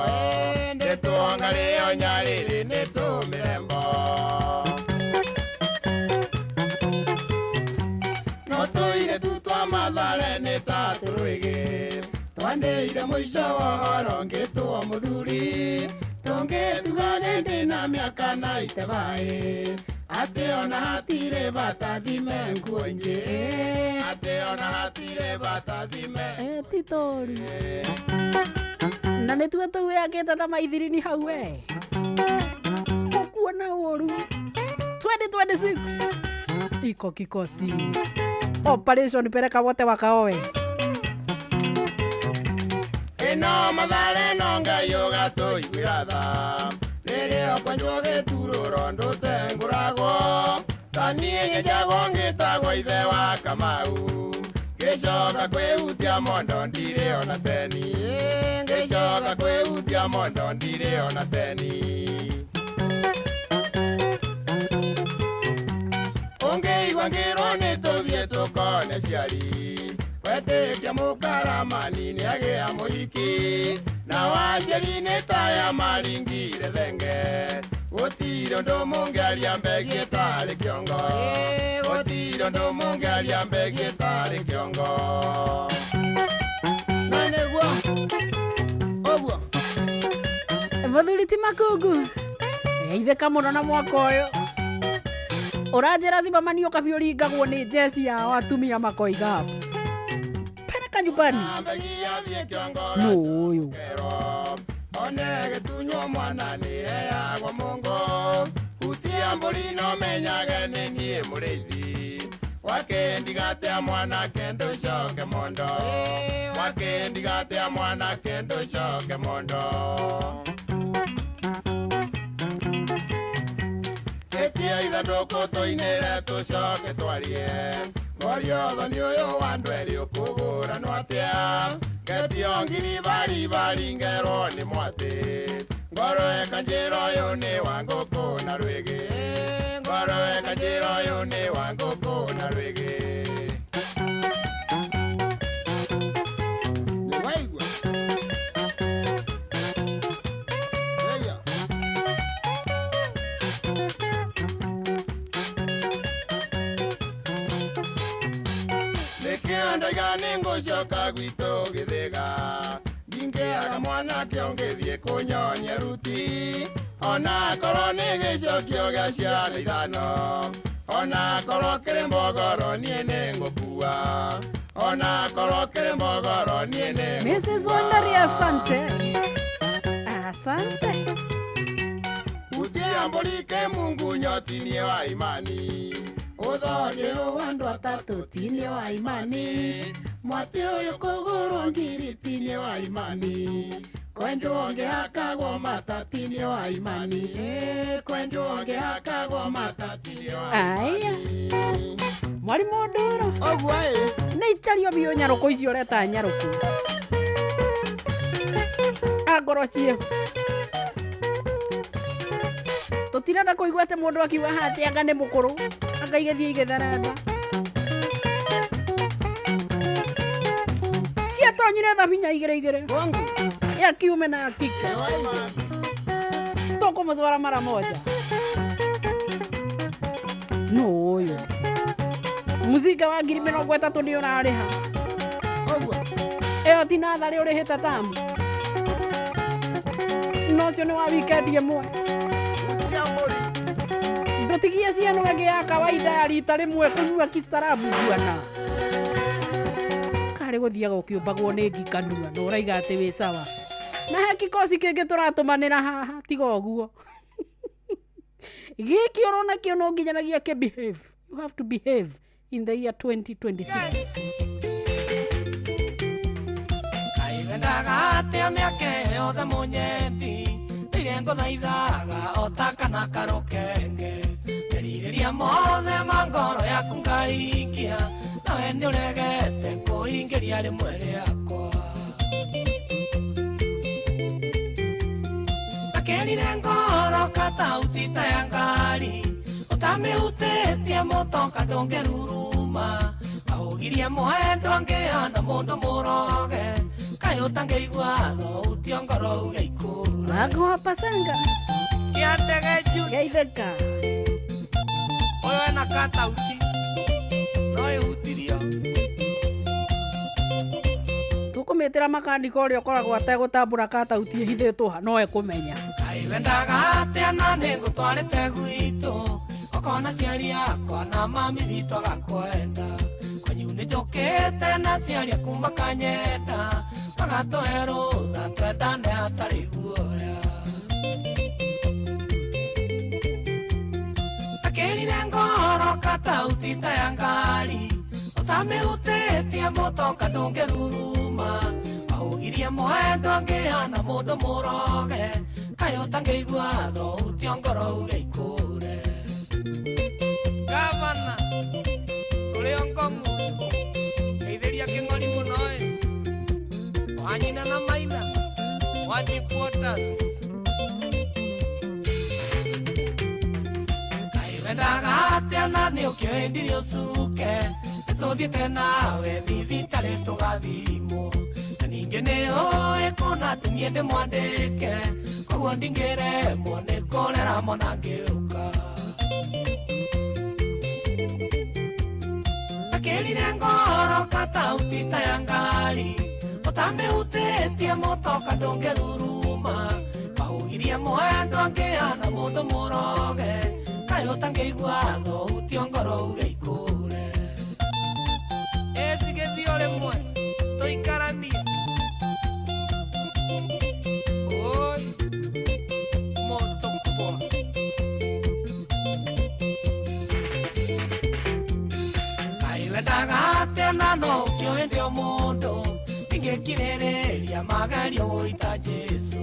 Speaker 6: ndĩtũngarĩo nyarĩrĩ nĩtũmĩrembo no tũire tu twa mathare nĩ ta tũrwĩgĩ twandĩire mũico wa ũhoro ngĩtwo mũthuri tũngĩtugage ndĩna mĩaka na itebaĩ atĩ ona hatirĩ bata thime nguo ingĩ atĩ ona hatirĩ bata thime
Speaker 2: ti toru na nĩtuo tũu wĩakĩte ta maithirini hau we ũkuona ũru 2026 iko kikosi operation pereka wote wakaoe
Speaker 6: ĩno mathare no Ngai ũgatũiguĩra tha rĩrĩa ũkwenjwo gĩturũro ndũtengũragwo ta niĩ ngĩnjagwo ngĩtagwo ithe wa Kamau ngĩcoka kwĩhutia mondo ndirĩ ona teni ngĩcoka kwĩhutia mondo ndirĩ ona teni ũngĩigua ngĩrwo nĩ tũthiĩ tũkone ciari wetĩkia mũkaramani nĩagĩa mũhiki na waciari nĩ taya maringire thenge gũtirĩ ũndũ mũngĩaria mbegi ĩtarĩ kĩongo gũtirĩ ũndũ mũngĩaria mbegi ĩtarĩ kĩongo na nĩguo ũguo
Speaker 2: mũthuri ti makungu geithĩka mũno na mwaka ũyũ ũranjĩra cibamani ũkabiũ ũringagwo nĩ njeci yao atumia makoiga pereka nyumbani nũ ũyũ
Speaker 6: one gĩtunywo mwana nĩheagwo mũngũ hutia mbũri no menyage nĩ niĩ mũrĩithi wakendigatea mwanake ndũcoke mondo wakendigatea mwanake ndũcoke mondo ĩtia ithandũkũ tũinĩre tũcoke twarie ngorio thoni ũyũ wa ndweri ũkũgũranwo atĩa ngetio ngiri baribari ngerwo nĩ mwatĩ ngoro eka njĩra ũyũ nĩ wa ngũkũ na rwĩgĩ ngoro eka njĩra ũyũ nĩ wa ngũkũ na rwĩgĩ nĩwaigua eya nĩkĩo ndaiga nĩngũcoka gwitũ gĩthĩga ndingĩaga mwanake ũngĩthiĩ kũnyonia ruti ona korwo nĩ gĩcokio gĩa ciana ithano ona korwo kĩrĩ mbogoro niĩ nĩngũkua ona korwo kĩrĩ mbogoro niĩ nĩngũkua
Speaker 2: Mrs. Wandari asante asante
Speaker 6: hutia mbũri kĩ Mungu nyotinie wa imani ũthoni ũyũ wa andũ atatũ tinie wa imani mwatĩ ũyũ kũgũrwo ngiri tinie wa imani kwenjwo ngĩhakagwo mata tinie wa imani kwenjwo ngĩhakagwo mata tinie wa
Speaker 2: aya mwarimũ Ndũrũ
Speaker 6: ũguo ĩ
Speaker 2: nĩ icario biũ nyarũkũ icio ũreta nyarũkũ angorwo cio tũtirenda kũigua atĩ mũndũ akiuga haha atĩ anga nĩ mũkũrũ anga igĩthiĩ igĩtheremba ciatonyire thabinya igĩrĩ igĩrĩ ya kiume na ya kike tũkũmũthwara mara moja nũ ũyũ mũcinga wa 30,000 nĩ ũrarĩha ĩyo ti natharĩ ũrĩhĩte tamu no ũcio nĩ wa wikendi ĩmwe ndũtigie ciana ĩngĩ ya kawaida ya rita rĩmwe kũnyua kistarabu bwana karĩ gũthiaga ũkĩũmbagwo nĩ ngi kanua na ũraiga atĩ wĩ sawa na he kikosi kĩngĩ tũratũmanĩra haha tiga ũguo gĩkĩ ũrona kĩo no nginyanagia kĩ behave you have to behave in the year 2026
Speaker 6: Kaiwendaga atĩa mĩaka yothe mũnyendi ndire Nĩngũthaithaga o ta kana karũkenge merirĩria mothe ma ngoro yaku ngahingia nawe nĩũregete kũhingĩria rĩmwe rĩakwa Akĩrire ngoro katauti ta ya ngari ũtamĩhutĩtie mũtoka ndũngĩruruma ahũgirie mwendwa ngĩhana mũndũ mũroge kaĩ ũtangĩigua thauti ngoro uge ikũre
Speaker 2: Wagwa pasanga
Speaker 6: Kĩandege
Speaker 2: Geithĩka
Speaker 6: Ũyũ ena katauti no ĩhutirio
Speaker 2: Tũkũmĩtĩra makanika ũrĩa ũkoragwo ategũtambũra katauti ĩhithĩtwo ha no ekũmenya
Speaker 6: Kaĩ wendaga atĩa na nĩngũtwarĩte gwitũ ũkona ciari akwa na mami witũ agakwenda kwanyu nĩnjũkĩte na ciari aku makanyenda magatũhe rũtha twendane hatarĩ guoya Akĩrire ngoro katauti ta ya ngari ũtamĩhutĩtie mũtoka ndũngĩruruma ahũgirie mwendwa ngĩhana mũndũ mũroge kaĩ ũtangĩigua thauti ngoro uge ikũre Gavana ũrĩa ngong'u geithĩria kĩng'ori mũno ĩ wanyina na maina wa deep waters Kaĩ wendaga atĩa na nĩũkĩũĩ ndirĩ ũcuke nĩtũthiĩte nawe thibitarĩ tũgathimwo na ningĩ nĩũĩ kũna atĩ niĩ ndĩmwandĩke koguo ndingĩremwo nĩ kũrera mwana ngĩũka Akĩrire ngoro katauti ta ya ngari ũtamĩhutĩtie mũtoka ndũngĩruruma ahũgirie mwendwa ngĩhana mũndũ mũroge kaĩ ũtangĩigua thauti ngoro uge ikũre Ĩcigĩthiĩ o rĩmwe tũikaranie Oi moto kubwa Kaĩ wendaga atĩa na no ũkĩũĩ ndĩ o mũndũ ndingĩkirĩrĩria magerio gũita Jesũ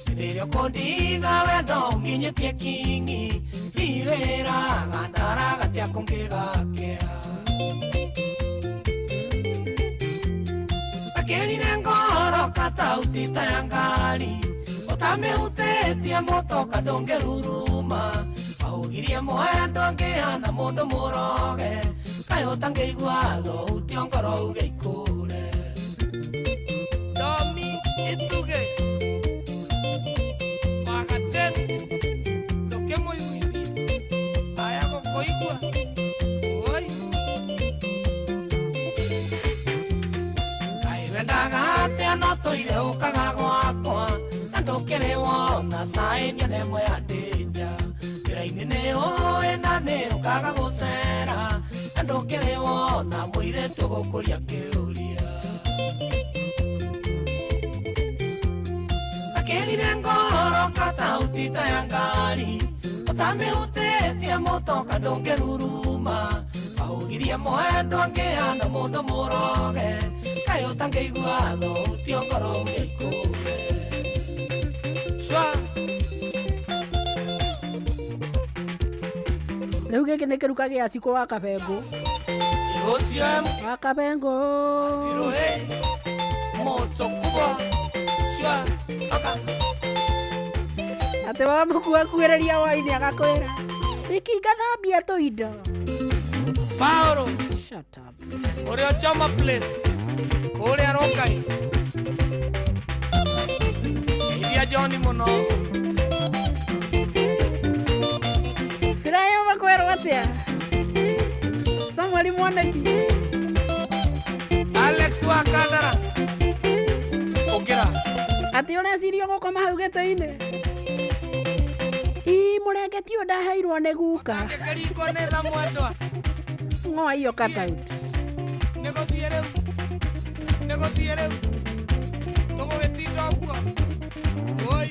Speaker 6: hĩndĩ ĩrĩa ũkũndiga wendo ũnginyĩtie kingi hihi wĩraga ndaraga kũngĩgakĩa Akĩrire ngoro katauti ta ya ngari ũtamĩhutĩtie mũtoka ndũngĩruruma ahũgirie mwendwa ngĩhana mũndũ mũroge kaĩ ũtangĩigua thauti ngoro uge ikũre Domi Ituge Wagatete ndũkĩmũiguithie aya gũkũigua oi Kaĩ wendaga atĩa no tũire ũkaga gwakwa na ndũkĩrĩ wona caĩni ona ĩmwe ya ndĩnja njĩra-inĩ nĩũĩ na nĩũkaga gũcera na ndũkĩrĩ wona mũirĩtu ũgũkũria kĩũria Akĩrire ngoro katauti ta ya ngari ũtamĩhutĩtie mũtoka ndũngĩruruma ahũgirie mwendwa ngĩhana mũndũ mũroge kaĩ ũtangĩigua thauti ngoro uge ikũre Cwa
Speaker 2: Rĩu gĩkĩ nĩ kĩruka gĩa Cikũ wa Kabengũ
Speaker 6: Ũcio
Speaker 2: wa Kabengũ
Speaker 6: Sirohe moto kubwa Cwa oka
Speaker 2: Atĩ wamũkuakuĩrĩria waini agakwĩra Wiki ngathambia tũindo
Speaker 6: Paolo
Speaker 2: Shut up
Speaker 6: ũrĩa Choma place kũrĩa Rongai Geithia John mũno
Speaker 2: Birayo makwĩrwo atĩa Samuel Mwaneki
Speaker 6: Alex wa Kandara ũkĩra
Speaker 2: Atĩ ũreciria ũgũkoma hau gĩtĩ-inĩ Ii mũrengeti ũyũ ndaheirwo nĩ guka
Speaker 6: Ũtangĩkĩringwo nĩ tha mwendwa
Speaker 2: Ng'oa hiyo cutout
Speaker 6: Nĩgũthiĩ rĩu nĩgũthiĩ rĩu tũgũgĩtinda ũguo Oi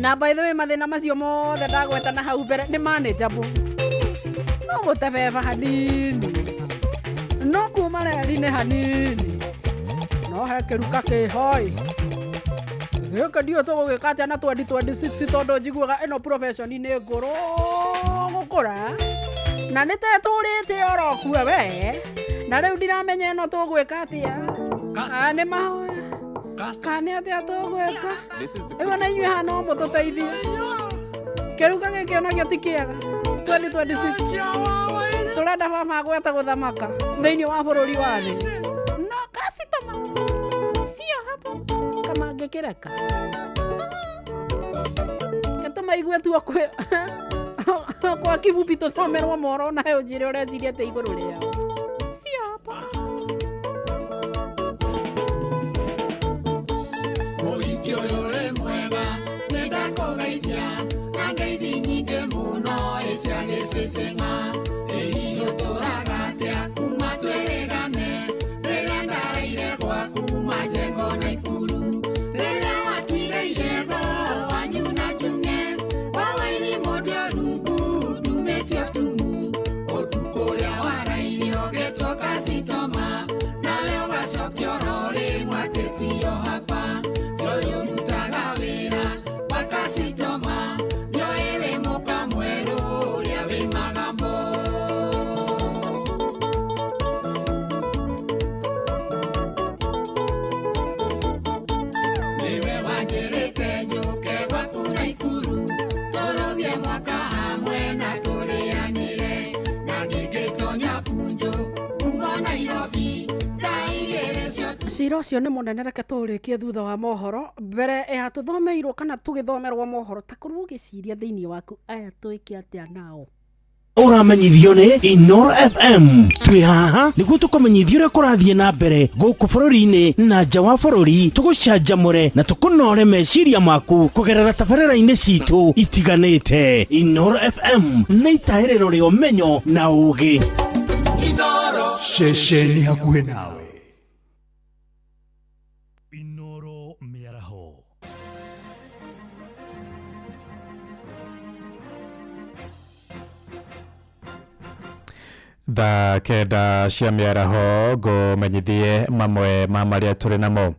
Speaker 2: Na by the way mathĩna macio mothe ndagweta na hau mbere nĩ manageable. No gũtebeba hanini, no kuma reri-inĩ hanini, no he kĩruka kĩhoi gĩkĩ ndiũ tũgũgĩka atĩa na 2026 tondũ njiguaga ĩno profession nĩ ngũrũ gũkũra na nĩ tetũrĩte oro kue we na rĩu ndiramenya ĩno tũgwĩka atĩa. Nĩ mahoya kana nĩ atĩa tũgwĩka? Rĩu ona inyuĩ haha no mũtũteithie. Kĩruka gĩkĩ onakĩo ti kĩega. 2026 tũrenda baba gweta gũthamaka thĩinĩ wa bũrũri wa thĩ. No customer sio hapo kama angĩkĩreka ketũmaigue tu kwĩ kwa kifupi tũthomerwo mohoro na ũnjĩre ũreciria atĩa igũrũ rĩao. Sio hapo.
Speaker 6: Mũhiki ũyũ ũrĩ mwega nĩndakũgeithia na ngeithi nyingĩ mũno ĩ cia gĩcĩcĩng'a ĩ hihi ũtũraga atĩa kuma twĩrĩgane rĩrĩa ndareire gwaku Majengo na Ikuru rĩrĩa watuire iyego wanyu na Njung'e wa Wairimũ ndĩorungu ndumĩtio tumu ũtukũ ũrĩa warairio ũgĩtwo kasitoma nawe ũgacokia oro rĩmwe atĩ sio hapa ndĩũyũ ũrutaga wĩra wa kasitoma ndĩũĩ wĩ mũka mwerũ ũrĩa wĩ magambo. Nĩwe wanjĩrĩte njũke gwaku Naikuru tũrũgie mwaka hamwe na tũrĩanĩre na ningĩtonya Punjo kuma Nairobi thaa igĩrĩ cia
Speaker 2: Cira ũcio nĩ mũnene, reke tũũrĩkie thutha wa mohoro. Mbere ya tũthomeirwo kana tũgĩthomerwo mohoro, ta korwo ũgĩciria thĩinĩ waku aya twĩke atĩa nao.
Speaker 16: Ũramenyithio nĩ Inoro FM. Twĩ haha nĩguo tũkũmenyithia ũrĩa kũrathiĩ na mbere gũkũ bũrũri-inĩ na nja wa bũrũri, tũgũcanjamũre na tũkũnore meciria maku kũgerera tabarĩra-inĩ citũ itiganĩte. Inoro FM nĩ itahĩrĩro rĩa ũmenyo na ũũgĩ.
Speaker 5: Ceceni hakuhĩ nawe.
Speaker 8: Inoro mĩaraho.
Speaker 1: Thaa 9 cia mĩaraho ngũmenyithie mamwe ma marĩa tũrĩ namo.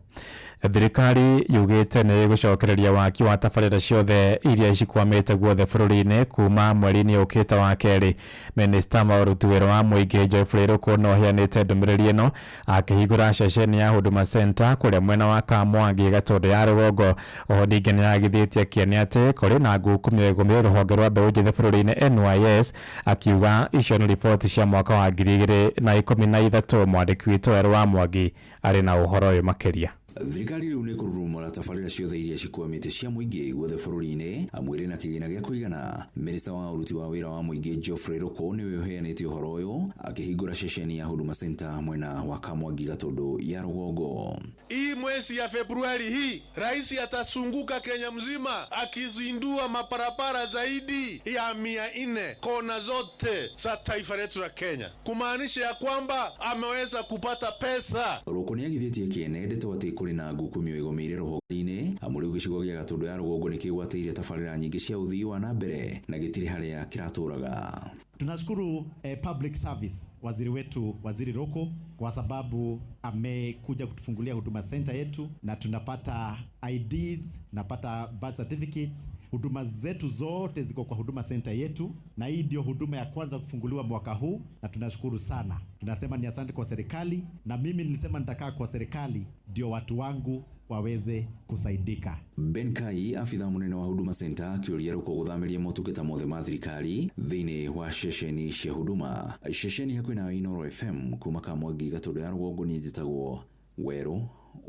Speaker 1: Thirikari yugĩte nĩ ĩgũcokereria waki wa tabarĩra ciothe iria cikwamĩte guothe bũrũri-inĩ kuma mweri-inĩ ũkĩte wa kerĩ. Minista wa ũruti wĩra wa mũingĩ Geoffrey Ruku no aheanĩte ndũmĩrĩri ĩno akĩhingũra ceceni ya Huduma Center kũrĩa mwena wa Kamwangi Gatũndũ ya rũgongo. Oho ningĩ nĩagithĩtie kĩene atĩ kũrĩ na ngukumio ĩgũmĩire rũhonge rwa mbeũ njĩthĩ bũrũri-inĩ NYS, akiuga icio nĩ riboti cia mwaka wa 2013. Mwandĩki witũ Werũ wa Mwangi arĩ na ũhoro ũyũ makĩria.
Speaker 14: Thirikari rĩu nĩ kũrurumũra tabarĩra ciothe iria cikwamĩte cia mũingĩ guothe bũrũri-inĩ amu ĩrĩ na kĩgĩna gĩa kũigana. Minista wa ũruti wa wĩra wa mũingĩ Geoffrey Ruku nĩwe ũheanĩte ũhoro ũyũ akĩhingũra ceceni ya Huduma Center mwena wa Kamwangi Gatũndũ ya rũgongo.
Speaker 15: Hii mwezi ya Februari hii rais atasunguka Kenya mzima akizindua maparapara zaidi ya 400 kona zote za taifa letu la Kenya, kumaanisha ya kwamba ameweza kupata pesa.
Speaker 14: Ruku nĩagithĩtie kĩene ndeto atĩ kũrĩ na ngukumio ĩgũmĩire rũhonge-inĩ amu rĩu gĩcigo gĩa Gatũndũ ya rũgongo nĩkĩgwatĩire tabarĩra nyingĩ cia ũthii wa na mbere na gĩtirĩ harĩa kĩratũraga.
Speaker 17: Tunashukuru public service waziri wetu Waziri Ruku kwa sababu amekuja kutufungulia Huduma Center yetu na tunapata IDs, tunapata birth certificates. Huduma zetu zote ziko kwa Huduma Center yetu, na hii ndio huduma ya kwanza kufunguliwa mwaka huu, na tunashukuru sana. Tunasema ni asante kwa serikali, na mimi nilisema nitakaa kwa serikali ndio watu wangu waweze kusaidika.
Speaker 14: Ben Kai afitha munene wa Huduma Center akĩũria Ruku gũthamĩria motungata mothe ma thirikari thĩinĩ wa ceceni cia Huduma. Ceceni hakuhĩ na Inoro FM kuma Kamwangi Gatũndũ ya rũgongo, niĩ njĩtagwo Werũ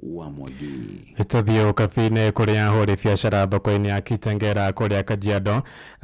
Speaker 14: wa Mwangi.
Speaker 1: Tũthiĩ ũkabi-inĩ kũrĩa ahũri biacara thoko-inĩ ya Kitengela kũrĩa Kajiado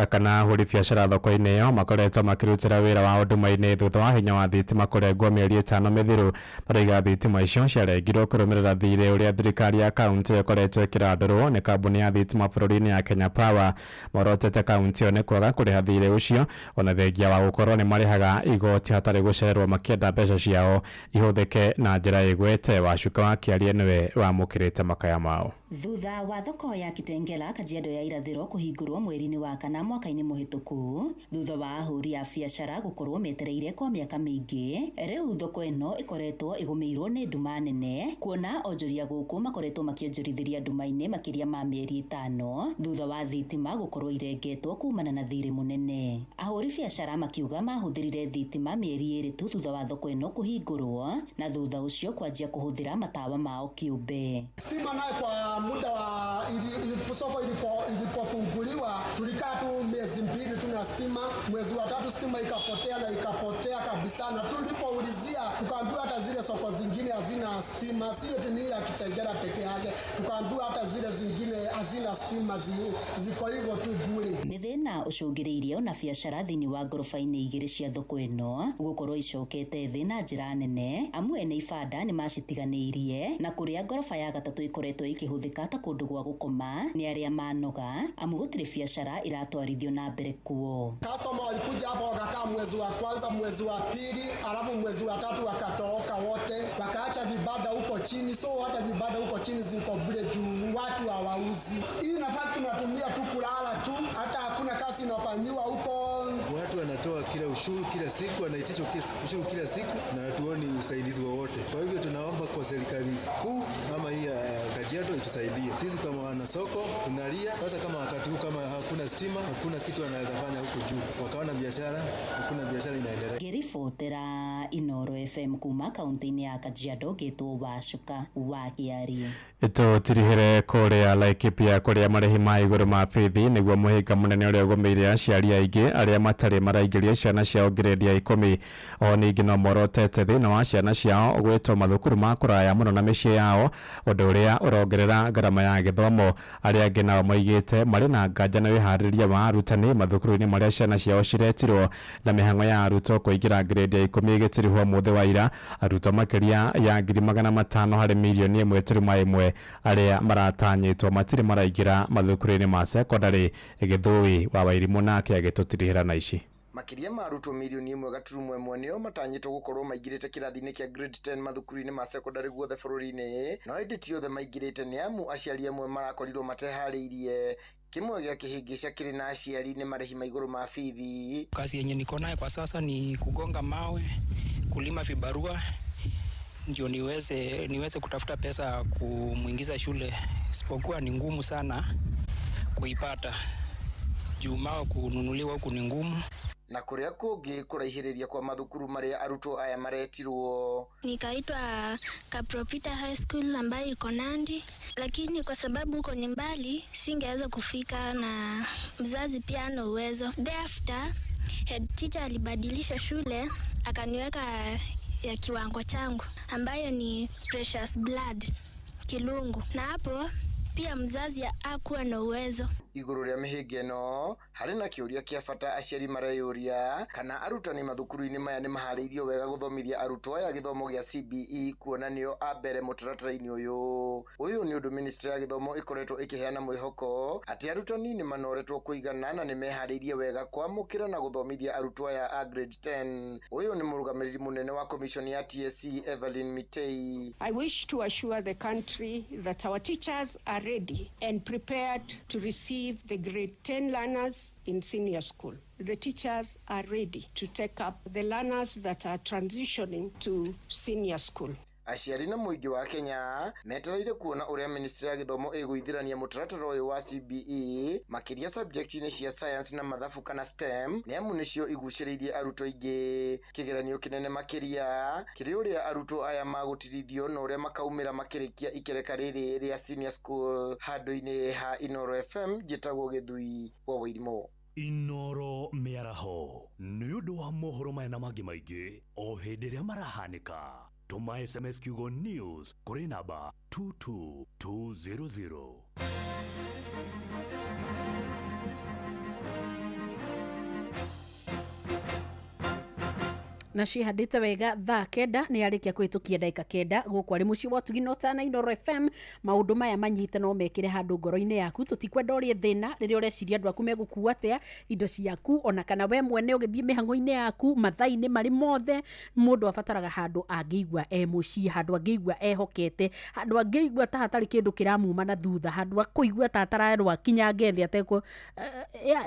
Speaker 1: kana ahũri biacara thoko-inĩ ĩyo makoretwo makĩrutĩra wĩra wa huduma-inĩ thutha wa hinya wa thitima kũrengwo mĩeri 5 mĩthiru. Marauga thitima icio ciarengirwo kũrũmĩrĩra thirĩ ũrĩa thirikari ya kaunti ĩkoretwo ĩkĩrandũrwo nĩ kambuni ya thitima bũrũri-inĩ ya Kenya Power. Morotete kaunti ĩyo nĩ kwaga kũrĩha thirĩ ũcio ona thengia wa gũkorwo nĩ marĩhaga igoti hatarĩ gũcererwo makĩenda mbeca ciao ihũthĩke na njĩra ĩgwete. Wacuka wa Kĩarie nĩwe wamũkĩrĩte makaya mao.
Speaker 5: Thutha wa thoko ya Kitengela Kajiado ya irathiro kũhingũrwo mweri-inĩ wa kana mwaka-inĩ mũhĩtũku, thutha wa ahũri a biacara gũkorwo metereire kwa mĩaka mĩingĩ, rĩu thoko ĩno ĩkoretwo ĩgũmĩirwo nĩ nduma nene, kuona onjoria gũkũ makoretwo makĩonjorithĩria nduma-inĩ makĩria ma mĩeri 5 thutha wa thitima gũkorwo irengetwo kumana na thirĩ mũnene. Ahũri biacara makiuga mahũthĩrire thitima mĩeri 2 tu thutha wa thoko ĩno kũhingũrwo, na thutha ũcio kwanjia kũhũthĩra matawa mao kĩũmbe.
Speaker 18: Stima nayo kwa muda wa soko ilipofunguliwa tulikaa tu miezi 2 tuna stima, mwezi wa 3 stima ikapotea na ikapotea kabisa, na tulipoulizia tukaambiwa hata zile soko zingine hazina stima, sio tu ni ya Kitengela peke yake, tukaambiwa hata zile zingine hazina stima, ziko hivyo tu bure.
Speaker 5: Nĩ thĩna ũcũngĩrĩirie ona biacara thĩinĩ wa ngoroba-inĩ 2 cia thoko ĩno gũkorwo icokete thĩ na njĩra nene, amu ene ibanda nĩ macitiganĩirie, na kũrĩa ngoroba ya 3 ĩkoretwo ĩkĩhũthĩka ta kũndũ gwa gũkoma nĩ arĩa manoga, amu gũtirĩ biacara iratwarithio na mbere kuo.
Speaker 18: Customer walikuja hapa wakakaa mwezi wa kwanza, mwezi wa pili, alafu mwezi wa 3 wakatoroka wote, wakaacha vibanda huko chini. So hata vibanda huko chini ziko bure juu watu hawauzi. Hii nafasi tunatumia tu kulala tu, hata hakuna kazi inafanyiwa huko.
Speaker 19: Watu wanatoa kila ushuru kila siku, wanaitishwa ushuru kila siku na hatuoni usaidizi wowote. Kwa hivyo tunaomba kwa serikali kuu ama hii ya Kajiado itusaidie. Sisi kama wanasoko tunalia sasa, kama wakati huu kama hakuna stima, hakuna kitu wanaweza fanya huko juu. Wakaona biashara, hakuna biashara inaendelea.
Speaker 5: Ngĩribotera Inoro FM kuma kaunti-inĩ ya Kajiado, ngĩtwo Wacuka wa Kĩarie.
Speaker 1: Tũtirihĩre kũrĩa Laikipia kũrĩa marĩhi ma igũrũ ma bithi nĩguo mũhĩnga mũnene ũrĩa ũgũmĩire aciari aingĩ arĩa matarĩ maraingĩria ciana ciao grade ya 10. O ningĩ no morotete thĩna wa ciana ciao gwĩtwo mathukuru ma kũraya mũno na mĩciĩ yao, ũndũ ũrĩa ũrongerera ngarama ya gĩthomo. Arĩa angĩ nao moigĩte marĩ na nganja na wĩharĩrĩria wa arutani mathukuru-inĩ marĩa ciana ciao ciretirwo, na mĩhang'o ya arutwo kũingĩra grade ya 10 ĩgĩtirihwo mũthĩ wa ira. Arutwo makĩria ya 500,000 harĩ mirioni 1.1 arĩa maratanyĩtwo matirĩ maraingĩra mathukuru-inĩ ma sekondarĩ. Gĩthũi wa Wairimũ nake agĩtũtirihĩra na ici.
Speaker 20: Makĩria ma arutwo mirioni 1.1 nĩo matanyĩtwo gũkorwo maingĩrĩte kĩrathi-inĩ kĩa grade 10 mathukuru-inĩ ma sekondarĩ guothe bũrũri-inĩ, no ĩndĩ ti othe maingĩrĩte nĩ amu aciari amwe marakorirwo mateharĩirie. Kĩmwe gĩa kĩhĩngĩca kĩrĩ na aciari nĩ marĩhi ma igũrũ ma bithi.
Speaker 23: Kazi yenye niko nayo kwa sasa ni kugonga mawe, kulima vibarua ndio niweze kutafuta pesa kumuingiza shule, isipokuwa ni ngumu sana kuipata juu mawe kununuliwa huku ni ngumu.
Speaker 20: Na kuria kũngĩ kũraihĩrĩria kwa mathukuru marĩa arutwo aya maretirwo.
Speaker 24: Nikaitwa Kapropita High School ambayo iko Nandi, lakini kwa sababu huko ni mbali singeweza kufika na mzazi pia hana uwezo. Thereafter head teacher alibadilisha shule akaniweka ya kiwango changu ambayo ni Precious Blood Kilungu, na hapo pia mzazi hakuwa na uwezo.
Speaker 20: Igũrũ rĩa mĩhĩnga ĩno harĩ na kĩũria kĩa bata aciari mareyũria kana arutani mathukuru-inĩ maya nĩ maharĩirio wega gũthomithia arutwo aya gĩthomo gĩa CBE, kuona nĩo a mbere mũtaratara-inĩ ũyũ. Ũyũ nĩ ũndũ ministry ya gĩthomo ĩkoretwo ĩkĩheana mwĩhoko atĩ arutani nĩ manoretwo kũigana na nĩ meharĩirie wega kwamũkĩra na gũthomithia arutwo aya a grade 10. Ũyũ nĩ mũrũgamĩrĩri mũnene wa commission ya TSC Evelyn Mitei.
Speaker 4: I wish to assure the country that our teachers are ready and prepared to receive the grade 10 learners in senior school. The teachers are ready to take up the learners that are transitioning to senior school.
Speaker 20: Aciari na mũingĩ wa Kenya metereire kuona ũrĩa ministry ya gĩthomo ĩgũithĩrania mũtaratara ũyũ wa CBE makĩria subject-inĩ cia science na mathabu kana STEM, nĩ amu nĩcio igucĩrĩirie arutwo aingĩ. Kĩgeranio kĩnene makĩria kĩrĩ ũrĩa arutwo aya magũtirithio na ũrĩa makaumĩra makĩrĩkia ikereka rĩrĩ rĩa senior school. Handũ-inĩ ha Inoro FM, njĩtagwo Gĩthui wa Wairimũ.
Speaker 8: Inoro mĩaraho nĩ ũndũ wa mohoro maya na mangĩ maingĩ o hĩndĩ ĩrĩa marahanĩka. Tũma SMS kiugo news kũrĩ namba 22200.
Speaker 2: Na cihandĩte wega. Thaa 9 nĩ arĩkia kũhĩtũkia ndagĩka 9 gũkũ arĩ mũciĩ wa ũtugi na Inooro FM. Maũndũ maya manyite no mekĩre handũ ngoro-inĩ yaku. Tũtikwenda ũrĩe thĩna rĩrĩa ũreciria andũ aku megũkua atĩa indo ciaku, ona kana we mwene ũgĩthiĩ mĩhang'o-inĩ yaku mathaa-inĩ marĩ mothe. Mũndũ abataraga handũ angĩigua e mũciĩ, handũ angĩigua ehokete, handũ angĩigua ta hatarĩ kĩndũ kĩramuma na thutha, handũ akũigua ta atarerwo akinyange thĩ atekũ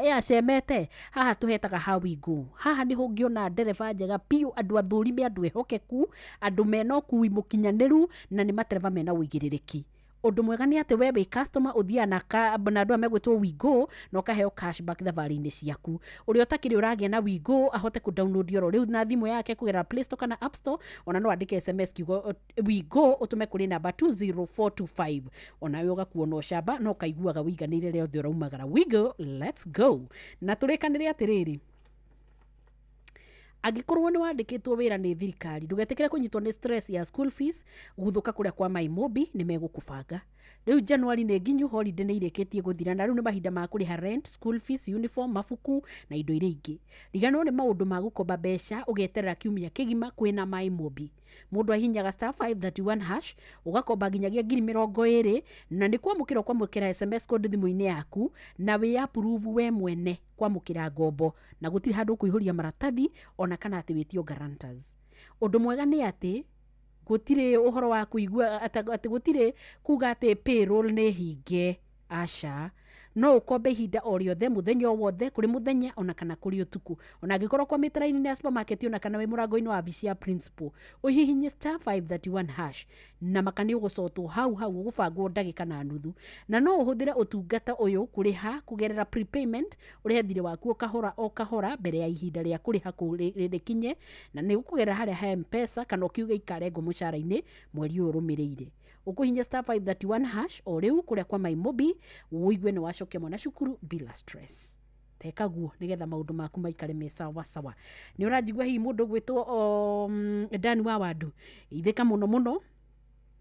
Speaker 2: yacemete. Haha tũhetaga How We Go. Haha nĩho ũngĩona ndereba njega biũ, andũ athũrime, andũ ehokeku, andũ mena ũkui mũkinyanĩru, na nĩ matereba mena ũigĩrĩrĩki. Ũndũ mwega nĩ atĩ we wĩ customer ũthiaga na andũ aya megwĩtwo WeGo na ũkaheo cashback thabarĩ-inĩ ciaku. Ũrĩa ũtakĩrĩ ũragĩa na WeGo ahote kũ download oro rĩu na thimũ yake kũgerera Play Store kana App Store. Ona no andĩke SMS kiugo WeGo ũtũme kũrĩ namba 20425, onawe ũgakuona ũcamba na ũkaiguaga wĩiganĩire rĩothe ũraumagara. WeGo, let's go. Na tũrĩkanĩre atĩrĩrĩ, angĩkorwo nĩ wandĩkĩtwo wĩra nĩ thirikari, ndũgetĩkĩre kũnyitwo nĩ stress ya school fees. Guthũka kũrĩa kwa Maimobi nĩ megũkũbanga. Rĩu January nĩ nginyu, holiday nĩ irĩkĩtie gũthira, na rĩu nĩ mahinda ma kũrĩha rent, school fees, uniform, mabuku na indo iria ingĩ. Riganĩrwo nĩ maũndũ ma gũkomba mbeca ũgeterera kiumia kĩgima. Kwĩna Maimobi, mũndũ ahihinyaga *531# ũgakomba nginyagia 20,000, na nĩ kwamũkĩra ũkwamũkĩra SMS code thimũ-inĩ yaku na wĩ approve we mwene kwamũkĩra ngombo, na gũtirĩ handũ ũkũihũria maratathi ona kana atĩ wĩtio guarantors. Ũndũ mwega nĩ atĩ gũtirĩ ũhoro wa kũigua atĩ gũtirĩ kuga atĩ payroll nĩ hinge. Aca, no ũkombe ihinda o rĩothe, mũthenya o wothe, kũrĩ mũthenya ona kana kũrĩ ũtukũ, ona angĩkorwo kwamĩte raini ya supermarket, ona kana wĩ mũrango-inĩ wa wabici ya principal. Ũhihinye *531# na maka nĩ ũgũcotwo hau hau, ũgũbangwo ndagĩka na nuthu. Na no ũhũthĩre ũtungata ũyũ kũrĩha kũgerera prepayment, ũrĩhe thirĩ waku o kahora o kahora mbere ya ihinda rĩa kũrĩha rĩkinye, na nĩ ũkũgerera harĩa ha M-Pesa, kana ũkiuge ikarengwo mũcara-inĩ mweri ũyũ ũrũmĩrĩire. Ũkũhihinya *531# o rĩu kũrĩa kwa Maimobi, ũigue nĩ wacokia mwana cukuru bila stress. Tekaguo nigetha maũndũ maku maikare me sawa sawa. Nĩ ũranjigua hihi mũndũ ũgwĩtwo Dan wa Wandu, ithĩka mũno mũno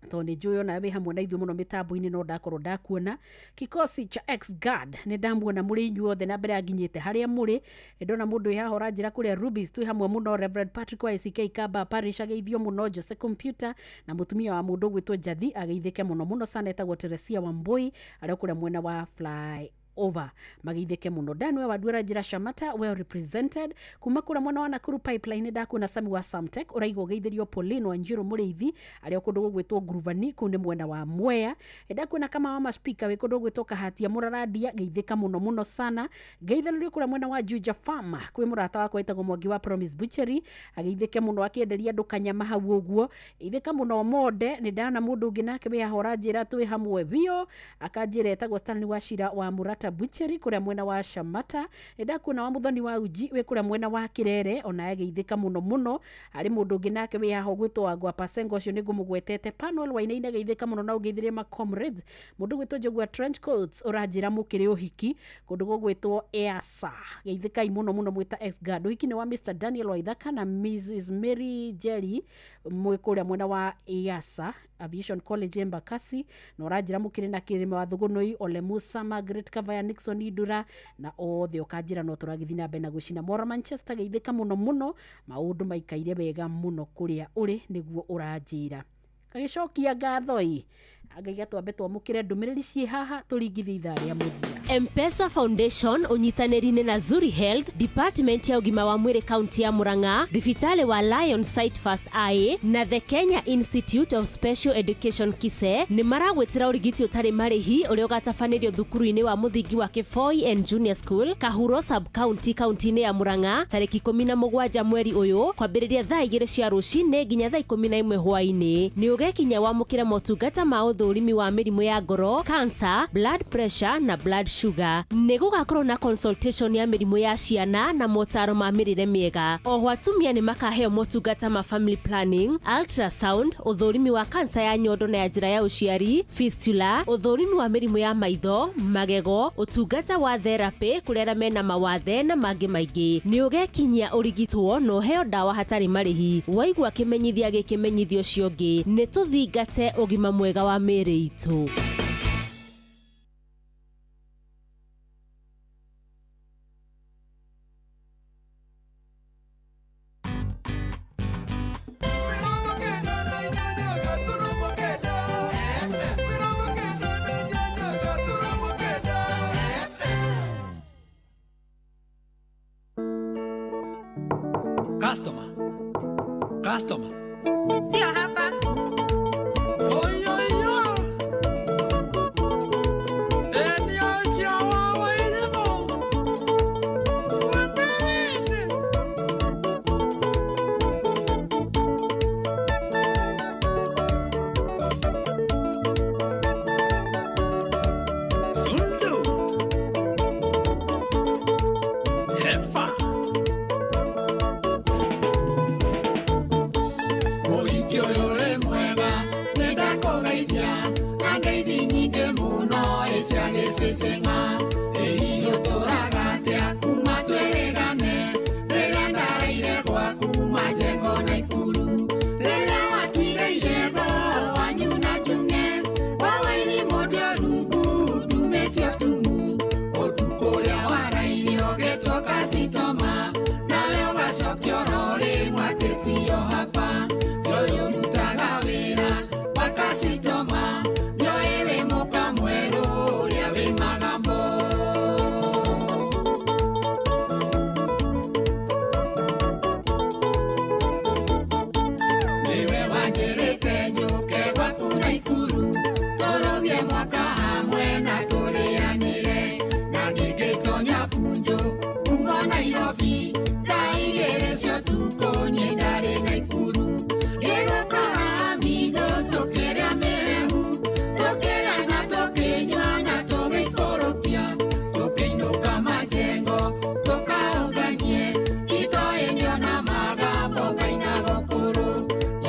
Speaker 2: tondũ nĩ njũĩ ona wĩ hamwe na ithuĩ mũno mĩtambo-inĩ, no ndakorwo ndakuona. Kikosi cha ex guard nĩ ndamuona mũrĩ inyuothe na mbere anginyĩte harĩa mũrĩ. Ndona mũndũ wĩ haha ũranjĩra kũrĩa Rubis twĩ hamwe mũno. Reverend Patrick wa ACK Kamba Parish ageithio mũno. Jose Computer na mũtumia wa mũndũ ũgwĩtwo Njathi ageithĩke mũno mũno sana, etagwo Teresia Wambui arĩa kũrĩa mwena wa Fly over, mageithĩke mũno. Danwe Wanduara njĩra Shamata well represented kuma kũrĩa mwena wa Nakuru Pipeline. Ndakuona Sami wa Samtech ũraiga ũgeithĩrio Pauline Wanjiru Mũrĩithi arĩa kũndũ gũgwĩtwo Gruvani, kũu nĩ mwena wa Mwea. Ndakuona kama wa maspika wĩ kũndũ gũgwĩtwo Kahatia Mũrarandia, geithĩka mũno mũno sana. Geithanĩrio kũrĩa mwena wa Juja Farm kwĩ mũrata wakwa wĩtagwo Mwangi wa Promise Butchery, ageithĩke mũno akĩenderia andũ kanyama hau ũguo. Geithĩka mũno Monde. Nĩ ndana mũndũ ũngĩ nake wĩ haha ũranjĩra twĩ hamwe biũ, akanjĩra etagwo Stanley Wachira wa Mũrata Butchery kũrĩa mwena wa Shamata. Nĩ ndakuona wa Mũthoni wa Uji wĩ kũrĩa mwena wa Kirere, ona ageithĩka mũno mũno. Harĩ mũndũ ũngĩ nake wĩ haha ũgwĩtwo Wangwa Pasengo, ũcio nĩ ngũmũgwetete. Panel Wainaina geithĩka mũno na ũgeithĩrie ma comrades. Mũndũ ũgwĩtwo Njogua Trench Coats ũranjĩra mũkĩrĩ ũhiki kũndũ gũgwĩtwo Easa, geithĩkai mũno mũno mwĩta ex guard. Ũhiki nĩ wa Mr Daniel Waithaka na Mrs Mary Jerry mwĩ kũrĩa mwena wa Easa Aviation College Embakasi, na ũranjĩra mũkĩrĩ na kĩrĩma wa Thũgũnũi, Ole Musa, Margaret Kavaya, Nixon Indura na othe, ũkanjĩra no tũragĩthiĩ na mbere na gũcina. Mora Manchester geithĩka mũno mũno, maũndũ maikaire wega mũno kũrĩa ũrĩ nĩguo ũranjĩra. Gagĩcokia ngatho ĩ Ngai, twambe twamũkĩre ndũmĩrĩri ciĩ haha tũringithie ithaa rĩa mũthia.
Speaker 3: M-Pesa Foundation ũnyitanĩri-inĩ na Zuri Health, Department ya ũgima wa mwĩrĩ kaunti ya Murang'a, thibitarĩ wa Lion Sight First Eye na The Kenya Institute of Special Education KISE nĩ maragwĩtĩra ũrigiti ũtarĩ marĩhi ũrĩa ũgatabanĩrio thukuru-inĩ wa mũthingi wa Kĩboi and Junior School, Kahuro sub county, kaunti-inĩ ya Murang'a tarĩki 17 mweri ũyũ kwambĩrĩria thaa 2 cia rũcinĩ nginya thaa 11 hwaĩ-inĩ. Nĩ ũgekinya wamũkĩre motungata ma ũthũrimi wa mĩrimũ ya ngoro, cancer, blood pressure na blood sugar. Nĩ gũgakorwo na consultation ya mĩrimũ ya ciana na motaro ma mĩrĩre mĩega. Oho atumia nĩ makaheo motungata ma family planning, ultrasound, ũthũrimi wa cancer ya nyondo na ya njĩra ya ũciari, fistula, ũthũrimi wa mĩrimũ ya maitho, magego, ũtungata wa therapy kũrĩ arĩa mena mawathe na mangĩ maingĩ. Nĩ ũgekinyia ũrigitwo na ũheo ndawa hatarĩ marĩhi. Waigua kĩmenyithia gĩkĩ menyithia ũcio ũngĩ. Nĩ tũthingate ũgima mwega wa mĩĩrĩ itũ.
Speaker 6: Customer. Customer.
Speaker 10: Sio hapa.
Speaker 6: Oyoyo. Eneo cha wawailimu. Wanawende. Zundu. Epa. Mũhiki ũyũ ũrĩ mwega nĩndakũgeithia na ngeithi nyingĩ mũno ĩ cia gĩcĩcĩng'a ĩ ũtũraga atĩa kuma twĩrĩgane rĩrĩa ndareire gwaku majengo na ikuru rĩrĩa watuire iyego wanyu na njung'e wawairi mũndĩ rungu ndumĩte ũtumu ũtukũ ũrĩa waraire ũgĩtwo kasitoma nawe ũgacokia oro rĩmwe atĩ cio hapa ũyũ ũrutaga wĩra wa kasitoma njoĩ wĩ mũka mwerũ ũrĩa wĩ magambo. Nĩwe wanjĩrĩte njũke gwaku Naikuru tũrũgie mwaka hamwe na tũrĩanĩre na ningĩtonya punjo kuma Nairobi thaa igĩrĩ cia ũtukũ niĩ ndarĩ Naikuru ngĩgũkora amigos ũkĩrĩa mĩhehu tũkĩrĩa na tũkĩnyua na tũgĩikũrũkia tũkĩinũka majengo tũkaũnganie itoĩ na magambo ngaina gũkũrũ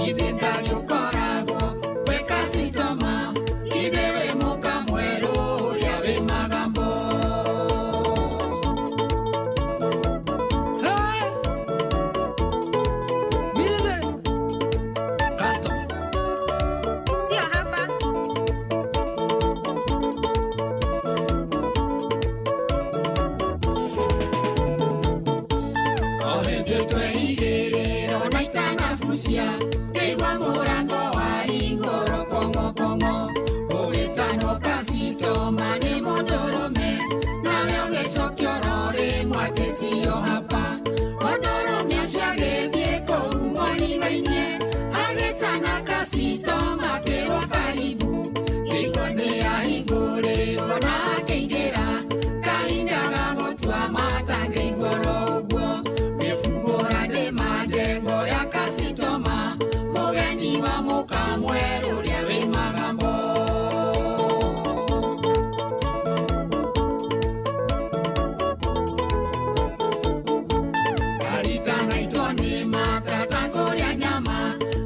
Speaker 6: ithe ndagĩũkoragwo wĩ kasitoma ithe wĩ mũka mwerũ ũrĩa wĩ magambo. Hey! Vile! Customer.
Speaker 10: Sio hapa.
Speaker 6: O hĩndĩ tweigĩrĩrwo na itanabucia ngĩigua mũrango wahingũrwo kong'okong'o ũgĩtanwo kasitoma nĩ mũndũrũme nawe ũgĩcokia oro rĩmwe atĩ cio hapa mũndũrũme ũcio agĩthiĩ kũu mũrigo-inĩ agĩtana kasitoma akĩrwo karibu ngĩigua nĩ ahingũrĩrwo na akĩingĩra kahinda ga gũtua mata ngĩigua oro ũguo nĩbungũra ndĩ majengo ya kasitoma mũgeni wa mũka mwerũ ũrĩa wĩ magambo. Karitanaitwo nĩ matata ngũrĩa nyama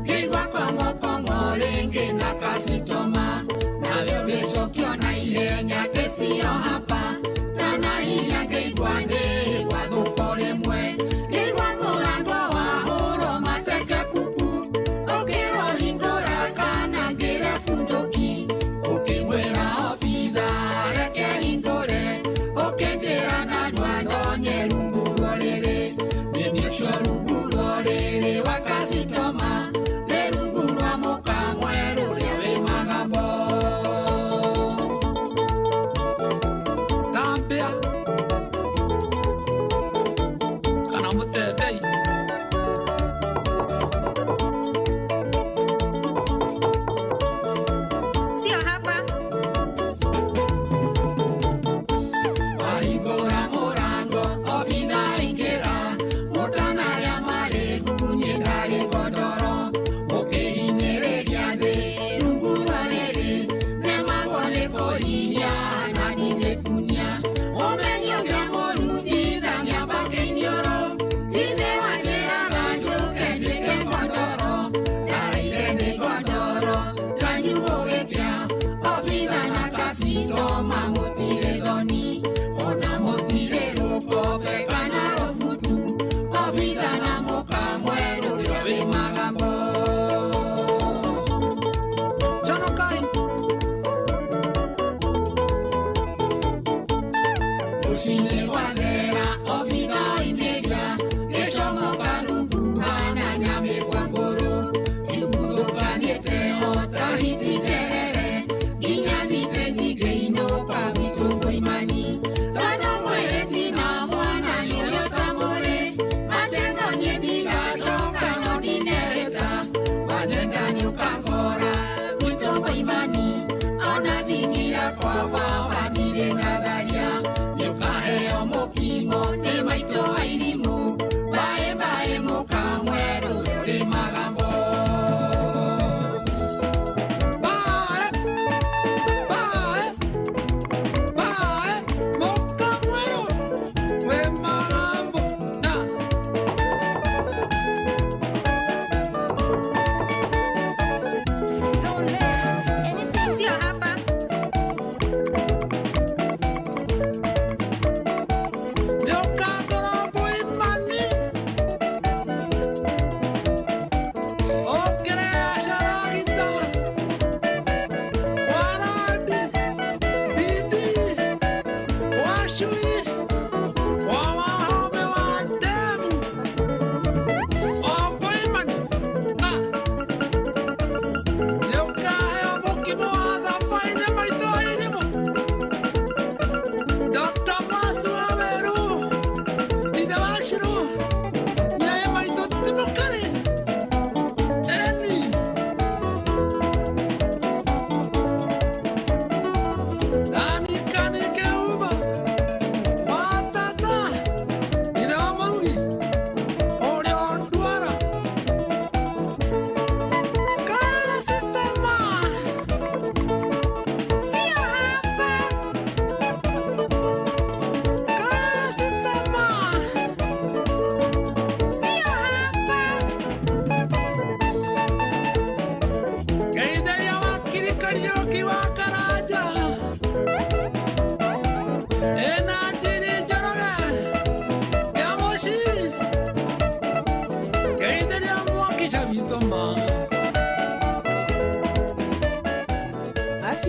Speaker 6: ngĩigua kong'okong'o rĩngĩ na kasitoma nawe ũgĩcokio na ihenya atĩ cio hapa tanahinya ngĩigua nĩ gwathũko rĩmwe ngĩigua mũrango wahũrwo mateke kuku ũkĩrwo hingũra kana ngĩre bunduki ũkĩmwĩra obitha reke hingũre ũkĩnjĩra na ndwandonye rungu rwa rĩrĩ nĩniĩ ũcio rungu rwa rĩrĩ wa kasitoma nĩ rungu rwa mũka mwerũ ũrĩa wĩ magambo.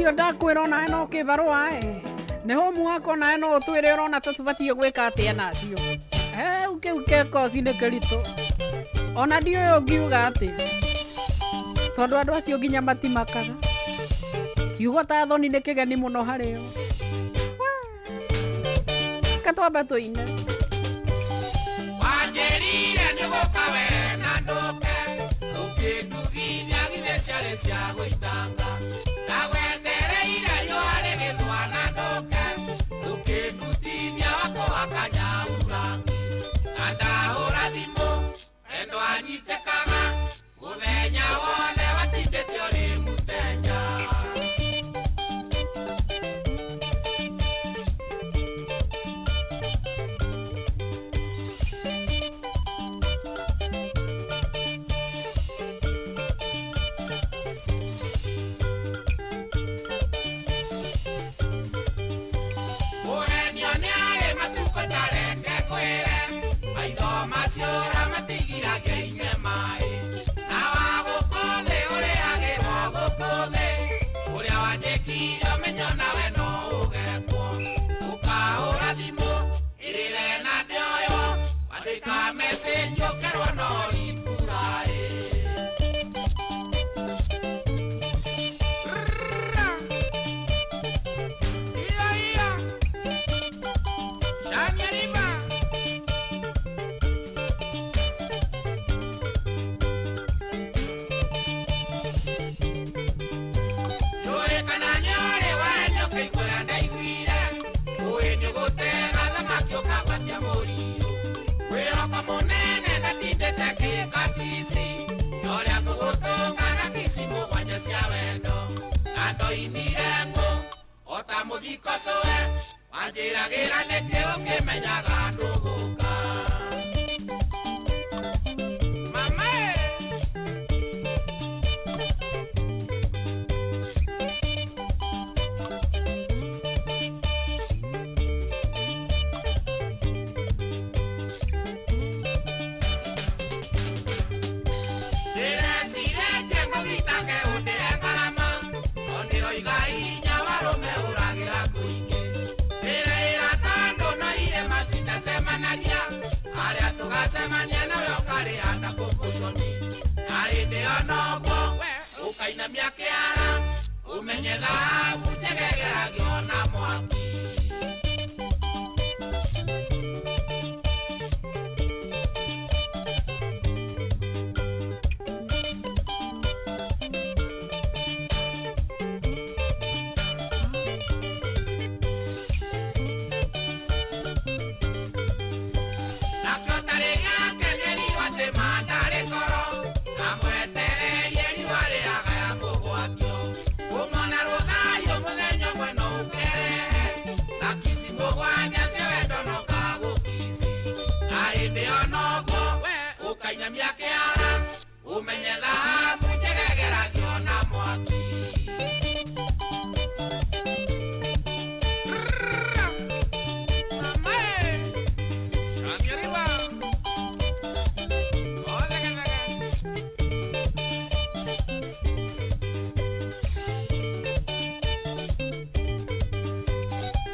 Speaker 2: Acio ndakwĩra onawe no kĩbarũa ĩ nĩ homework onawe no ũtwĩre ũrona tũbatiĩ gwĩka atĩa nacio. Heu kĩu kekoci nĩ kĩritũ ona ndiũĩ ũngiuga atĩ tondũ andũ acio nginya matimakaga kiugo ta thoni nĩ kĩgeni mũno harĩo. Reke twambe tũine.
Speaker 6: Wanjĩrire nĩgũka we na ndũke ũkĩndugithia githĩ ciarĩ cia gũitanga ndagwetereire riũa rĩgĩthũa na ndũke ũkĩndutithia wakũhaka nyaurangi na ndahũra thimũ endo anyitĩkaga mũthenya wothe watindĩte ũrĩ mũteja. Ũhenio nĩ arĩ matukũ tareke ngwĩre maitho macio matigiragia inyue maĩ na wa gũkũ thĩ ũrĩagĩrwo gũkũ thĩ ũrĩa wanjĩkire ũmenyo nawe no ũgekwo ũkahũra thimũ ĩrĩre na ndĩoywo wandĩka message ũkerwo no ripuraĩ. Iya iya Shania Riva. Njũĩ kana nĩũrĩ wendio kĩigũra ndaiguire ũĩ nĩũgũtega thamaki ũkagwatia mũriũ wĩhoko mũnene ndatindĩte kĩkatici yorĩa ngũgũtũnga na kici mũgwanja cia wendo na ndoimire ngũ ota mũthiko cũe wanjĩragĩra nĩkĩ ũkĩmenyaga ndũgũka. Mama ĩ. Ndĩrecirĩtie ngũthitange ũndĩhe ngarama no ndĩroiga hinya warũme ũragĩra kũingĩ ndĩreĩra tondũ no irĩma citacemanagia harĩa tũgacemania nawe ũkarĩha na kũkũconi na hĩndĩ ĩyo noguo ũkainamia kĩara ũmenye thahabu njegegeragia na mwaki. Nakĩo tarĩ gĩake nĩerirwo atĩ ma ndarĩ koro amwetererie riũa rĩagaya kũgwatio kũmona rũthario mũthenya ũmwe no ũkerehe na kici mũgwanja cia wendo no kagũkici na hĩndĩ ĩyo noguo ũkainamia kĩara ũmenye thahabu njegegeragio na mwaki. Mama ĩ. Shania Riva.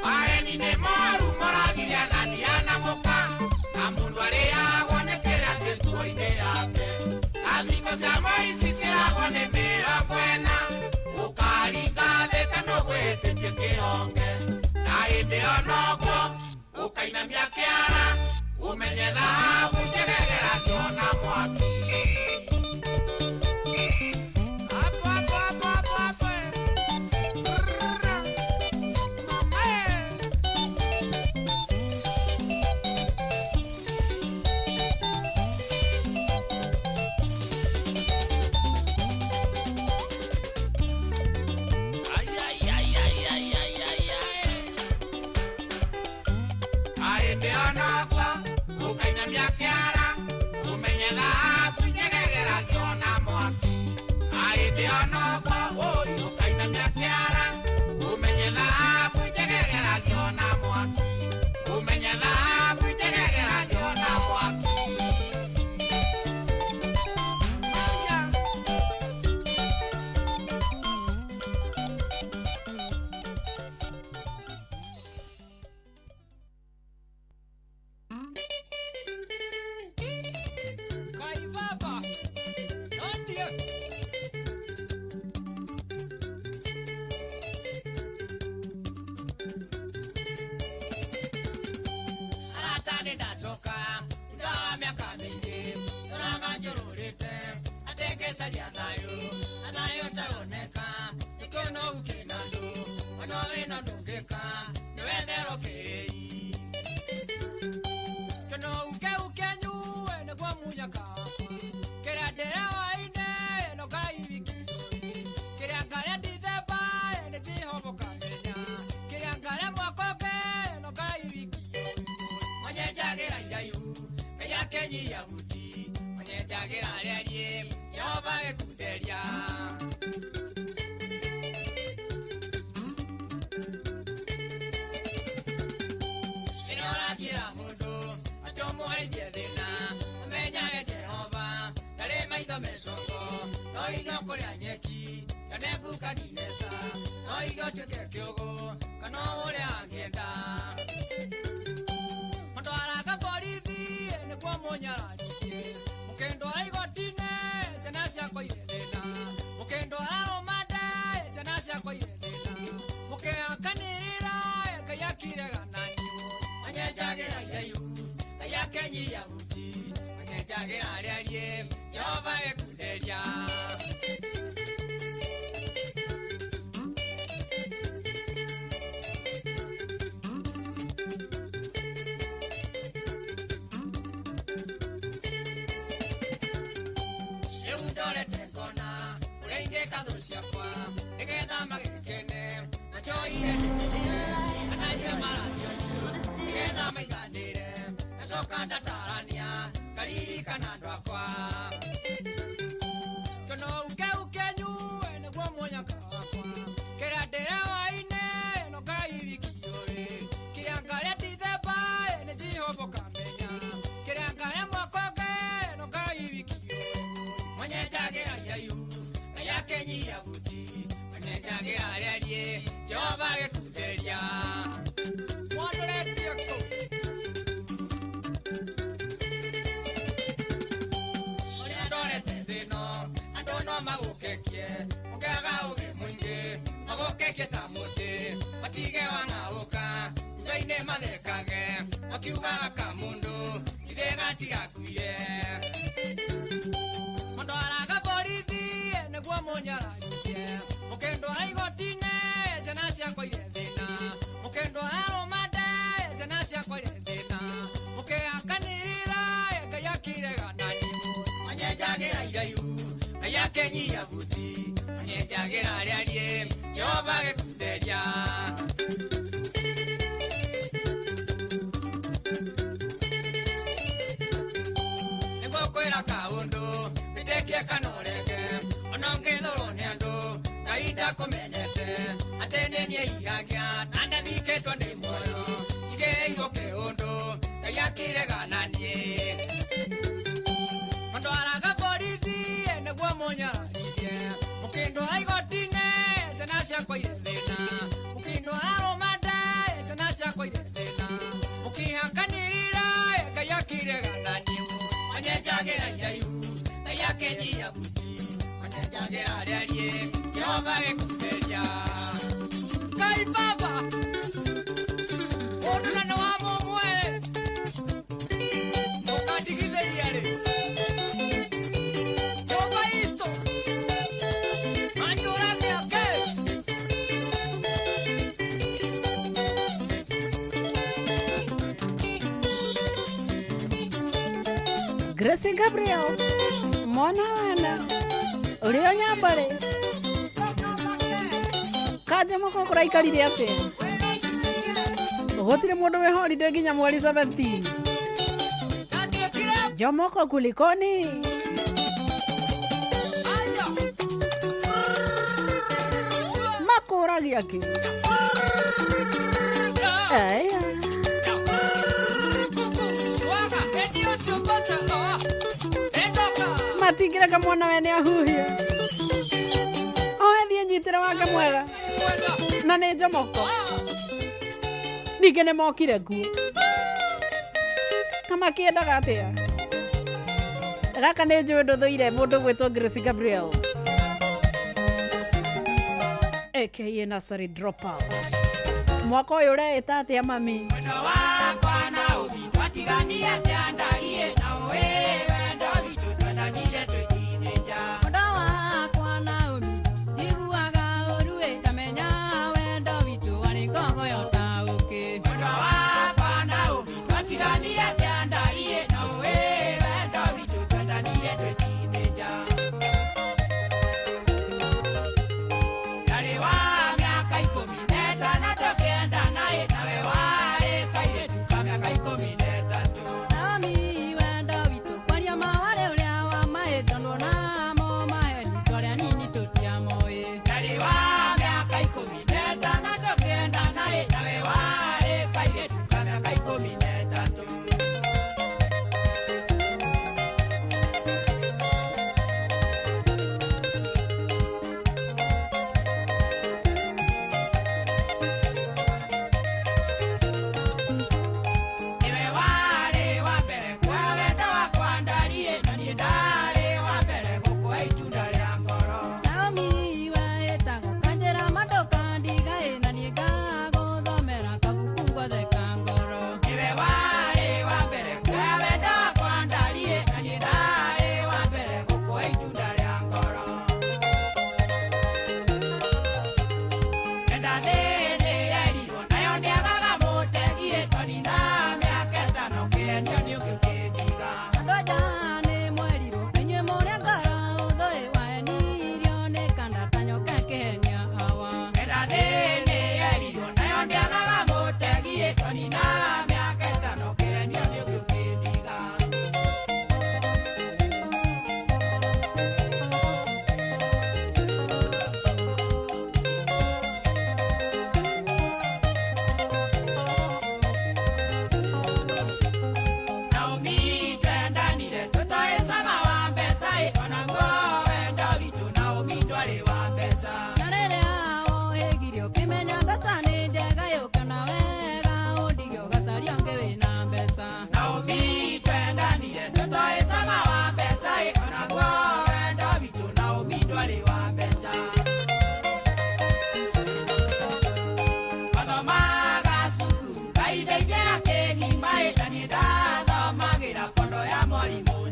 Speaker 6: Maheni nĩ moru moragiria na ndianamũka na mũndũ arĩagwo nĩ kĩrĩa kĩ nguo-inĩ yake na thingo cia moici ciĩragwo nĩ mĩrongo ĩna ũkaringa thĩ ta nũgwĩtĩtie kĩhonge na hĩndĩ ĩyo noguo ũkainamia kĩara ũmenye thahabu njegegeragio na mwaki. Hapo hapo hapo hapo hapo. Mama ĩ. Ay, ay, ay, ay, ay, ay, ay, ay. Hĩndĩ ĩyo noguo ũkainamia kĩara ũmenye thahabu njegegeragio na mwaki. Hĩndĩ ĩyo noguo ũkainamia kĩara ũmenye thahabu njegegeragio na mwaki. Ũmenye thahabu njegegeragio na mwaki. Tũgĩcaria thayũ na thayũ ũtaroneka nĩkĩo no ũkĩna andũ ona wĩna ndũngĩka nĩwetherwo kĩrĩi kĩno uke ukenyue nĩguo munyaka kĩrĩa ndĩrewaine no Ngai wiki kĩrĩa ngarĩa Dithemba nĩ Jehova ũkamenya kĩrĩa ngarĩa mwaka ũngĩ no Ngai wiki manyenjagĩra iraihu Ngai akenyia huti manyenjagĩra rĩarie Jehova gĩkunderia. Ĩno ũrathiĩra mũndũ atĩ ũmũheithie thĩna ũmenyage Jehova ndarĩ maitho mecongo no igo kũrĩa nyeki ta Nebukadineza no igo ũtuĩke kĩũgũ kana ũrĩa angĩenda. Mũndwaraga borithi nĩguo mũnyararithie mũkĩndwara igoti-inĩ ciana ciakwa irĩ thĩna mũkĩndwara rũmande ciana ciakwa irĩ thĩna mũkĩhakanĩrĩra Ngai akiregana niũ manyenjagĩra iraihu Ngai akenyia huti manyenjagĩra rĩarie Jehova gĩkunderia. Rĩu ndorete ngona ũrĩa ingĩka thũ ciakwa nĩgetha magĩkene na njoire kana njigue marathiĩ nĩgetha maiganĩre ngacoka ndatarania ngaririkana andũ akwa. Kĩno uke ukenyue nĩguo mũnyaka wakwa kĩrĩa ndĩrewaine no Ngai wiki ũĩ kĩrĩa ngarĩa Dithemba nĩ Jehova ũkamenya kĩrĩa ngarĩa mwaka ũngĩ no Ngai wiki ũĩ manyenjagĩra iraihu Ngai akenyia huti manyenjagĩra rĩarie Jehova gĩkunderia. Mwandoretie kũ ũrĩa ndorete thĩ ĩno andũ no magũkekie ũngĩaga ũgĩ mũingĩ magũkekie ta mũtĩ matige wang'aũka thutha-inĩ mathekage makiugaga kamũndũ ithe gatigakuire. Mũndwaraga borithi nĩguo mũnyararithie mũkĩndwara igoti-inĩ ciana ciakwa irĩ thĩna mũkĩndwara rũmande ciana ciakwa irĩ thĩna mũkĩhakanĩrĩra Ngai akiregana niũ manyenjagĩra iraihu Ngai akenyia huti manyenjagĩra rĩarie Jehova gĩkunderia. Nĩguo kwĩra kaũndũ wĩtĩkie kana ũrege ona ũngĩthũrwo nĩ andũ Ngai ndakũmenyete atĩ nĩ niĩ ihagia na ndathikĩtwo ndĩ muoyo njigĩirwo kĩũndũ Ngai akiregana niĩ. Mũndwaraga borithi nĩguo mũnyararithie mũkĩndwara igoti-inĩ ciana ciakwa irĩ thĩna mũkĩndwara rũmande ciana ciakwa irĩ thĩna mũkĩhakanĩrĩra Ngai akiregana niĩ manyenjagĩra iraihu Ngai akenyia huti manyenjagĩra rĩarie Jehova gĩkunderia. Ngai Baba ũndũ na nĩ wa mũmwe mũkandigithĩria rĩ nyũmba itũ manjũrage ake.
Speaker 2: Grace Gabriel mwana wana ũrĩ o nyambarĩ kanja moko kũraikarire atĩa gũtirĩ mũndũ wĩ holiday nginya mweri 17 Jomoko kulikoni? Makũragia kĩ? Aya. Matingĩreka mwana wene ahuhie oe thiĩ nyitĩre wake mwega na nĩ Jomoko ningĩ nĩ mokire kuo kamakĩendaga atĩa gaka nĩ njũĩ ndũthũire mũndũ gwĩtwo Grace Gabriel aka Nursery Dropout mwaka ũyũ ũreĩta atĩa mami?
Speaker 6: Twatigania atĩa ndarie na ũĩ wendo witũ twendanire twĩ teenager. Mwendo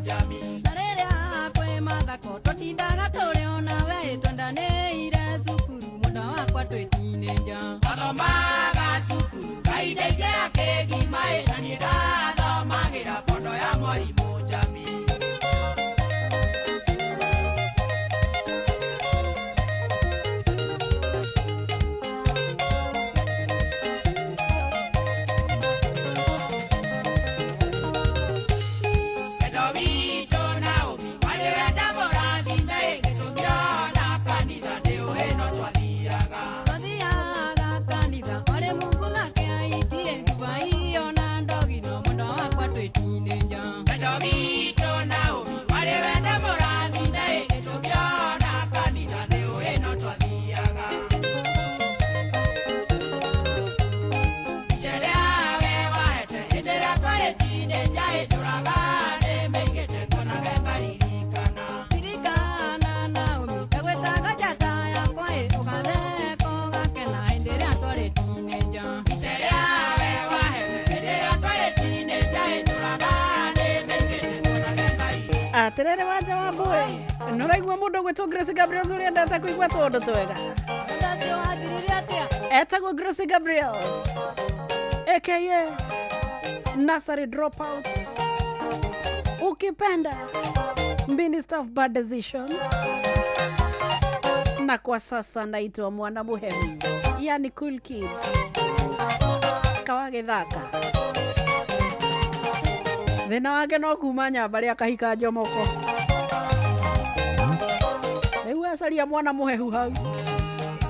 Speaker 6: Njami.
Speaker 11: Na rĩrĩa kwĩ mathako tũtindaga tũrĩ ona we twendanĩire cukuru mwendwa wakwa twĩ teenager.
Speaker 6: Mathomaga cukuru kaindaige akĩgima ĩ na niĩ ndathomagĩra pondo ya mwarimũ Njami. Wendo witũ Naomi warĩ wenda mũrathime ĩ gĩtũmiona kanitha nĩ ũĩ no twathiaga.
Speaker 11: Twathiaga kanitha warĩ Mungu nake aitie nduvai ona ndogi no mwendwa wakwa twĩ teenager.
Speaker 6: Wendo witũ Naomi warĩ wenda mũrathime ĩ gĩtũmiona kanitha nĩ ũĩ no twathiaga. Mĩcere yawe wahete hĩndĩ ĩrĩa twarĩ teenager ĩ ndũraga nĩmĩigĩte nguonage ngaririkana.
Speaker 11: Ririkana Naomi ndagwĩtaga njata yakwa ĩ ũgatheka ũgakena hĩndĩ ĩrĩa twarĩ teenager.
Speaker 6: Mĩcere yawe wahete hĩndĩ ĩrĩa twarĩ teenager ĩ ndũraga nĩmĩigĩte nguonage ngaririkana.
Speaker 2: Atirĩrĩ wanja wa mbũĩ nĩũraigua mũndũ ũgwĩtwo Grace Gabriels ũrĩa endete kũigua tũũndũ twega.
Speaker 11: Wendo ũcio wathirire atĩa?
Speaker 2: Etagwo Grace Gabriels aka Nursery Dropout, ukipenda Minister of Bad Decisions, na kwa sasa naitwa mwana muhehu, yani cool kid kawagĩthaka thĩna wake no kuma nyambarĩ akahika njomoko rĩu acaria mwana mũhehu hau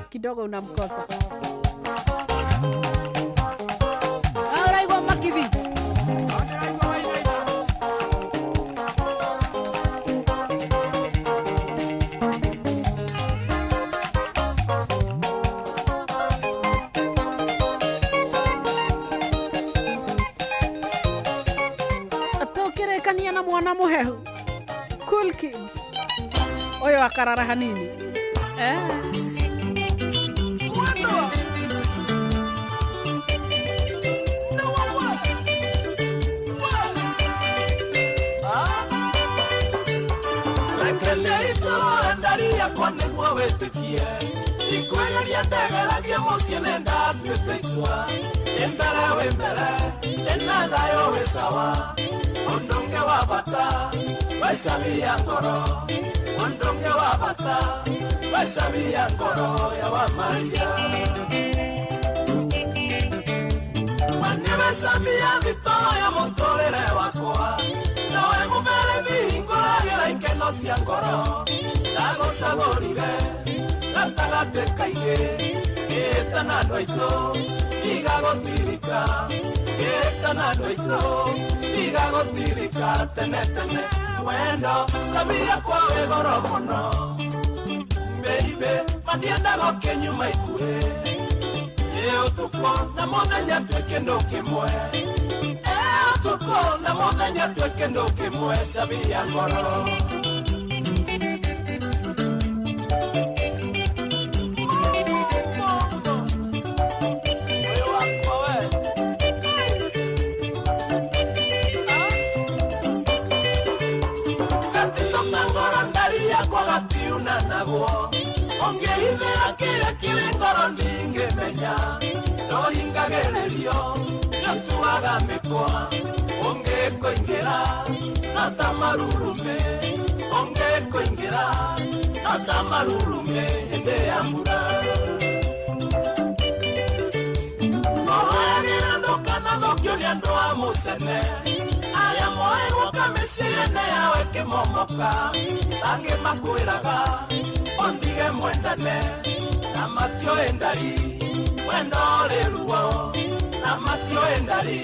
Speaker 2: kidogo unamkosa.
Speaker 11: Ũraigua makibi?
Speaker 2: Tũkĩrĩkania na mwana mũhehu cool kid ũyũ akarara hanini eh.
Speaker 12: Reke ndĩitũrũre ndari yakwa nĩguo wĩtĩkie ndikwĩgeria ndegeragie mũciĩ nĩ ndatuĩte itua ndĩ mbere wĩ mbere ndĩna thayũ wĩ sawa ũndũ ũngĩ wa bata wecamia ngoro ũndũ ũngĩ wa bata wecamia ngoro ya wa Maria wanĩwecamia thitoo ya mũtũrĩre wakwa nawe mũberethi hingũragĩra ikeno cia ngoro ndagũcagũrire gatagatĩ kaingĩ kĩĩtana andũ aitũ ndigagũtirika kĩĩtana andũ aitũ ndigagũtirika tene tene wendo camia kwa wĩ goro mũno baby mandiendaga ũkĩnyuma ikuhĩ ĩ ũtukũ na mũthenya twĩ kĩndũ kĩmwe ĩ ũtukũ na mũthenya twĩ kĩndũ kĩmwe camia ngoro. Moyo wakwa we. Gatito ka ngoro ndari yakwa gatiunanagwo ũngĩhithĩra kĩrĩa kĩrĩ ngoro ndingĩmenya ndohingagĩrĩrio nĩũtuaga mĩkwa ũngĩkũingĩra no ta marurumĩ ũngĩkũingĩra no ta marurumĩ hĩndĩ ya mbura ngũhoyagĩra ndũkanathũkio nĩ andũ a mũcene arĩa moĩ gũka mĩciĩ yene yao ĩkĩmomoka angĩ makwĩraga ũndige mwendane na matioĩ ndari wendo ũrĩ ruo na matioĩ ndari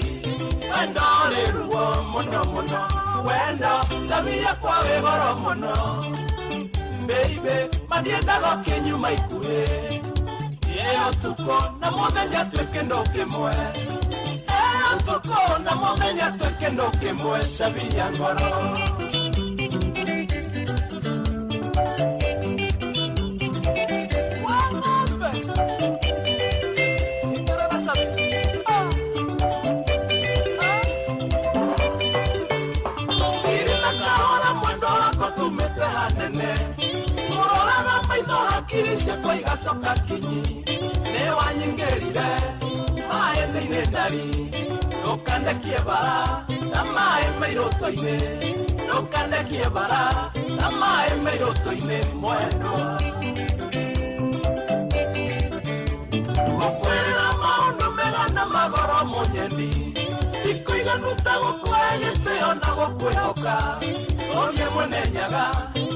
Speaker 12: wendo ũrĩ ruo mũno mũno wendo camia kwa wĩ goro mũno baby mandiendaga ũkĩnyuma ikuhĩ ĩ ũtukũ na mũthenya twĩ kĩndũ kĩmwe ĩ ũtukũ na mũthenya twĩ kĩndũ kĩmwe camia ngoro. Wa ng'ombe Ingorora sabi. Ah. Ah. Ciakwa igacoka kinyi nĩ wanyingĩrire maĩ thĩinĩ ndari ndũkandekie bara na maĩ mairũtũ-inĩ ndũkandekie bara na maĩ mairũtũ-inĩ mwendwa gũkwĩrĩra maũndũ mega na magoro mũnyeni tikũiganu ta gũkũhe gĩtĩo na gũkwĩhoka tũrie mwene nyaga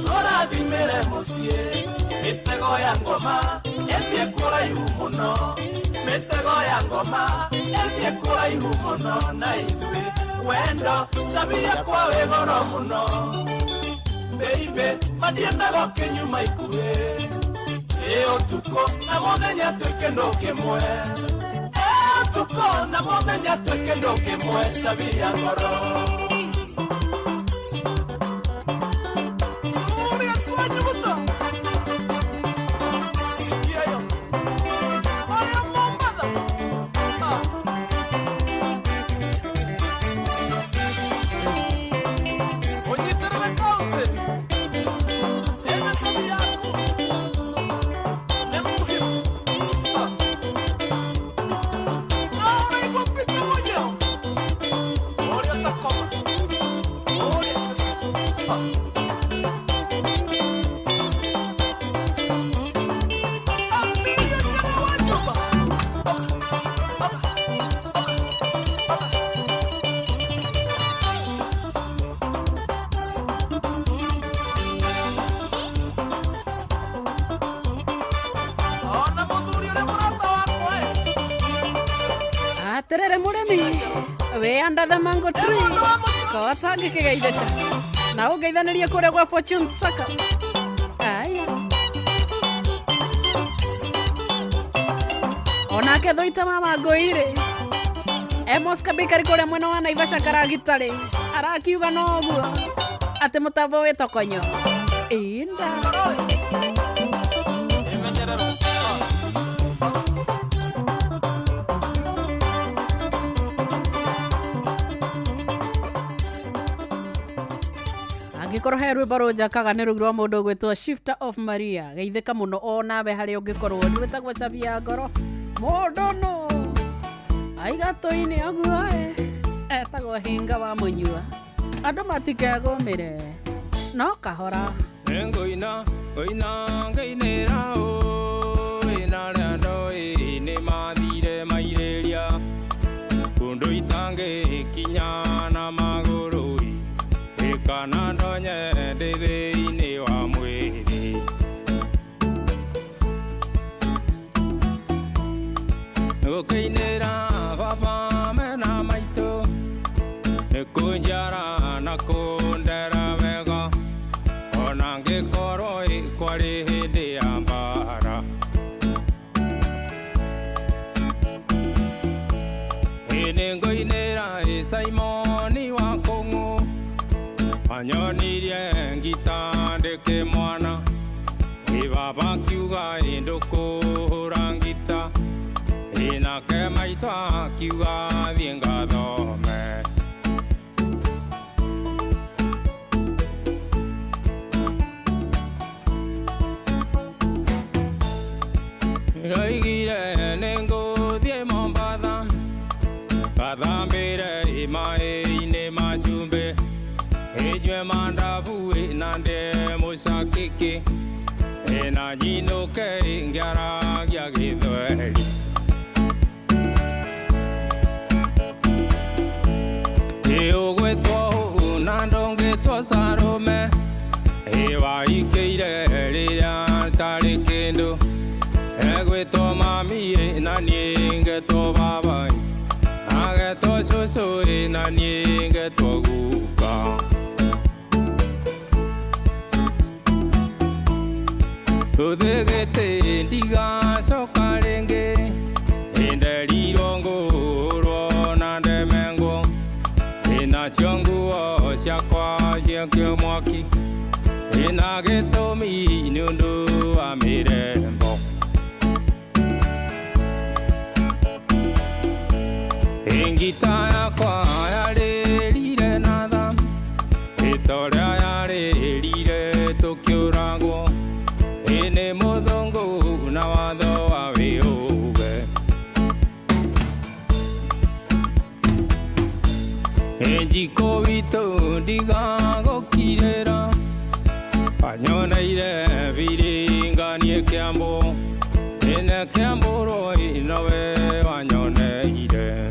Speaker 12: tũrathimĩre mũciĩ mĩtego ya ngoma ĩthiĩ kũraihu mũno mĩtego ya ngoma ĩthiĩ kũraihu mũno na ithuĩ wendo cabia kwa wĩ goro mũno baby madiendaga ũkĩnyuma ikuhĩ ĩ ũtukũ na mũthenya twĩ kĩndũ kĩmwe ĩ ũtukũ na mũthenya twĩ kĩndũ kĩmwe cabia ngoro. Julius Wanyuguto. Sikia yo. Maria Mombatha. Ah. Ũnyitĩrĩre kaũntĩ. Ĩna cabi yaku. Nĩ muhimu. Ah. Na ũraigua Peter Munyao. Ũrĩa ũtakoma. Ũrĩa Yesu. Ah. Ona mũthuri ũrĩa mũrata wakwa ĩ.
Speaker 2: Aterere mũrĩmi wĩ under the mango tree kota ngĩkĩgeithĩka na ũngeithanĩrie kũrĩa gwa Fortune Sacco. Aya onake thũita wa Wangũi-rĩ Emos Kabikari kũrĩa mwena wa Naivasha Karagitarĩ arakiuga noguo atĩ mũtambo wĩ tokonyo inda. Angĩkorwo he rwĩmbo rũnjakaga nĩ rũu rwa mũndũ ũgwĩtwo Shifter of Maria geithĩka mũno o nawe harĩa ũngĩkorwo nĩ wĩtagwo cabi ya ngoro mũndũ nũ aigatũ-inĩ ũguo ĩ etagwo hinga wa mũnyua andũ matikegũmĩre no kahora.
Speaker 9: Ngũina ngũina ngĩinĩra ũĩ na arĩa ndoĩ nĩ mathire mairĩria kũndũ itangĩkinya na magũrũ ĩ kana ndonye ndĩ thĩinĩ wa mwĩrĩ. Gũkĩinĩra baba mena maitũ nĩ kũnjara na kũndera wega ona ngĩkorwo ĩ kwarĩ hĩndĩ ya mbara. Ĩ nĩngũinĩra ĩ Simoni wa Kũng'ũ anyonirie ngita ndĩkĩ mwana ĩ baba akiuga ĩ ndũkũhũra ngita ĩ nake maitũ akiuga thiĩ ngathome. Ndoigire nĩngũthiĩ Mombatha ngathambĩre ĩ maĩ-inĩ ma cumbĩ ĩnyue mandabu ĩ na ndĩe mũcakĩkĩ ĩ na nyinũke ĩ ngĩaragia gĩthweri. Ĩ ũgwĩtwo ũũ na ndũngĩtwo Sarũme ĩ waikĩire rĩrĩa ntarĩ kĩndũ egwĩtwo mami ĩ na niĩ ngetwo baba ĩ agetwo cũcũ ĩ na niĩ ngetwo guka. Rũthĩgĩtĩ ndigacoka rĩngĩ ĩ nderirwo ngũrwo na ndemengwo ĩ nacio nguo ciakwa ciakio mwaki ĩ na gĩtũmi nĩ ũndũ wa mĩrembo. Ngita yakwa yarĩrire na tha ĩ ta ũrĩa yarĩrire tũkĩũragwo ĩ nĩ mũthũngũ Anyoneire biringanie Kiambu ene Kiambu roi nowe wanyoneire.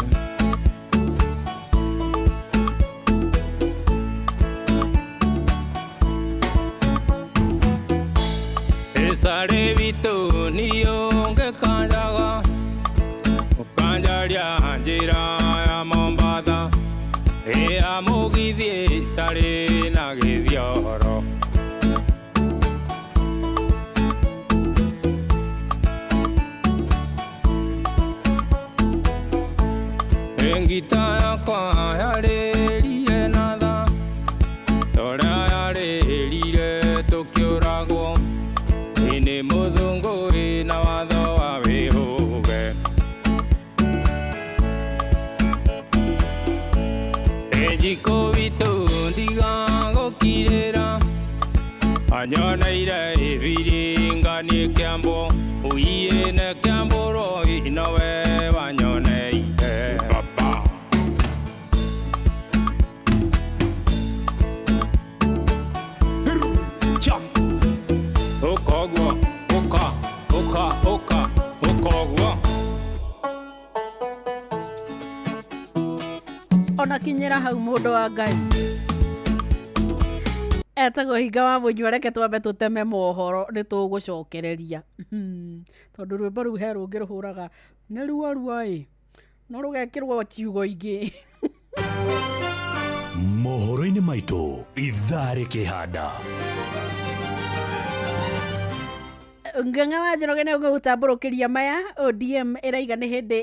Speaker 9: Esare bitu niyonge kanjaga ukanjaria njira ya Mombatha ya mugithi tari na githioro. Ngita yakwa yarĩrire na tha torĩa yarĩrire tũkĩũragwo nĩ mũthũngũ na watho wa wĩhũge. Njiko witũ ndigagũkirĩra anyoneire ibiringanie Kiambu ũiĩ Kiambu roi nowe wanyoneire baba. Ũkoguo ũka ũka ũka ũkoguo.
Speaker 2: Ona kinyĩra hau mũndũ wa Ngai etagwo Hinga wa Mũnyua. Reke twambe tũteme mohoro nĩ tũgũcokereria tondũ rwĩmbo rũu he rũngĩ rũhũraga nĩ ruo ruo ĩ no rũgekĩrwo ciugo ingĩ.
Speaker 8: Mohoro-inĩ maitũ ithaa rĩkĩhanda.
Speaker 2: Ng'ang'a wa Njoroge nĩ ũgũtambũrũkĩria maya. ODM ĩraiga nĩ hĩndĩ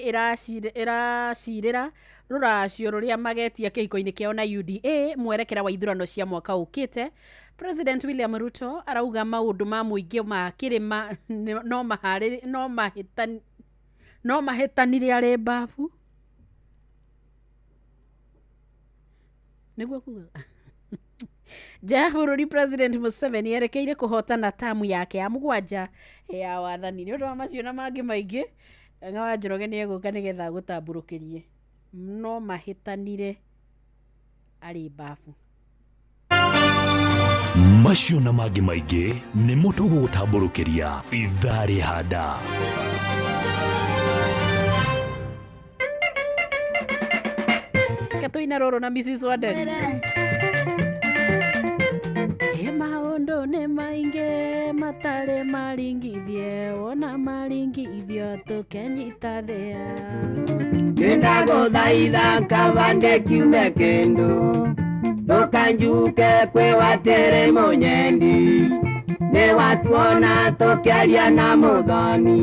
Speaker 2: ĩracirĩra rũracio rũrĩa magetia kĩhiko-inĩ kĩao na UDA mwerekera wa ithurano cia mwaka ũkĩte. President William Ruto arauga maũndũ ma mũingĩ ma kĩrĩma no mahĩtanire arĩ mbabu nĩguo kuga. Nja ya bũrũri President Museveni erekeire kũhotana tamu yake ya mũgwanja ya wathani. Nĩ ũndũ wa macio na mangĩ maingĩ, Ng'ang'a wa Njoroge nĩ egũka nĩgetha agũtambũrũkĩrie no mahĩtanire arĩ mbabu.
Speaker 8: Macio na mangĩ maingĩ nĩmo tũgũgũtambũrũkĩria ithaa rĩhanda.
Speaker 2: Reke tũine rũrũ na Mrs Wanderi. Maũndũ nĩ maingĩ matarĩ maringithie wona maringithio tũkenyita thĩa.
Speaker 7: Nĩndagũthaitha kaba ndĩkiume kĩndũ ndũkanjuke kwĩ watĩrĩ mũnyendi nĩwatuona tũkĩaria na mũthoni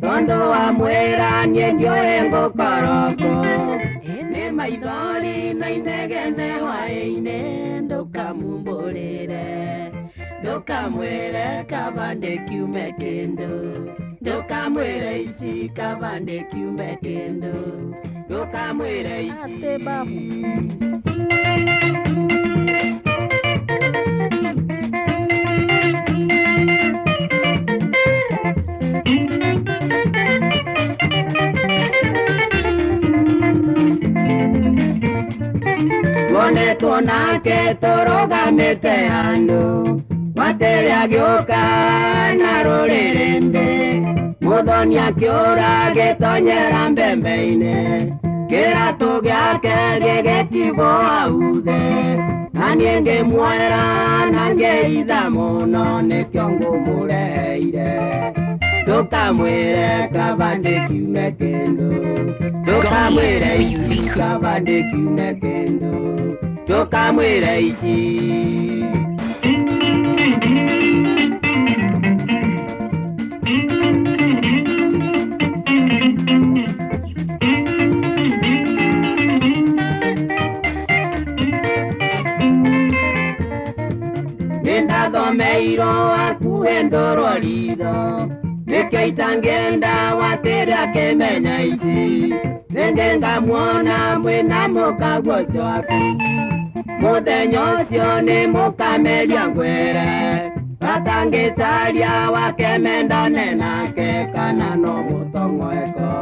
Speaker 7: tondũ wamwĩra niĩ ndiũĩ ngũkoroko.
Speaker 2: Nĩ maithori na inegene hwaĩ-inĩ ndũkamumbũrĩre ndũkamwĩre kaba ndĩkiume kĩndũ ndũkamwĩre ici kaba ndĩkiume kĩndũ
Speaker 7: ndũkamwĩre ici
Speaker 2: atĩ babu.
Speaker 7: Tuonetwo nake tũrũgamĩte handũ watĩrĩ agĩũka na rũrĩrĩmbĩ mũthoni akĩũra agĩtonyera mbembe-inĩ kĩratũ gĩake gĩgĩtigwo hau thĩ na niĩ ngĩmuoera na ngĩitha mũno nĩkĩo ngũmũreheire ndũkamwĩre kaba ndĩkiume kĩndũ ndũkamwĩre ici kaba ndĩkiume kĩndũ ndũkamwĩre ici. Nĩndathomeirwo hakuhĩ ndũrwo ritho nĩkĩo itangĩenda watĩrĩ akĩmenya ici rĩngĩ ngamuona mwĩna mũkaguo ũcio waku mũthenya ũcio nĩ mũkameria ngwĩre batangĩcaria wake mendane nake kana no mũtong'oeko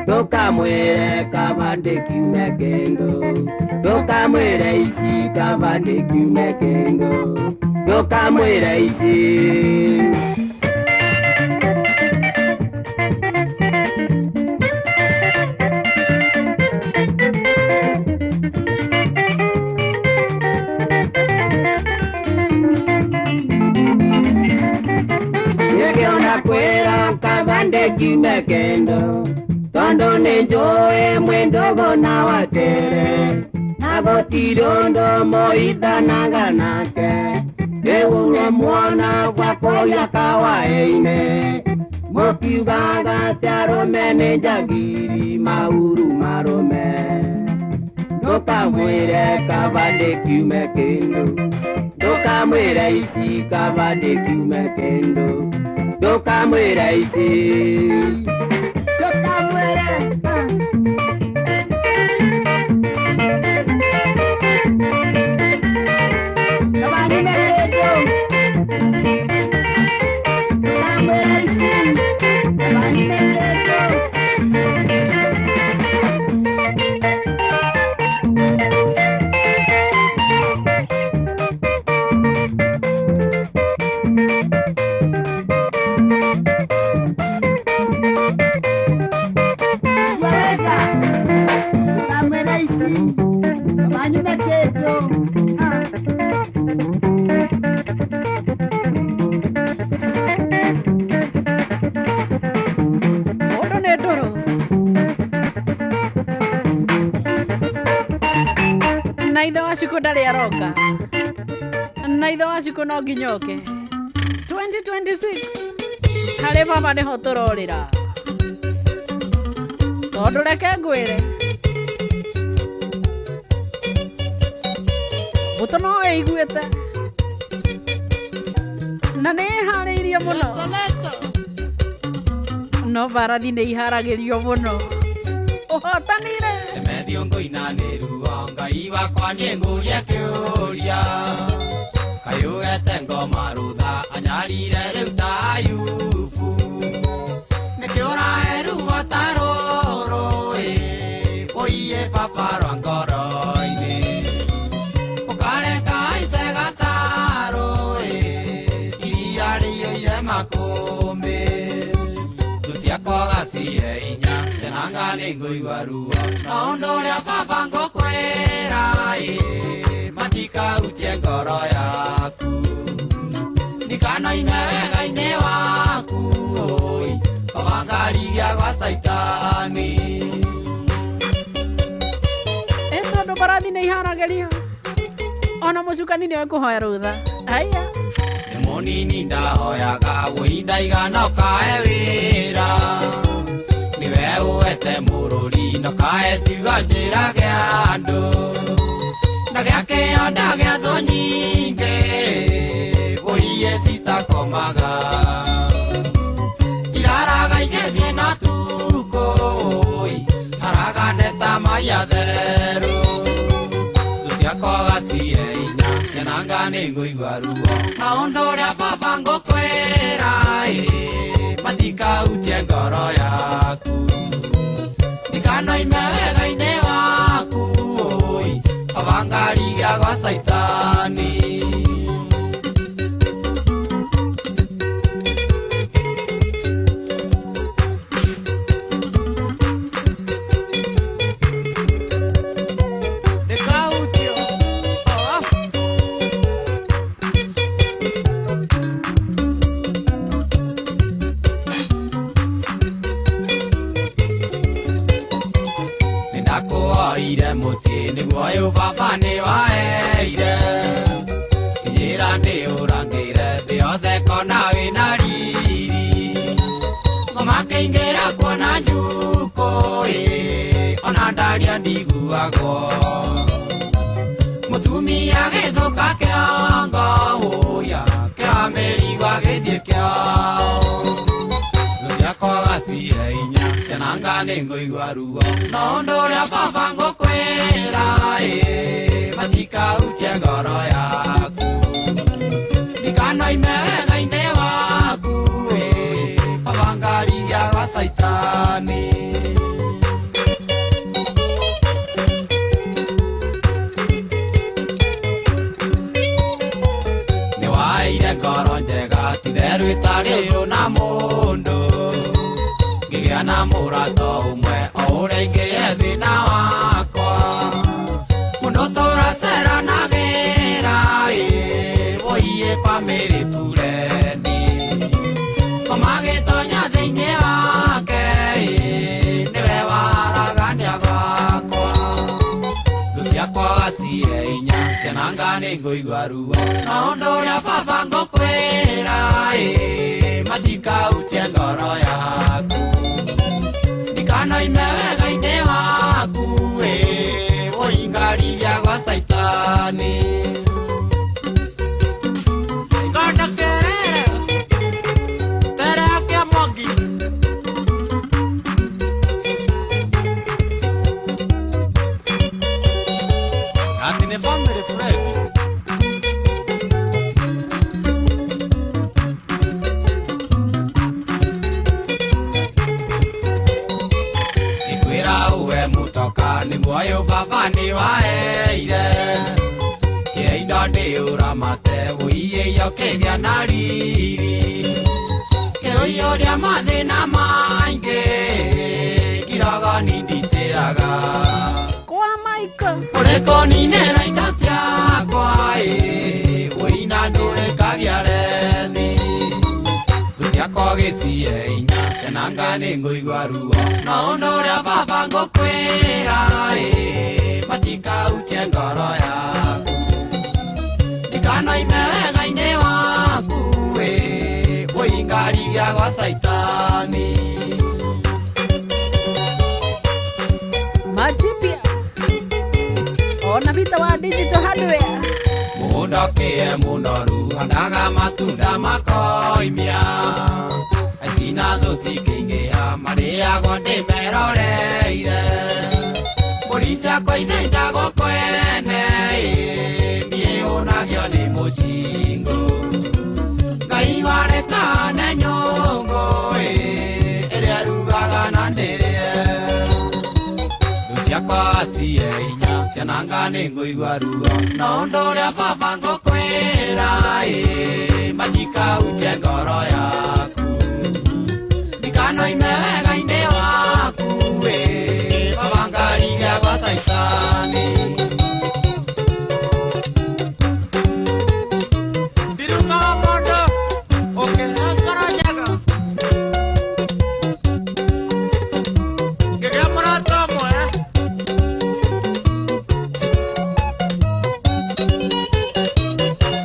Speaker 7: ndũkamwĩre kaba ndĩkiume kĩndũ ndũkamwĩre ici kaba ndĩkiume kĩndũ. Ndũkamwĩre ici. Nĩkĩo ndakwĩra kaba ndĩkiume kĩndũ, tondũ nĩnjũĩ mwĩ ndũgũ na watere, na gũtirĩ ũndũ mũithanaga nake. Rĩu nĩmuona gwa kũrĩa kawaĩ-inĩ, mũkiugaga atĩ arũme nĩ njagiri mauru marũme. Ndũkamwĩre kaba ndĩkiume kĩndũ, ndũkamwĩre ici kaba ndĩkiume kĩndũ, ndũkamwĩre ici. Ndũkamwĩre. Kaba nyume kĩndũ. Ndũkamwĩre ici kaba nyume kĩndũ. Wega, ndũkamwĩre ici kaba nyume kĩndũ.
Speaker 2: Mũndũ nĩ ndũrũ. Na ithe wa Shiko ndarĩ aroka. Na ithe wa Shiko no nginya oke. 2026 harĩ baba nĩho tũrorĩra. Tondũ reke ngwĩre, mbũtũ no ĩiguĩte na nĩ ĩharĩirie mũno, no mbarathi nĩ iharagĩrio mũno. Ũhotanire.
Speaker 6: Methiongo-ina nĩ ruo Ngai wakwa niĩ ngũria kĩũria, kaĩ ũgete ngoma rũtha anyarire rĩu ta Ayubu, nĩkĩ ũrahe ruo ta rũrũ ĩ, ũiye baba rwa ngoro-inĩ, ũkareka aice gatarũ ĩ, iria rĩiyũire makũmbĩ, thũ ciakwa ũgacihe hinya, ciananga nĩngũigua ruo, no ũndũ ũrĩa baba ngũkwĩra ĩ, matikahutie ngoro yaku, ndikanoime wega-inĩ waku ũi, baba ngarigia gwa caitani.
Speaker 2: Ĩ tondũ mbarathi nĩ iharagĩrio, ona mũcukani nĩwe kũhoya rũtha. Haya.
Speaker 6: Nĩ mũnini ndahoyaga wũi ndaigana ũkahe wĩra, nĩwe ũete mũrũri na ũkahe ciugo njĩra gĩa andũ, na gĩa kĩo ndagĩa thũ nyingĩ, wũiye citakomaga, ciraraga igĩthiĩ na tukũ ũi, haragane ta mai atherũ, thũ ciakwa ũgacihe hinya, ciananga nĩngũigua ruo, na ũndũ ũrĩa baba ngũkwĩra ĩ, matikahutie ngoro yaku, ndikanoime wega-inĩ waku ũi, baba ngarigia gwa caitani. Ndĩkahutio. Nĩndakũhoire mũciĩ nĩguo ũyũ baba nĩwaheire, njĩra nĩ ũrangĩire thĩ yothe kona wĩna riri, ngoma kĩingĩra kuona njukũ ĩ, ona ndaria ndiguagwo, mũtumia gĩthũka kĩongo ũya, kĩa mĩrigo agĩthiĩ kĩao, thũ ciakwa ũgacihe hinya, ciananga nĩngũigua ruo, no ũndũ ũrĩa baba ngũkwĩra ĩ, matikahutie ngoro yaku, ndikanoime wega-inĩ waku ĩ, baba ngarigia gwa caitani. Ngoro njega titherũ ĩtarĩ na mũndũ ngĩgĩa na mũrata ũmwe o ũrĩa ingĩe thĩna wakwa mũndũ tũraceranagĩra ĩ woiye bamĩrĩ bureni komagĩtonya thĩinĩ wake ĩ nĩwe waragania gwakwa thũ ciakwa gacihe inya ciananga nĩ ngũigua ruo no ũndũ ũrĩa baba ngũkwĩra ĩ matikautie ngoro yaku ndikanoime wega-inĩ waku ĩ woingarigia gwa caitani Ngona kerere tere yake Mwangi Ati ni family friend. Nikwĩra uwe mũtoka nĩ muoyo baba nĩ waheire kĩa indo ndĩ ũramate wũiyĩio kĩgĩa na riri kĩũiyũria mathĩna maingĩ kirogo ninditĩraga
Speaker 2: Kwa Michael.
Speaker 6: Ũrĩkũninĩra indo ciakwa ĩ wũina ndũrĩkagia rethi thũ ciakwa gĩcihe inya ciananga nĩ ngũigua ruo no ũndũ ũrĩa baba ngũkwĩra ĩ matikautie ngoro yaku ndikanoime wega-inĩ waku ĩ wũingarigia gwa caitani
Speaker 2: Majipia. Ona vita wa digital hardware.
Speaker 6: Mũgũnda kĩe mũnoru handaga matunda makoimia aici na thũ cikĩingĩha marĩagwo ndĩmeroreire mbũri ciakwa ithĩnjagwo kwene ĩ niĩ hũnagio nĩ mũcingũ Ngai warekane nyũngũ ĩ ĩrĩa ĩrugaga na ndĩrĩe thũ ciakwa cihe inya ciananga nĩ ngũigua ruo no ũndũ ũrĩa baba ngũkwĩra ĩ matikautie ngoro yaku ndikanoime wega-inĩ waku ĩ baba ngarigia gwa caitani Ndirunga wa mũndũ ũkĩhe ngoro njega ngĩgĩa mũrata ũmwe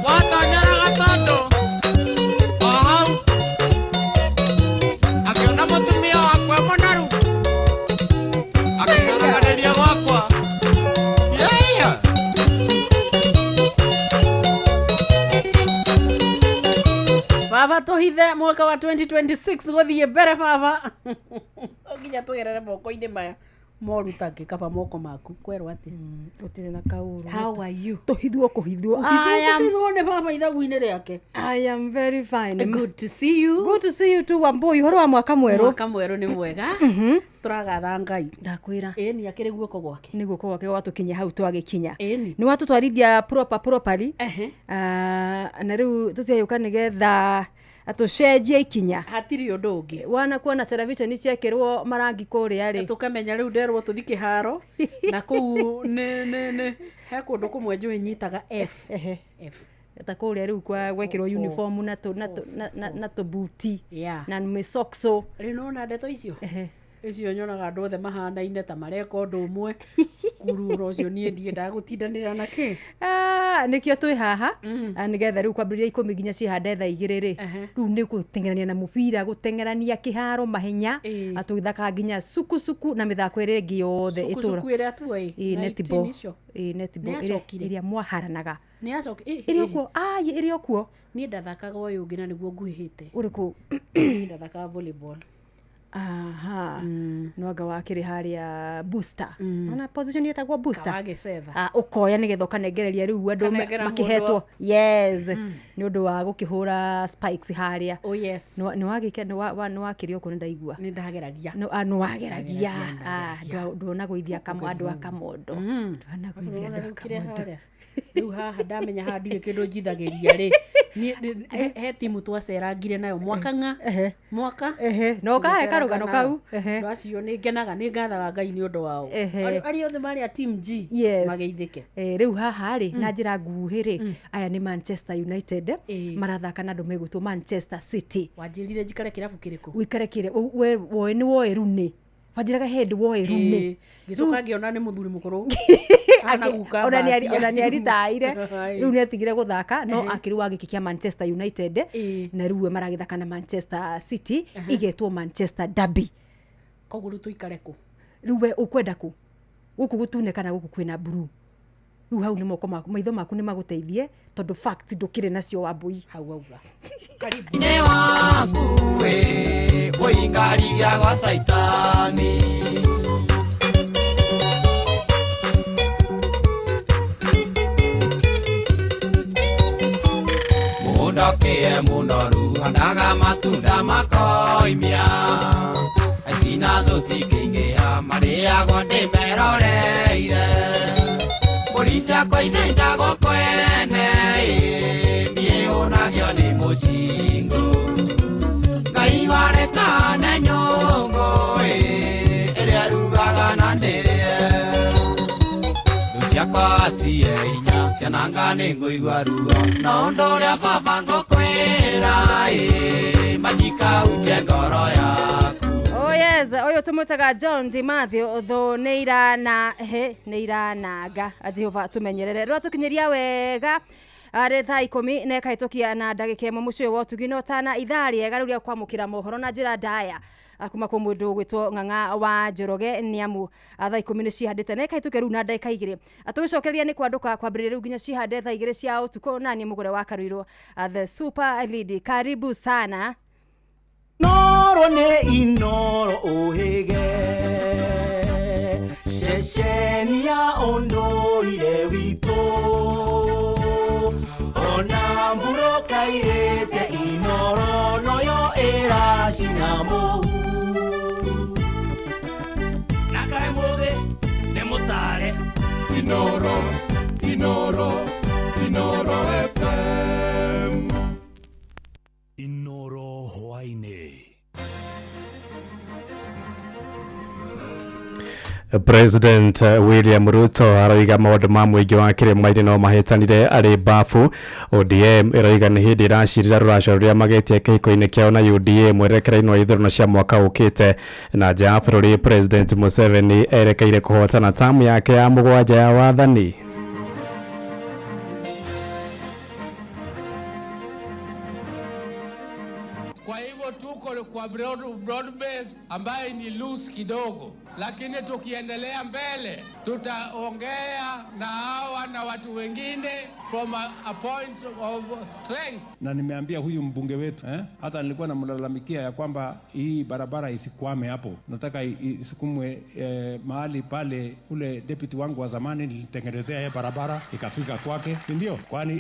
Speaker 6: watonyeraga tondũ o hau akĩona mũtumia wakwa mũnoru akĩharaganĩria gwakwa yeah.
Speaker 2: Baba tuhithe mwaka wa 2026 guthie mbere baba. Nginya tugerere moko-inĩ maya moru tangĩkaba moko maku kwerwo atĩa
Speaker 13: Gũtirĩ na kaũru.
Speaker 2: How are you?
Speaker 13: Tũhithwo kũhithwo.
Speaker 2: Kũhithwo nĩ baba ithagu-inĩ rĩake.
Speaker 13: I am very fine.
Speaker 2: Good to see you.
Speaker 13: Good to see you too Wambui. Ũhoro wa mwaka mwerũ.
Speaker 2: Mwaka mwerũ nĩ mwega. Tũragatha Ngai.
Speaker 13: Ndakwĩra.
Speaker 2: Ĩni akĩrĩ guoko gwake.
Speaker 13: Nĩ guoko gwake gwatũkinyia hau twagĩkinya.
Speaker 2: Ĩni.
Speaker 13: Nĩ watũtwarithia proper properly.
Speaker 2: Ehe.
Speaker 13: Na rĩu tũtiayũka nĩgetha atũcenjie ikinya.
Speaker 2: Hatirĩ ũndũ ũngĩ.
Speaker 13: Wana kuona televisheni ciekĩrwo marangi kũrĩa rĩ.
Speaker 2: Tũkamenya rĩu nderwo tũthi kĩharo na kũu nĩ he kũndũ kũmwe njũĩ nyitaga F.
Speaker 13: Ehe.
Speaker 2: F.
Speaker 13: Ta kũrĩa rĩu kwa gwekĩrwo
Speaker 2: Four.
Speaker 13: uniform na tũ na tũ na tũbuti
Speaker 2: Yeah.
Speaker 13: na mĩsokso.
Speaker 2: Rĩu nĩwona ndeto icio icio nyonaga andũ othe mahanaine ta mareka ũndũ ũmwe kurura ũcio niĩ ndiendaga gũtindanĩra na kĩ
Speaker 13: Nĩkĩo twĩ haha nĩgetha rĩu kwambĩrĩria 10 nginya cihande thaa 2 rĩ rĩu nĩ gũteng'erania na mũbira gũteng'erania kĩharo mahenya tũgĩthakaga nginya sukusuku na mĩthako ĩrĩa ĩngĩ yothe ĩtũra
Speaker 2: Sukusuku ĩrĩa tuoĩ
Speaker 13: Ĩ, netball.
Speaker 2: 19 icio.
Speaker 13: Ĩ, netball
Speaker 2: Nĩ
Speaker 13: ĩrĩa
Speaker 2: acokire?
Speaker 13: ĩrĩa mwaharanaga
Speaker 2: Nĩ acoki
Speaker 13: ĩrĩ okuo ai ĩrĩ okuo
Speaker 2: niĩ ndathakaga ũyũ ũngĩ na nĩguo nguhĩhĩte
Speaker 13: ũrĩkũ
Speaker 2: niĩ ndathakaga volleyball
Speaker 13: Aha, nwanga wakĩrĩ harĩa booster. Ona position yetagwo booster.
Speaker 2: Kawagĩcetha.
Speaker 13: Ah, ũkoya nĩgetha ũkanengereria rĩu andũ
Speaker 2: Ũkanengera
Speaker 13: makĩhetwo
Speaker 2: mũndũ.
Speaker 13: Yes, nĩ ũndũ wa gũkĩhũra spikes harĩa.
Speaker 2: Oh yes.
Speaker 13: Nĩ wakĩrĩ ũkũ nĩ ndaigua.
Speaker 2: Nĩ ndageragia.
Speaker 13: Nĩ wageragia.
Speaker 2: Ndageragia,
Speaker 13: Ah, ndũnagũithia andũ a kamondo. Ndwanagũithia andũ a
Speaker 2: Rĩu kĩrĩa
Speaker 13: kamondo.
Speaker 2: harĩa rĩu haha ndamenya haha ndirĩ kĩndũ njithagĩria rĩ. Niĩ he timu twacerangire nayo mwaka ng'a mwaka.
Speaker 13: Na ũkahe
Speaker 2: Tũgĩceranga
Speaker 13: karũgano
Speaker 2: nao.
Speaker 13: kau.
Speaker 2: Andũ acio nĩ ngenaga, nĩ ngathaga Ngai nĩ ũndũ wao. Arĩa othe marĩ a team G
Speaker 13: Yes.
Speaker 2: mageithĩke.
Speaker 13: Eh, rĩu haha rĩ, na njĩra nguhĩ rĩ, aya nĩ Manchester United marathaka na andũ megwĩtwo Manchester City.
Speaker 2: Wanjĩrire njikare kĩrabu kĩrĩkũ?
Speaker 13: Wĩikare kĩrĩ we woe nĩ woe rune, wanjĩraga he hĩndĩ woe rune.
Speaker 2: Ĩĩ, ngĩcoka ngĩona nĩ mũthuri mũkũrũ. Ahana guka
Speaker 13: ona
Speaker 2: Mbatia.
Speaker 13: nĩ aritaire.
Speaker 2: Aye.
Speaker 13: Rĩu nĩ atigire gũthaka no
Speaker 2: Ehe.
Speaker 13: akĩrĩ wa gĩkĩ kĩa Manchester United, na rĩu we maragĩthaka na Manchester City, igetwo Manchester Derby.
Speaker 2: Koguo rĩu tũikare kũ?
Speaker 13: Rĩu we ũkwenda kũ, gũkũ gũtune kana gũkũ kwĩna blue? Rĩu hau nĩ moko maku, maitho maku nĩ magũteithie tondũ facts ndũkĩrĩ nacio, Wambui.
Speaker 2: Hau auga.
Speaker 6: Nĩ waku ĩ ũingarigia gwa caitani. Mũgũnda ũkĩe mũnoru handaga matunda makoimia, aici na thũ cikĩingĩha marĩagwo ndĩmeroreire, mbũri ciakwa ithĩnjagwo kwene ĩ, niĩ hũnagio nĩ mũcingo, Ngai warekane nyũngũ ĩ, ĩrĩa ĩrugaga na ndĩrĩe, thũ ciakwa ciĩ hinya ciananga nĩ ngũigua ruo, no ũndũ ũrĩa baba ngũkwĩra ĩ, matikahutie ngoro yaku.
Speaker 13: Oh yes, ũyũ tũmwĩtaga John D Matthew, thũ nĩ irana he nĩ irananga, Jehova tũmenyerere. Rwatũkinyĩria wega arĩ thaa 10 na ĩkahĩtũkia na ndagĩka 1 mũciĩ wa ũtugi no tana ithaa rĩega rĩu rĩa kwamũkĩra mohoro na njĩra ndaya kuma kwĩ mũndũ ũgwĩtwo Ng'ang'a wa Njoroge, nĩ amu thaa 10 nĩ cihandĩte na ĩkahĩtũkia rĩu na ndagĩka 2. Tũgĩcokereria nĩ kwandũka kwambĩrĩria rĩu nginya cihande thaa 2 cia ũtukũ, na niĩ mũgũre wa Karuirũ, the super lady, karibu sana.
Speaker 12: Noro nĩ Inoro ũhĩge ceceni ya ũndũire witũ, ona mburoka irĩte Inoro noyo ĩracina mũhu.
Speaker 15: Na kaĩ mũthĩ nĩ mũtare.
Speaker 16: Inoro, Inoro, Inoro FM.
Speaker 8: Inoro hwaĩ-inĩ.
Speaker 1: President William Ruto aroiga maũndũ ma mũingĩ wa kĩrĩma-inĩ no mahĩtanire arĩ bafu. ODM ĩroiga nĩ hĩndĩ ĩracirĩra rũracio rũrĩa magetie kĩhiko-inĩ kĩao na UDA mwerekera-inĩ wa ithurano cia mwaka ũkĩte. Na nja ya bũrũri, President Museveni erekeire kũhotana tamu yake ya 7 ya wathani.
Speaker 9: Kwa hivyo tuko kwa broad base ambaye ni loose kidogo, lakini tukiendelea mbele tutaongea na hawa na watu wengine from a point of strength.
Speaker 21: Na nimeambia huyu mbunge wetu hata nilikuwa namlalamikia ya kwamba hii barabara isikwame hapo, nataka isukumwe mahali pale. Ule deputy wangu wa zamani nilitengenezea yeye barabara ikafika kwake, si ndio?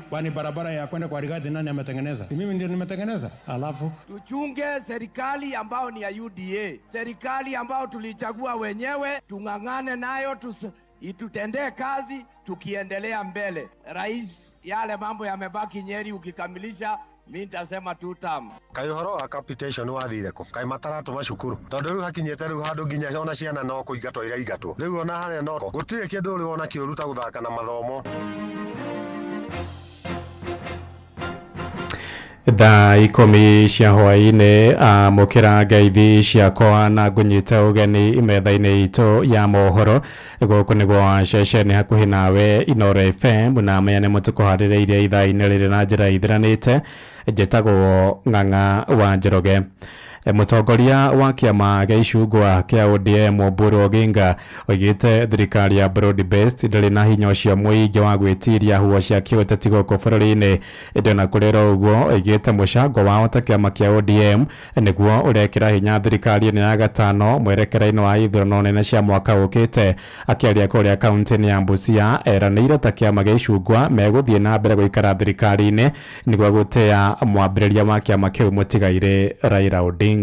Speaker 21: Kwani barabara ya kwenda kwa Rigathi nani ametengeneza? Si mimi ndio nimetengeneza. Alafu
Speaker 22: tuchunge serikali ambao ni ya UDA, serikali ambao tulichagua wenyewe, tung'ang'ane nayo, itutendee kazi tukiendelea mbele. Rais, yale mambo yamebaki Nyeri ukikamilisha, mi nitasema two term.
Speaker 25: Kaĩ ũhoro wa capitation wathire kũ? Kaĩ mataratũma cukuru? Tondũ rĩu hakinyĩte rĩu handũ nginya ona ciana no kũingatwo iraingatwo. Rĩu ona harĩa no gũtirĩ kĩndũ ũrĩ wona kĩũru ta gũthaka na mathomo.
Speaker 1: Thaa 10 cia hwaĩ-inĩ, amũkĩra ngeithi ciakwa na ngũnyite ũgeni metha-inĩ itũ ya mohoro. Gũkũ nĩ gwa ceceni hakuhĩ nawe Inoro FM, na maya nĩmo tũkũharĩrĩirie ithaa-inĩ rĩrĩ na njĩra ithiranĩte. Njĩtagwo Ng'ang'a wa Njoroge. Mũtongoria wa kĩama gĩa icungwa kĩa ODM Oburu Oginga oigĩte thirikari ya broad based ndĩrĩ na hinya ũcio mũingĩ wa gwĩtiria huo cia kĩũteti gũkũ bũrũri-inĩ. Ĩndĩ ona kũrĩ ũguo, oigĩte mũcango wao ta kĩama kĩa ODM nĩguo ũrekĩra hinya thirikari ĩno ya gatano mwerekera-inĩ wa ithurano nene cia mwaka ũkĩte. Akĩaria kũrĩa kaunti-inĩ ya Busia, eranĩire ta kĩama gĩa icungwa megũthiĩ na mbere gũikara thirikari-inĩ nĩguo gũtĩa mwambĩrĩria wa kĩama kĩu mũtigairĩ Raila Odinga.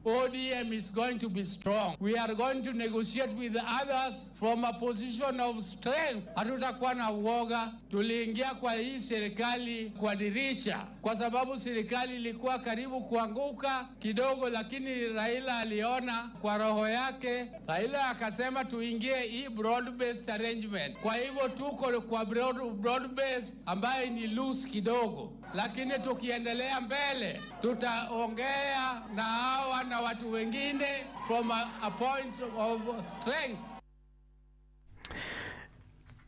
Speaker 5: ODM is going to be strong. We are going to negotiate with others from a position of strength. Hatutakuwa na uoga. Tuliingia kwa hii serikali kwa dirisha, kwa sababu serikali ilikuwa karibu kuanguka kidogo, lakini Raila aliona kwa roho yake. Raila akasema tuingie hii broad based arrangement. Kwa hivyo tuko kwa broad based ambaye ni loose kidogo, lakini tukiendelea mbele tutaongea na hawa na watu wengine from a point of strength.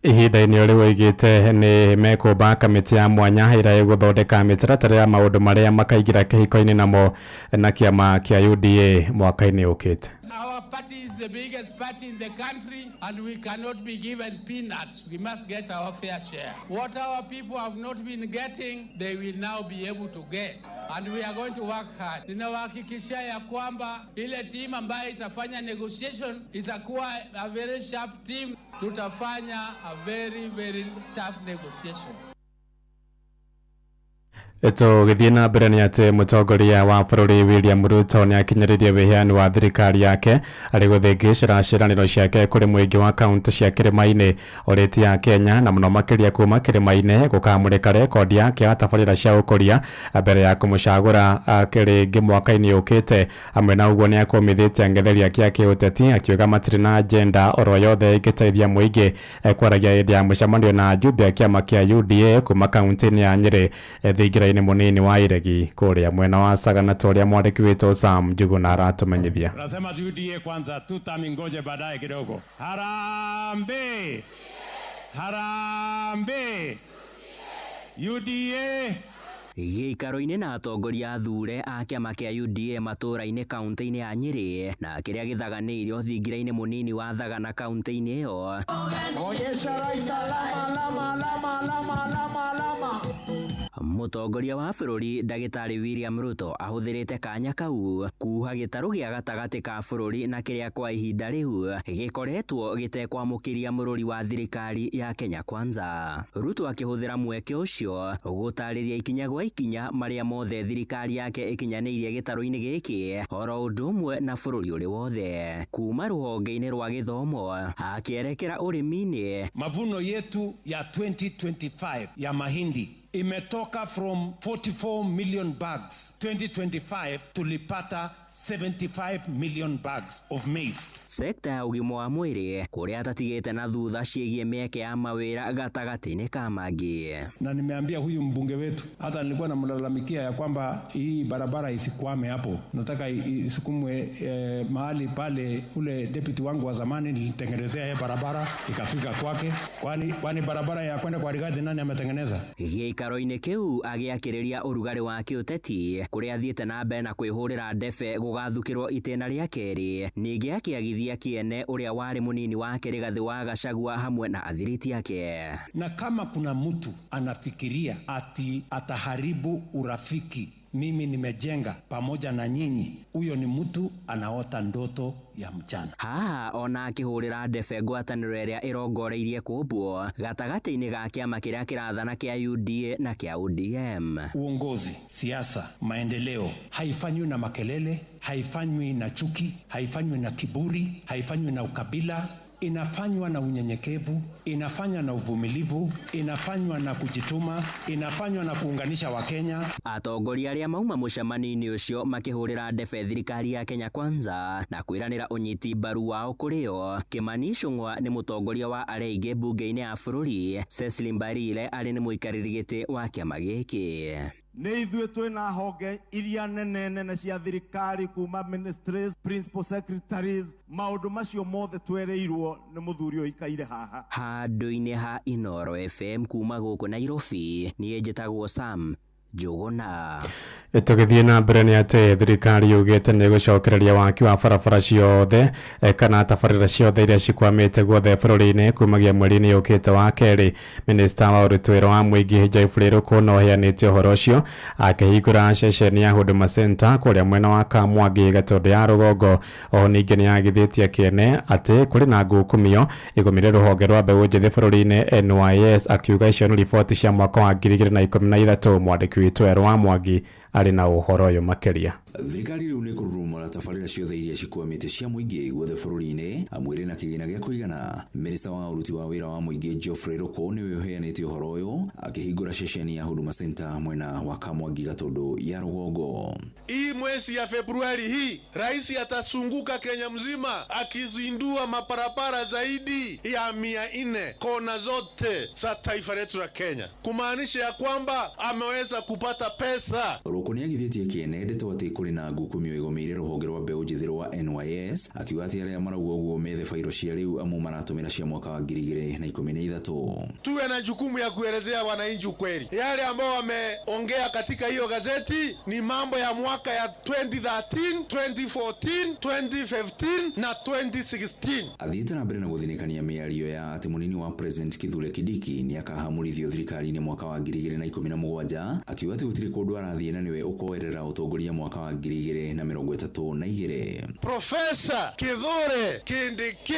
Speaker 1: Ihinda-inĩ rĩu oigĩte nĩ mekũmba kamĩtĩ ya mwanya ĩrĩa ĩgũthondeka mĩtaratara ya maũndũ marĩa makaingĩra kĩhiko-inĩ namo na kĩama kĩa UDA mwaka-inĩ ũkĩte.
Speaker 5: Our party is the biggest party in the country and we cannot be given peanuts. We must get our fair share. What our people have not been getting, they will now be able to get. And we are going to work hard. Ninawahakikishia ya kwamba ile team ambayo itafanya negotiation itakuwa a very sharp team. Tutafanya a very, very tough negotiation.
Speaker 1: Tũgĩthiĩ na mbere nĩ atĩ mũtongoria wa bũrũri William Ruto nĩ akinyĩrĩirie wĩheani wa thirikari yake arĩ gũthĩngĩcĩra ciĩranĩro ciake kũrĩ mũingĩ wa kaunti cia kĩrĩma-inĩ orĩti ya Kenya na mũno makĩria kuma kĩrĩma-inĩ gũkamũrĩka rekondi yake ya tabarĩra cia ũkũria mbere ya kũmũcagũra rĩngĩ mwaka-inĩ ũkĩte. Hamwe na ũguo nĩ akũmithĩtie ang'etheri ake a kĩũteti akiuga matirĩ na agenda oro yothe ĩngĩteithia mũingĩ. Kwaragia hĩndĩ ya mũcemanio na ajumbe a kĩama kĩa UDA kuma kaunti-inĩ ya Nyĩrĩ thingira-inĩ munini wa Iregi kuria mwena wa Sagana ta ũrĩa mwandĩki witũ Sam Njuguna aratumenyithia.
Speaker 21: Tunasema UDA kwanza, tutamingoje baadaye kidogo. Harambee! Harambee! UDA!
Speaker 14: Gĩikaro-inĩ na atongoria athure a kĩama kĩa UDA matũũra-inĩ kaunti-inĩ ya Nyĩrĩ na kĩrĩa gĩthaganĩirio thingira-inĩ mũnini wa Thagana kaunti-inĩ ĩyo.
Speaker 6: Onyesha rais alama alama alama alama alama alama.
Speaker 14: Mũtongoria wa bũrũri Ndagĩtarĩ William Ruto ahũthĩrĩte kanya kau kuha gĩtarũ gĩa gatagatĩ ka bũrũri na kĩrĩa kwa ihinda rĩu gĩkoretwo gĩtekwamũkĩria mũrũri wa thirikari ya Kenya Kwanza. Ruto akĩhũthĩra mweke ũcio gũtarĩria ikinya gwa ikinya marĩa mothe thirikari yake ĩkinyanĩirie gĩtarũ-inĩ gĩkĩ oro ũndũ ũmwe na bũrũri ũrĩ wothe kuma rũhonge-inĩ rwa gĩthomo akĩerekera ũrĩmi-inĩ.
Speaker 21: Mavuno yetu ya 2025 ya mahindi imetoka from 44 million bags. 2025 tulipata 75 million bags of maize.
Speaker 14: Sekta ya ũgima wa mwĩrĩ kũrĩa atatigĩte na thutha ciĩgiĩ mĩeke ya mawĩra gatagatĩ-inĩ ka mangĩ.
Speaker 21: Na nimeambia huyu mbunge wetu, hata nilikuwa namlalamikia ya kwamba hii barabara isikwame hapo. Nataka isukumwe mahali pale ule deputy wangu wa zamani nilitengenezea yeye barabara ikafika kwake. Kwani barabara ya kwenda kwa Rigathi nani ametengeneza?
Speaker 14: Gĩikaro-inĩ kĩu agĩakĩrĩria ũrugarĩ wa kĩũteti kũrĩa athiĩte na mbere na kwĩhũrĩra ndebe gũgathukĩrwo itĩna rĩa kerĩ, ningĩ akĩagithia kĩene ũrĩa warĩ mũnini wake Rigathĩ wa Gachagua hamwe na athiriti ake.
Speaker 21: Na kama kuna mtu anafikiria ati ataharibu urafiki mimi nimejenga pamoja na nyinyi, huyo ni mtu anaota ndoto ya mchana.
Speaker 14: Haha ona akĩhũrĩra ndebe ngwatanĩro ĩrĩa ĩrongoreirie kũmbwo gatagatĩ-inĩ ga kĩama kĩrĩa kĩrathana kĩa UDA na kĩa ODM.
Speaker 21: Uongozi, siasa, maendeleo haifanywi na makelele, haifanywi na chuki, haifanywi na kiburi, haifanywi na ukabila. Inafanywa na unyenyekevu, inafanywa na uvumilivu, inafanywa na kujituma, inafanywa na kuunganisha Wakenya.
Speaker 14: Atongoria arĩa mauma mũcemanio-inĩ ũcio makĩhũrĩra ndebe thirikari ya Kenya Kwanza na kwĩranĩra ũnyiti mbaru wao kũrĩ o. Kimani Ichung'wa nĩ mũtongoria wa arĩa aingĩ mbunge-inĩ ya bũrũri, Cecily Mbarire arĩ nĩ mũikarĩri gĩtĩ wa kĩama gĩkĩ.
Speaker 17: Nĩ ithuĩ twĩna honge iria nene nene cia thirikari kuma ministries, principal secretaries, maũndũ macio mothe twereirwo nĩ mũthuri ũyũ ũikaire haha.
Speaker 14: Handũ-inĩ ha Inooro FM kuma gũkũ Nairobi, niĩ njĩtagwo Sam Njũgũna.
Speaker 1: Tũgĩthiĩ na mbere nĩ atĩ thirikari yugĩte nĩ ĩgũcokereria waki wa barabara ciothe kana tabarĩra ciothe iria cikwamĩte guothe bũrũri-inĩ kumagia mweri-inĩ ũkĩte wa kerĩ. Minista wa ũruti wĩra wa mũingĩ Geoffrey Ruku no aheanĩte ũhoro ũcio akĩhingũra ceceni ya Huduma Center kũrĩa mwena wa Kamwangi Gatũndũ ya rũgongo. Oho ningĩ nĩ yagithĩtie kĩene atĩ kũrĩ na ngukumio igũmĩire rũhonge rwa mbeũ njĩthĩ bũrũri-inĩ NYS, akiuga icio nĩ riboti cia mwaka wa 2013. Mwandĩki witũ Werũ wa Mwangi arĩ na ũhoro ũyũ makĩria.
Speaker 4: Thirikari rĩu nĩ kũrurumũra tabarĩra ciothe iria cikwamĩte cia mũingĩ guothe bũrũri-inĩ amu ĩrĩ na kĩgĩna gĩa kũigana. Minista wa ũruti wa wĩra wa mũingĩ Geoffrey Ruku nĩwe ũheanĩte ũhoro ũyũ akĩhingũra ceceni ya Huduma Center mwena wa Kamwangi Gatũndũ ya rũgongo.
Speaker 18: Hii mwezi ya Februari hii rais atasunguka Kenya mzima akizindua maparapara zaidi ya 400 kona zote za taifa letu la Kenya, kumaanisha ya kwamba ameweza kupata pesa.
Speaker 4: Ruku nĩagithĩtie kĩene ndeto atĩ kũrĩ na ngukumio ĩgũmĩire rũhonge rwa mbeũ njĩthĩ rwa NYS, akiuga atĩ arĩa marauga ũguo methe bairo cia rĩu amu maratũmĩra cia mwaka wa 2013.
Speaker 18: Tuwe na jukumu ya kuelezea wananchi ukweli. Yale ambao wameongea katika hiyo gazeti ni mambo ya mwaka ya 2013, 2014, 2015 na 2016.
Speaker 4: Athiĩte na mbere na gũthinĩkania mĩario ya atĩ mũnini wa President Kithure Kindiki nĩakahamũrithio thirikari-inĩ mwaka wa 2017, akiuga atĩ gũtirĩ kũndũ arathiĩ na nĩwe ũkoerera ũtongoria mwaka wa 2032.
Speaker 18: Profesa Kithure Kindiki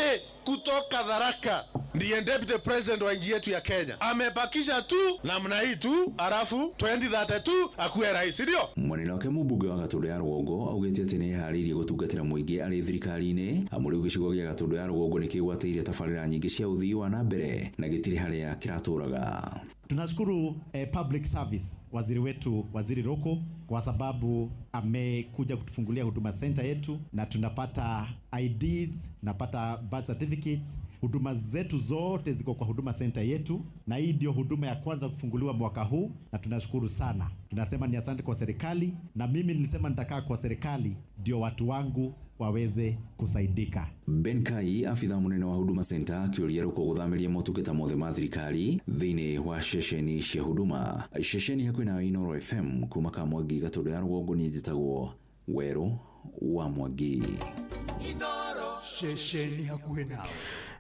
Speaker 18: kutoka Tharaka ndiye deputy president wa nchi yetu ya Kenya. Amebakisha tu namna hii tu, alafu 2032 akuwe rais, ndio?
Speaker 4: Mwanene wake mũmbunge wa Gatũndũ ya rũgongo augĩte atĩ nĩeharĩirie gũtungatĩra mũingĩ arĩ thirikari-inĩ amu rĩu gĩcigo gĩa Gatũndũ ya rũgongo nĩkĩgwatĩire tabarĩra nyingĩ cia ũthii wa na mbere na gĩtirĩ harĩa kĩratũraga.
Speaker 19: Tunashukuru public service waziri wetu Waziri Ruku kwa sababu amekuja kutufungulia Huduma Center yetu na tunapata IDs, tunapata birth certificates. Huduma zetu zote ziko kwa Huduma Center yetu, na hii ndio huduma ya kwanza kufunguliwa mwaka huu, na tunashukuru sana. Tunasema ni asante kwa serikali, na mimi nilisema nitakaa kwa serikali ndio watu wangu waweze kusaidika.
Speaker 4: Ben Kai, afitha munene wa Huduma Center, akĩũria Ruku gũthamĩria motungata mothe ma thirikari thĩinĩ wa ceceni cia Huduma. Ceceni hakuhĩ nawe Inooro FM kuma Kamwangi Gatũndũ ya rũgongo, niĩ njĩtagwo Werũ wa Mwangi.
Speaker 16: Ceceni hakuhĩ nawe.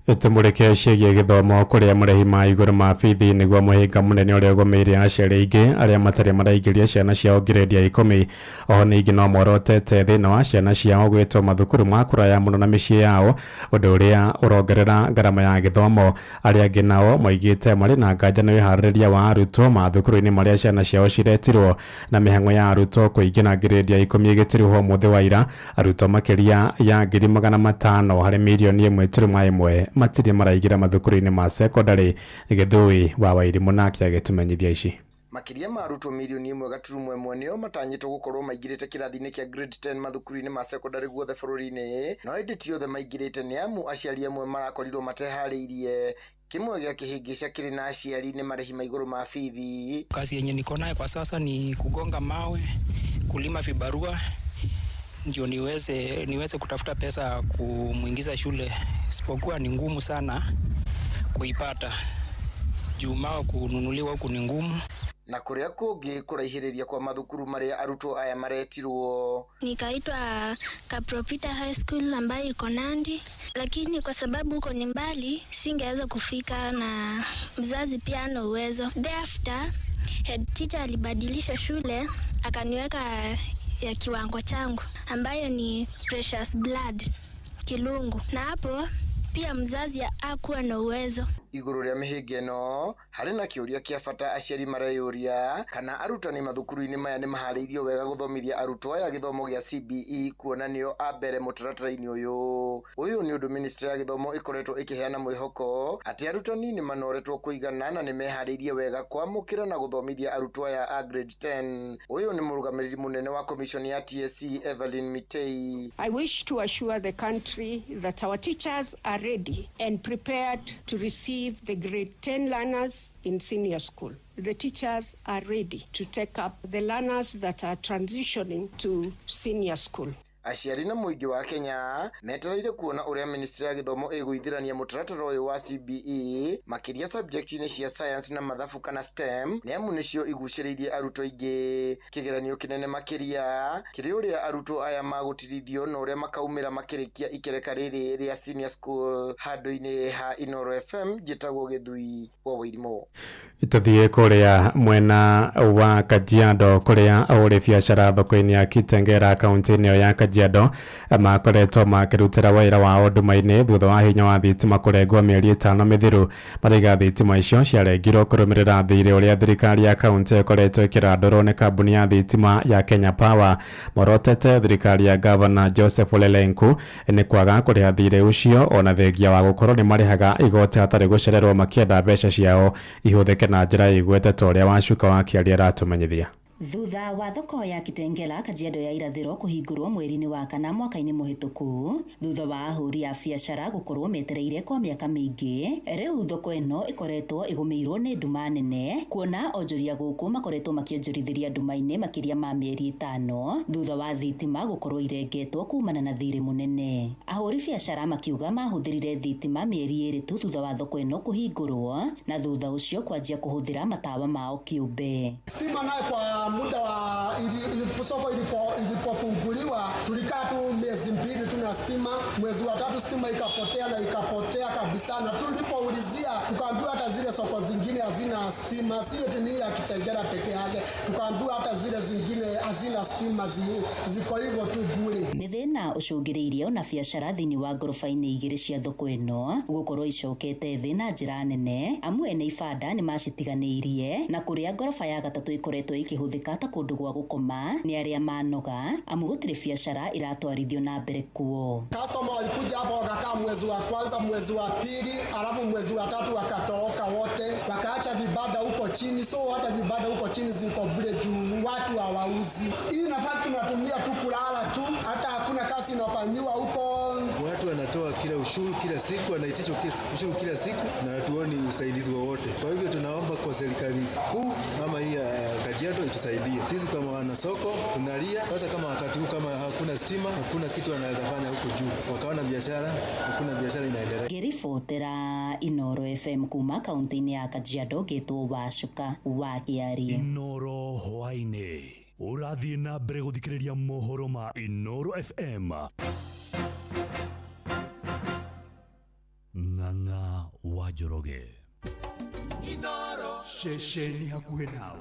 Speaker 1: Tũmũrĩke ciĩgiĩ gĩthomo kũrĩa marĩhi ma igũrũ ma bithi nĩguo mũhĩnga mũnene ũrĩa ũgũmĩire aciari aingĩ arĩa matarĩ maraingĩria ciana ciao ngirĩndi ya 10. Oho ningĩ no morotete thĩna wa ciana ciao gwĩtwo mathukuru ma kũraya mũno na mĩciĩ yao, ũndũ ũrĩa ũrongerera ngarama ya gĩthomo. Arĩa angĩ nao moigĩte marĩ na nganja na wĩharĩrĩria wa arutwo mathukuru-inĩ marĩa ciana ciao ciretirwo na mĩhang'o ya arutwo kũingĩra ngirĩndi ya 10 ĩgĩtirihwo mũthĩ wa ira. Arutwo makĩria ya 500,000 harĩ mirioni 1.1 matirĩ maraingĩra mathukuru-inĩ ma secondary. Gĩthũi wa Wairimũ nake agĩtũmenyithia ici.
Speaker 20: Makĩria ma arutwo mirioni 1.1 nĩo matanyĩtwo gũkorwo maingĩrĩte kĩrathi-inĩ kĩa grade 10 mathukuru-inĩ ma secondary guothe bũrũri-inĩ, no ĩndĩ ti othe maingĩrĩte nĩ amu aciari amwe marakorirwo mateharĩirie. Kĩmwe gĩa kĩhĩngĩca kĩrĩ na aciari nĩ marĩhi ma igũrũ ma bithi.
Speaker 23: Kazi yenye niko nayo kwa sasa ni kugonga mawe, kulima vibarua ndio niweze kutafuta pesa kumuingiza shule, isipokuwa ni ngumu sana kuipata juu mawe kununuliwa huku ni ngumu.
Speaker 20: Na kuria kũngĩ kũraihĩrĩria kwa mathukuru marĩa arutwo aya maretirwo.
Speaker 24: Nikaitwa Kapropita High School ambayo iko Nandi, lakini kwa sababu huko ni mbali singeweza kufika na mzazi pia hana uwezo. Thereafter head teacher alibadilisha shule akaniweka ya kiwango changu ambayo ni Precious Blood Kilungu, na hapo pia mzazi hakuwa na uwezo.
Speaker 20: Igũrũ rĩa mĩhĩnga ĩno harĩ na kĩũria kĩa bata aciari mareyũria kana arutani mathukuru-inĩ maya nĩ maharĩirio wega gũthomithia arutwo aya gĩthomo gĩa CBE kuona nĩo a mbere mũtaratara-inĩ ũyũ. Ũyũ nĩ ũndũ ministry ya gĩthomo ĩkoretwo ĩkĩheana mwĩhoko atĩ arutani nĩ manoretwo kũigana na nĩ meharĩirie wega kwamũkĩra na gũthomithia arutwo aya a grade 10. Ũyũ nĩ mũrũgamĩrĩri mũnene wa commission ya TSC Evelyn Mitei.
Speaker 26: I wish to assure the country that our teachers are ready and prepared to receive the grade 10 learners in senior school. The teachers are ready to take up the learners that are transitioning to senior school.
Speaker 20: Aciari na mũingĩ wa Kenya metereire kuona ũrĩa ministry ya gĩthomo ĩgũithĩrania mũtaratara ũyũ wa CBE makĩria subject-inĩ cia science na mathabu kana STEM, nĩ amu nĩcio igucĩrĩirie arutwo aingĩ. Kĩgeranio kĩnene makĩria kĩrĩ ũrĩa arutwo aya magũtirithio na ũrĩa makaumĩra makĩrĩkia ikereka rĩrĩ rĩa senior school. Handũ-inĩ ha Inooro FM, njĩtagwo Gĩthui wa Wairimũ.
Speaker 1: Tũthiĩ kũrĩa mwena wa Kajiado kũrĩa ahũri biacara thoko-inĩ ya Kitengela kaunti-inĩ ĩyo ya Kajiado makoretwo makĩrutĩra wĩra wao nduma-inĩ thutha wa hinya wa thitima kũrengwo mĩeri 5 mĩthiru. Marauga thitima icio ciarengirwo kũrũmĩrĩra thirĩ ũrĩa thirikari ya kaunti ĩkoretwo ĩkĩrandũrwo nĩ kambuni ya thitima ya Kenya Power. Morotete thirikari ya Gavana Joseph Ole Lenku nĩ kwaga kũrĩha thirĩ ũcio ona thengia wa gũkorwo nĩ marĩhaga igoti hatarĩ gũcererwo, makĩenda mbeca ciao ihũthĩke na njĩra ĩgwete ta ũrĩa Wacuka wa Kĩaria aratũmenyithia.
Speaker 2: Thutha wa thoko ya Kitengela Kajiado ya irathĩro kũhingũrwo mweri-inĩ wa kana mwaka-inĩ mũhĩtũku, thutha wa ahũri a biacara gũkorwo metereire kwa mĩaka mĩingĩ, rĩu thoko ĩno ĩkoretwo ĩgũmĩirwo nĩ nduma nene, kuona onjoria gũkũ makoretwo makĩonjorithĩria nduma-inĩ makĩria ma mĩeri 5 thutha wa thitima gũkorwo irengetwo kumana na thirĩ mũnene. Ahũri biacara makiuga mahũthĩrire thitima mĩeri 2 tu thutha wa thoko ĩno kũhingũrwo, na thutha ũcio kwanjia kũhũthĩra matawa mao kĩũmbe.
Speaker 3: Stima nayo kwa muda wa soko ilipofunguliwa tulikaa tu miezi 2 tuna stima, mwezi wa 3 stima ikapotea na ikapotea kabisa, na tulipoulizia tukaambiwa hata zile soko zingine hazina stima, sio tu ni ya Kitengela peke yake, tukaambiwa hata zile zingine hazina stima, ziko hivyo tu bure.
Speaker 2: Nĩ thĩna ũcũngĩrĩirie ona biacara thĩinĩ wa ngoroba-inĩ 2 cia thoko ĩno gũkorwo icokete thĩ na njĩra nene, amu ene ibanda nĩ macitiganĩirie, na kũrĩa ngoroba ya 3 ĩkoretwo ĩkĩhũthĩka ta kũndũ gwa gũkoma nĩ arĩa manoga, amu gũtirĩ biacara iratwarithio na mbere kuo.
Speaker 3: Customer walikuja hapo wakakaa mwezi wa kwanza, mwezi wa pili, alafu mwezi wa 3 wakatoroka wote, wakaacha vibanda huko chini. So hata vibanda huko chini ziko bure juu watu hawauzi. Hii nafasi tunatumia tu kulala tu, hata hakuna kazi inafanyiwa huko.
Speaker 7: Watu wanatoa kila ushuru kila siku, wanaitishwa ushuru kila siku na hatuoni usaidizi wowote. Kwa hivyo tunaomba kwa serikali kuu ama hii ya Kajiado itusaidie. Sisi kama wanasoko tunalia sasa, kama wakati huu kama hakuna stima, hakuna kitu wanaweza fanya huko juu. Wakaona biashara, hakuna biashara inaendelea.
Speaker 2: Ngĩribotera Inooro FM kuma kaunti-inĩ ya Kajiado, ngĩtwo Wacuka wa Kĩarie.
Speaker 8: Inooro hwaĩ-inĩ ũrathiĩ na mbere gũthikĩrĩria mohoro ma Inooro FM. Ng'ang'a wa Njoroge.
Speaker 16: Inooro ceceni hakuhĩ nawe.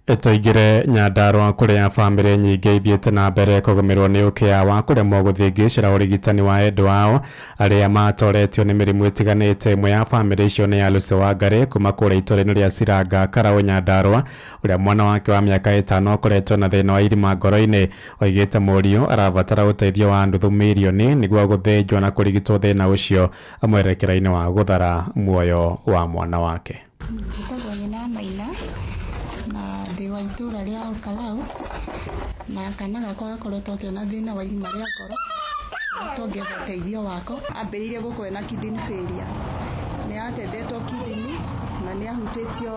Speaker 1: Tũingĩre Nyandarũa kũrĩa bamĩrĩ nyingĩ ithiĩte na mbere kũgũmĩrwo nĩ ũkĩa wa kũremwo gũthiĩ ngĩcĩra ũrigitani wa endwa ao arĩa matoretio nĩ mĩrimũ ĩtiganĩte. Ĩmwe ya bamĩrĩ icio nĩ ya Lucy Wangari kuma kũrĩa itũũra-inĩ rĩa Ciranga Karaũ Nyandarũa, ũrĩa mwana wake wa mĩaka 5 akoretwo na thĩna wa irima ngoro-inĩ. Oigĩte mũriũ arabatara ũteithio wa nuthu mirioni nĩguo gũthĩnjwo na kũrigitwo thĩna ũcio mwerekera-inĩ wa gũthara muoyo wa mwana wake.
Speaker 10: Njĩtagwo Nyina Maina na ndĩ wa itũũra rĩa Olkalau, na kana gakwa gakoretwo kena thĩna wa irima rĩa ngoro, tũngĩetha ũteithio wako. Ambĩrĩirie gũkorwo ena kidney failure, nĩ atendetwo kidney na nĩ ahutĩtio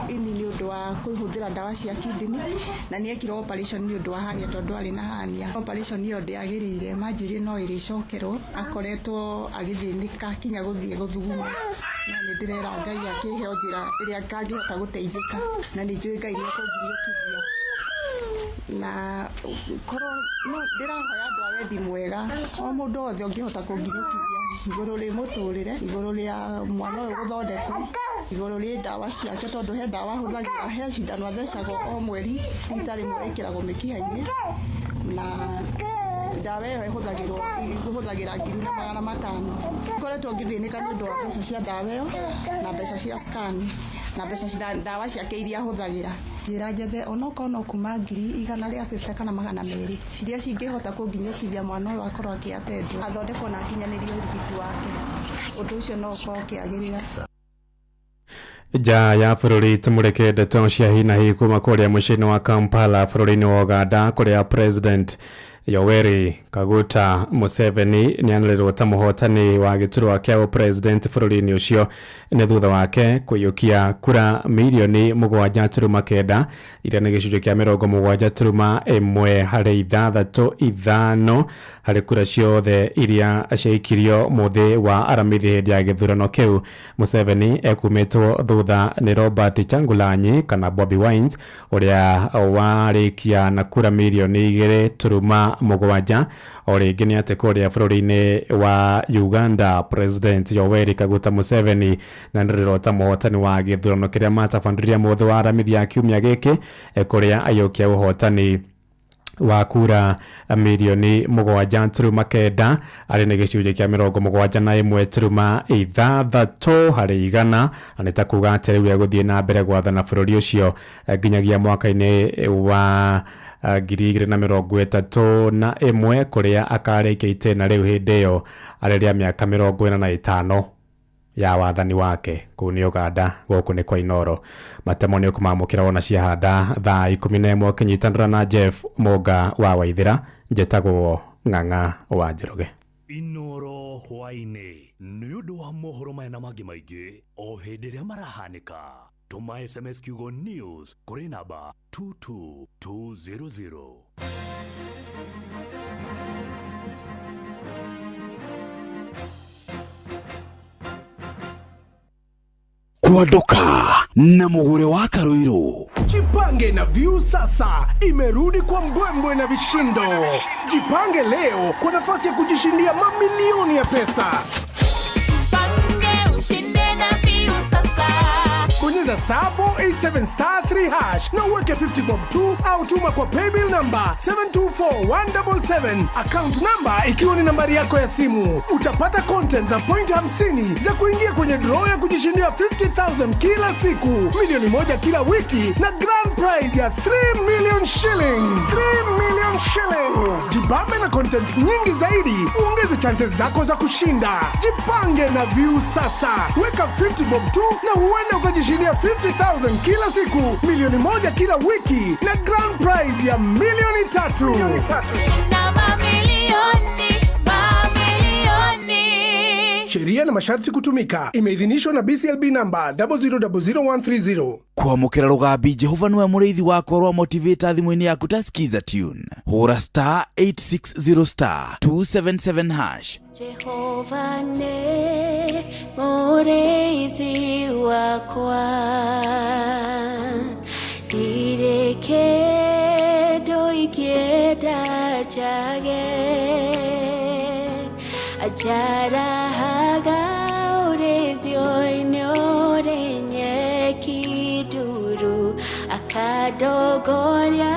Speaker 10: ini nĩ ũndũ wa kũhũthĩra ndawa cia kidney, na nĩ ekirwo operation nĩ ũndũ wa hernia tondũ arĩ na hernia. Operation ĩyo ndĩagĩrĩire, manjĩrire no ĩrĩcokerwo. Akoretwo agĩthĩnĩka kinya gũthiĩ gũthuguma, no nĩ ndĩrera Ngai akĩhe njĩra ĩrĩa ngangĩhota gũteithĩka, na nĩ njũĩ Ngai nĩ ekũnginyũkithia. Na korwo no ndĩrahoya andũ a wendi mwega, o mũndũ wothe ũngĩhota kũnginyũkithia igũrũ rĩ mũtũrĩre, igũrũ rĩa mwana ũyũ gũthondekwo, igũrũ rĩ ndawa ciake, tondũ he ndawa ahũthagĩra, he cindano athecagwo o mweri rita rĩmwe ĩkĩragwo mĩkiha-inĩ, na ndawa ĩyo ĩhũthagĩra 1,500. Ngoretwo ngĩthĩnĩka nĩ ũndũ wa mbeca cia ndawa ĩyo na mbeca cia scan na mbeca cia ndawa ciake iria ahũthagĩra. Njĩra njethe onokorwo no kuma 150 kana 200 ciria cingĩhota kũnginyũkithia mwana ũyũ akorwo akĩatendwo, athondekwo na akinyanĩrio ũrigiti wake, ũndũ ũcio no ũkorwo ũkĩagĩrĩra.
Speaker 1: Nja ya bũrũri tũmũrĩke ndeto cia hi na hi kuma kũrĩa mũciĩ-inĩ wa Kampala bũrũri-inĩ wa Uganda, kũrĩa President Yoweri Kaguta Museveni nĩ anĩrĩrwo ta mũhotani wa gĩturwa kĩa ũpresident bũrũri-inĩ ũcio nĩ thutha wake kũiyũkia kura mirioni 7.9 iria nĩ gĩcunjĩ kĩa 70.1 harĩ 6.5 harĩ kura ciothe iria ciaikirio mũthĩ wa aramithi hĩndĩ ya gĩthurano kĩu. Museveni ekumĩtwo thutha nĩ Robert Kyagulanyi kana Bobi Wine ũrĩa warĩkia na kura mirioni 2.7. O rĩngĩ nĩ atĩ kũrĩa bũrũri-inĩ wa Uganda, President Yoweri Kaguta Museveni nĩanĩrĩrwo ta mũhotani wa gĩthurano kĩrĩa matabanirie mũthĩ wa aramithi ya kiumia gĩkĩ, kũrĩa aiyũkia ũhotani wa kura mirioni 7.9 arĩ nĩ gĩcunjĩ kĩa 71.6 harĩ igana, na nĩ ta kuga atĩ rĩu egũthiĩ na mbere gwathana bũrũri ũcio nginyagia mwaka-inĩ wa 2031 kũrĩa akarĩkia itĩna rĩu hĩndĩ ĩyo arĩ rĩa mĩaka 45 ya wathani wake kũu nĩ Uganda. Gũkũ nĩ kwa Inoro. Matemo nĩ ũkũmamũkĩra wona ciahanda thaa 11 ũkĩnyitanĩra na Jeff Mũnga wa Waithĩra. Njetagwo Ng'ang'a wa Njoroge.
Speaker 8: Inoro hwaĩ-inĩ nĩ ũndũ wa mohoro maya na mangĩ maingĩ o hĩndĩ ĩrĩa marahanĩka, tũma SMS kiugo news kũrĩ namba 22200.
Speaker 16: Kwandoka na mugure wa Karuiru.
Speaker 9: Jipange na View sasa imerudi kwa mbwembwe na vishindo. Jipange leo kwa nafasi ya kujishindia mamilioni ya pesa.
Speaker 11: Jipange ushinde na View sasa.
Speaker 9: Bonyeza star 487 star 3 hash na uweke 50 bob 2 au tuma kwa paybill number 724177, account number ikiwa ni nambari yako ya simu. Utapata content na point 50 za kuingia kwenye draw ya kujishindia 50,000 kila siku, milioni 1 kila wiki na grand prize ya 3 million shillings. 3 million shillings. Jibambe na content nyingi zaidi, uongeze chances zako za kushinda. Jipange na View sasa. Weka 50 bob 2 na huenda ukajishindia 50,000 kila siku, milioni 1 kila wiki na grand prize ya milioni 3.
Speaker 11: Shinda mamilioni, mamilioni.
Speaker 9: Sheria na masharti kutumika. Imeidhinishwa na BCLB number 0000130.
Speaker 4: Kwamũkĩra rũgambi Jehova nĩwe mũrĩithi wakwa rwa motivator thimũ-inĩ yaku ta skiza tune, hũra star 860 star 277 hash.
Speaker 11: Jehova nĩ mũrĩithi wakwa, ndirĩ kĩndũ ingĩenda njage, anjarahaga ũrĩithio-inĩ ũrĩ nyeki nduru, akandongoria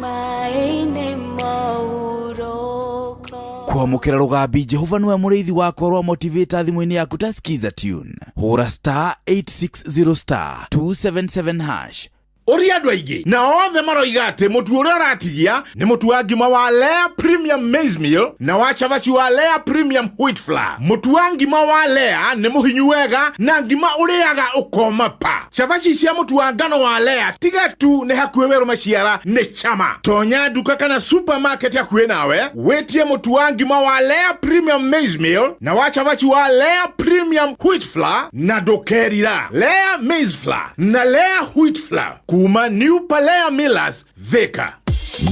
Speaker 11: maĩ-inĩ mohurũko.
Speaker 4: Kwamũkĩra rũgambi Jehova nĩwe mũrĩithi wakwa rwa motivator thimũ-inĩ yaku ta skiza tune, hũra star 860 star 277 hash.
Speaker 12: Ũria andũ aingĩ na othe maroiga atĩ mũtu ũrĩa ũratigia nĩ mũtu wa ngima wa Lea Premium Maize Meal na wa cabaci wa Lea Premium Wheat Flour. Mũtu wa ngima wa Lea nĩ mũhinyu wega na ngima ũrĩaga ũkoma pa. Cabaci cia mũtu wa ngano wa Lea tiga tu nĩ hakuhĩ werũ maciara nĩ chama. Tonya nduka kana supermarket hakuhĩ nawe wĩtie mũtu wa ngima wa Lea Premium Maize Meal na wa cabaci wa Lea Premium Wheat Flour na ndũkerira. Lea Maize Flour na Lea Wheat Flour kuma New Palea Millers, Thika.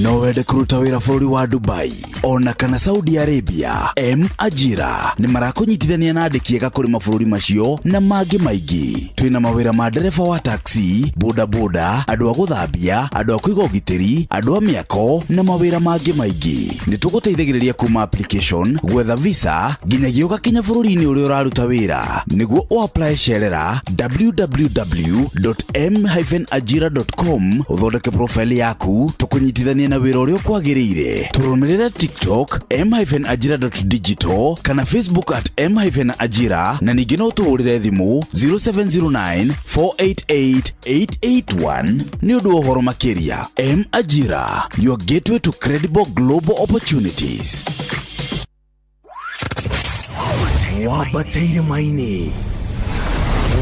Speaker 4: No wende kũruta wĩra bũrũri wa Dubai ona kana Saudi Arabia? M Ajira nĩ marakũnyitithania na andĩki ega kũrĩ mabũrũri macio na mangĩ maingĩ. Twĩna mawĩra ma ndereba wa taxi, bodaboda, andũ a gũthambia, andũ a kũiga ũgitĩri, andũ a mĩako na mawĩra mangĩ maingĩ. Nĩ tũgũteithagĩrĩria kuma application, gwetha visa nginyagia ũgakinya bũrũri-inĩ ũrĩa ũraruta wĩra. Nĩguo ũapply cerera www.m-ajira.com ũthondeke profile yaku tũkũnyitithanie na wĩra ũrĩa ũkwagĩrĩire. Tũrũmĩrĩre TikTok m-ajira.digital kana Facebook at m-ajira na ningĩ no ũtũhũrĩre thimũ 0709 488 881 nĩ ũndũ wa ũhoro makĩria. M Ajira, your gateway to credible global opportunities.
Speaker 16: Wambate irĩma-inĩ,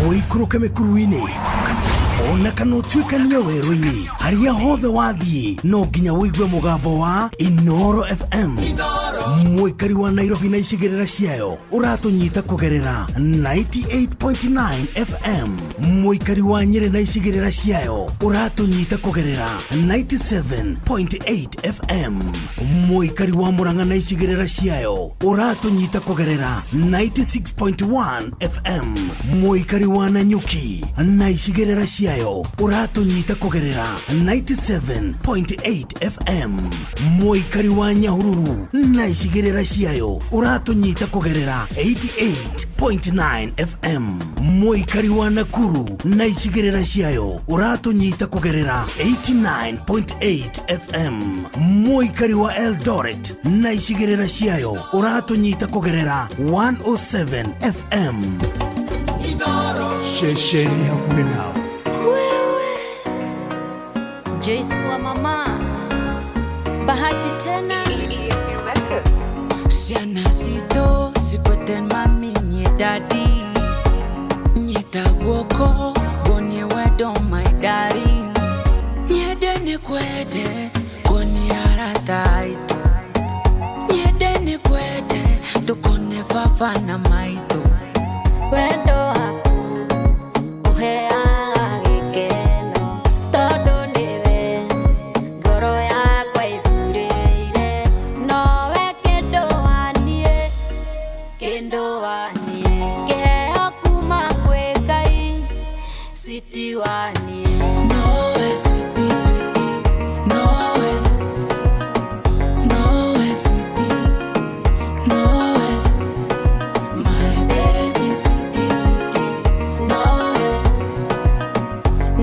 Speaker 16: ũikũrũke mĩkuru-inĩ, Ona kana ũtuĩkanie werũ-inĩ, harĩa hothe wathiĩ no nginya ũigue mũgambo wa Inoro FM. Mũikari wa Nairobi na icigĩrĩra ciayo ũratũnyita kũgerera 98.9 FM. Mũikari wa Nyĩrĩ na icigĩrĩra ciayo ũratũnyita kũgerera 97.8 FM. Mũikari wa Murang'a na icigĩrĩra ciayo ũratũnyita kũgerera 96.1 FM. Mũikari wa Nanyuki na icigĩrĩra ciayo ũratũnyita kũgerera 97.8 FM. Mũikari wa Nyahururu na icigĩrĩra ciayo ũratũnyita kũgerera 88.9 FM. Mũikari wa Nakuru na icigĩrĩra ciayo ũratũnyita kũgerera 89.8 FM. Mũikari wa Eldoret na icigĩrĩra ciayo ũratũnyita kũgerera 107 FM.
Speaker 9: Ceceni hakuhĩ nawe.
Speaker 11: Joyce wa mama Bahati tena.
Speaker 5: Ciana citũ cikwete mami nye daddy, nyita guoko nguonie wendo my darling, nyende nĩ kwende kuonie arata aitũ, nyende nĩ kwende tũkone baba na maitũ.
Speaker 11: Wendo waku ũheaga gĩkeno, tondũ nĩwe ngoro yakwa ĩthurĩire, nowe kĩndũ waniĩ, kĩndũ waniĩ, kĩheo kuma kwĩ Ngai, switi waniĩ.
Speaker 5: Nowe switi switi, nowe, nowe switi, nowe, my baby switi switi, nowe,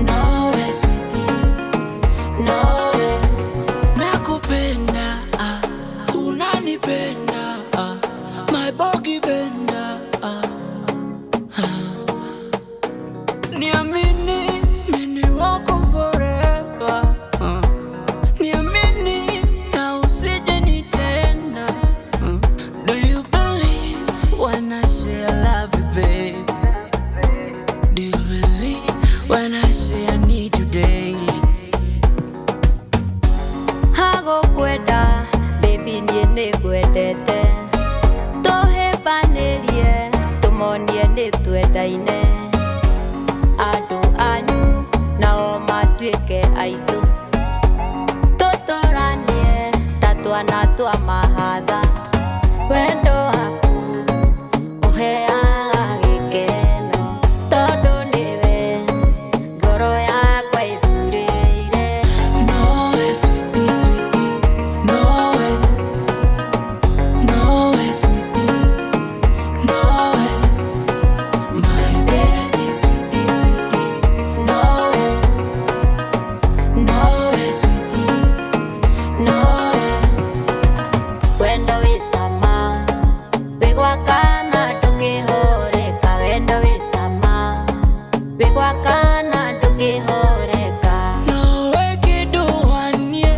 Speaker 5: nowe switi, nowe. Nakupenda, ah, unanipenda, ah, my bogi benda, ah, ah. Niamini, mimi wako forever, ah. Niamini na usije nitenda, ah. Do you believe when I say I love you, babe? Do you believe when I say I need you daily?
Speaker 11: Hagũkwenda baby niĩ nĩngwendete, tũhĩmbanĩrie tũmonie nĩ twendaine, andũ anyu nao matuĩke aitũ, tũtũranie ta twana twa mahatha, wendo waku ũheaga gĩkeno, tondũ nĩwe ngoro yakwa ĩthurĩire.
Speaker 5: Nowe switi switi, nowe, nowe switi, nowe, my baby switi switi, nowe, nowe switi, nowe.
Speaker 11: Wendo wĩ cama wĩ gwakana ndũngĩhoreka, wendo wĩ cama wĩ gwakana ndũngĩhoreka.
Speaker 5: Nowe kĩndũ waniĩ,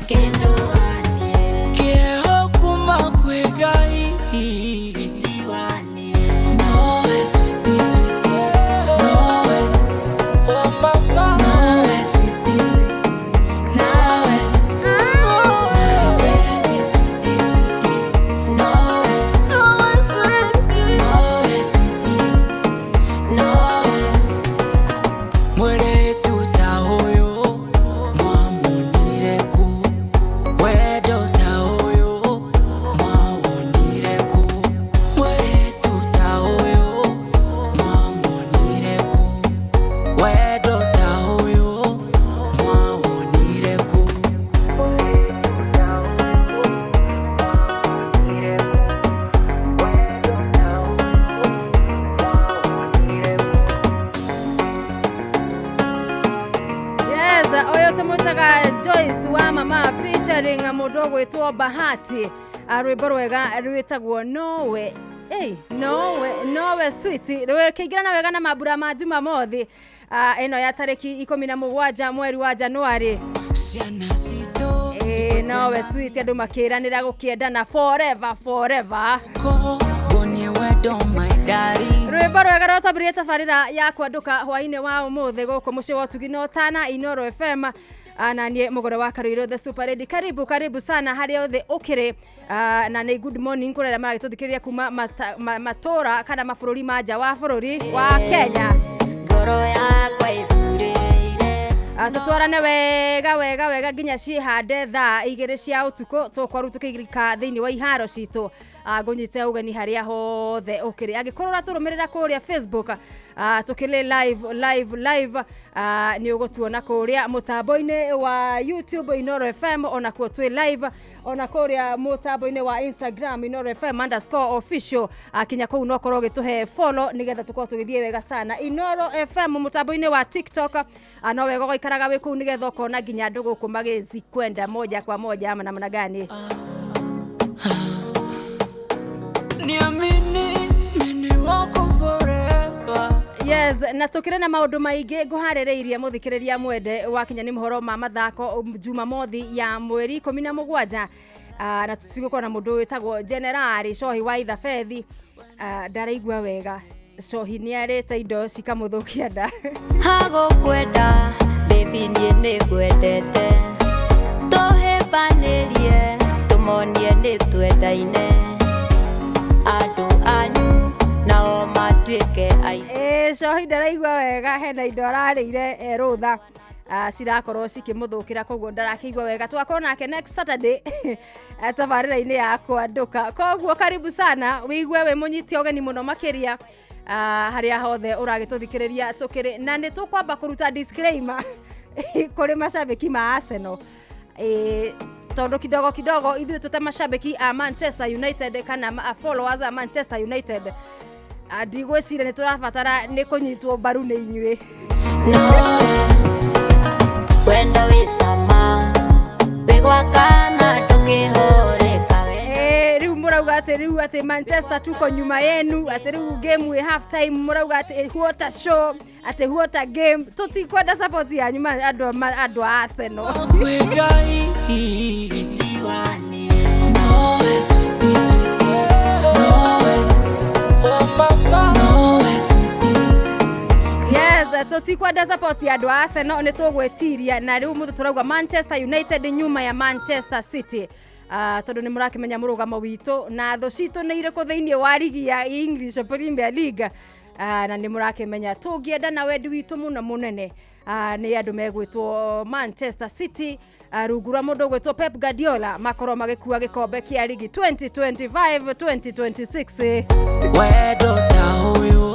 Speaker 11: kĩndũ waniĩ,
Speaker 5: kĩeho kuma kwĩ Ngai,
Speaker 11: switi waniĩ.
Speaker 5: Nowe switi switi, nowe, oh mama, nowe switi, nowe, my baby switi switi, nowe, nowe switi, nowe switi, nowe. Mweretu ta ũyũ mwamuonire kũ? Wendo ta ũyũ mwawonire kũ? Mweretu ta ũyũ mwamuonire kũ? Wendo ta ũyũ mwawonire kũ?
Speaker 6: Yes, ũyũ tũmwĩtaga Joyce wa mama featuring mũndũ ũgwĩtwo Bahati. Ah, rwĩmbo rwega rwĩtagwo nowe. Ei, nowe nowe sweet rũkĩingĩrana wega na mambura ma Jumamothi. Ah, ĩno ya tarĩki 17 mweri wa Januari.
Speaker 5: Ciana citũ
Speaker 6: Ĩĩ, nowe sweet andũ makĩranĩra gũkĩendana forever forever.
Speaker 5: Nguonie wendo my Dari
Speaker 6: Rwĩmbo rwega rwatambĩrĩria tabarĩra ya kwandũka hwainĩ wa ũmũthĩ gũkũ mũciĩ wa ũtugi na ũtana Inoro FM. Na niĩ mũgũre wa Karuirũ the super lady. Karibu karibu sana harĩa othe ũkĩrĩ. Na nĩ good morning kũrĩ arĩa maragĩtũthikĩrĩria kuma matũra kana mabũrũri ma nja wa bũrũri wa Kenya.
Speaker 11: Ngoro yakwa ĩthurĩire.
Speaker 6: Tũtwarane wega wega wega nginya ciĩhande thaa 2 cia ũtukũ, tũkorwo tũkĩrika thĩinĩ wa iharo citũ. Ngũnyite ũgeni harĩa hothe ũkĩrĩ. Angĩkorwo ũratũrũmĩrĩra kũrĩa Facebook, tũkĩrĩ live live live, nĩ ũgũtuona kũrĩa mũtambo-inĩ wa YouTube Inoro FM, onakuo twĩ live, ona kũrĩa mũtambo-inĩ wa Instagram Inoro FM underscore official. Kinya kũu no ũkorwo ũgĩtũhe follow nĩgetha tũkorwo tũgĩthiĩ wega sana. Inoro FM mũtambo-inĩ wa TikTok, no wega ũgaikaraga wĩ kũu nĩgetha ũkona nginya andũ gũkũ magĩzikwenda moja kwa moja ama namna gani.
Speaker 5: Niamini mimi wako forever.
Speaker 6: Yes, na tukire na maundu maingi nguharĩrĩirie mũthikĩrĩria mwende wakinya nĩ mohoro ma mathako Jumamothi ya mweri 17. Na tũtigũkorwo na mũndũ wĩtagwo Generali Cohi wa Ithabethi. Ndaraigua wega, Cohi nĩarĩte indo cikamũthũkia nda.
Speaker 11: Hagũkwenda baby niĩ nĩngwendete, tũhĩmbanĩrie tũmonie nĩtwendaine, andũ anyu nao matuĩke aitũ.
Speaker 6: Cohi ndaraigua wega, hena indo ararĩire rũtha, cirakorwo cikĩmũthũkĩra, koguo ndarakĩigua wega. Tũgakorwo nake next Saturday tabarĩra-inĩ ya kwandũka. Koguo karibu sana, wĩigue wĩ mũnyiti ũgeni mũno makĩria, harĩa hothe ũragĩtũthikĩrĩria tũkĩrĩ na nĩ tũkwamba kũruta disclaimer kũrĩ macambĩki ma Arsenal. Tondũ kidogo kidogo ithuĩ tũte macambĩki a Manchester United kana followers a Manchester United, ndigwĩciria nĩ tũrabatara nĩ kũnyitwo mbaru nĩ inyuĩ.
Speaker 11: Wendo wĩ cama, wĩ gwakana ndũkĩhũrĩka we.
Speaker 6: Rĩu mũrauga atĩ rĩu atĩ Manchester tuko nyuma yenu, atĩ rĩu game wĩ half time mũrauga atĩ what a show, atĩ what a game. Tũtikwenda support yanyu andũ a Arsenal. Yes, tũtikwenda support ya andũ a Arsenal, nĩ tũgwĩtiria na rĩu mũthĩ tũrauga Manchester United nyuma ya Manchester City. Tondũ nĩ mũrakĩmenya mũrũgamo witũ na thũ citũ nĩ irĩkũ thĩinĩ wa rigi ya English Premier League. Na nĩ mũrakĩmenya tũngĩenda na wendi witũ mũno mũnene, nĩ andũ megwĩtwo Manchester City, rungu rwa mũndũ ũgwĩtwo Pep Guardiola makorwo magĩkua gĩkombe kĩa rigi 2025-2026.
Speaker 5: Wendo ta ũyũ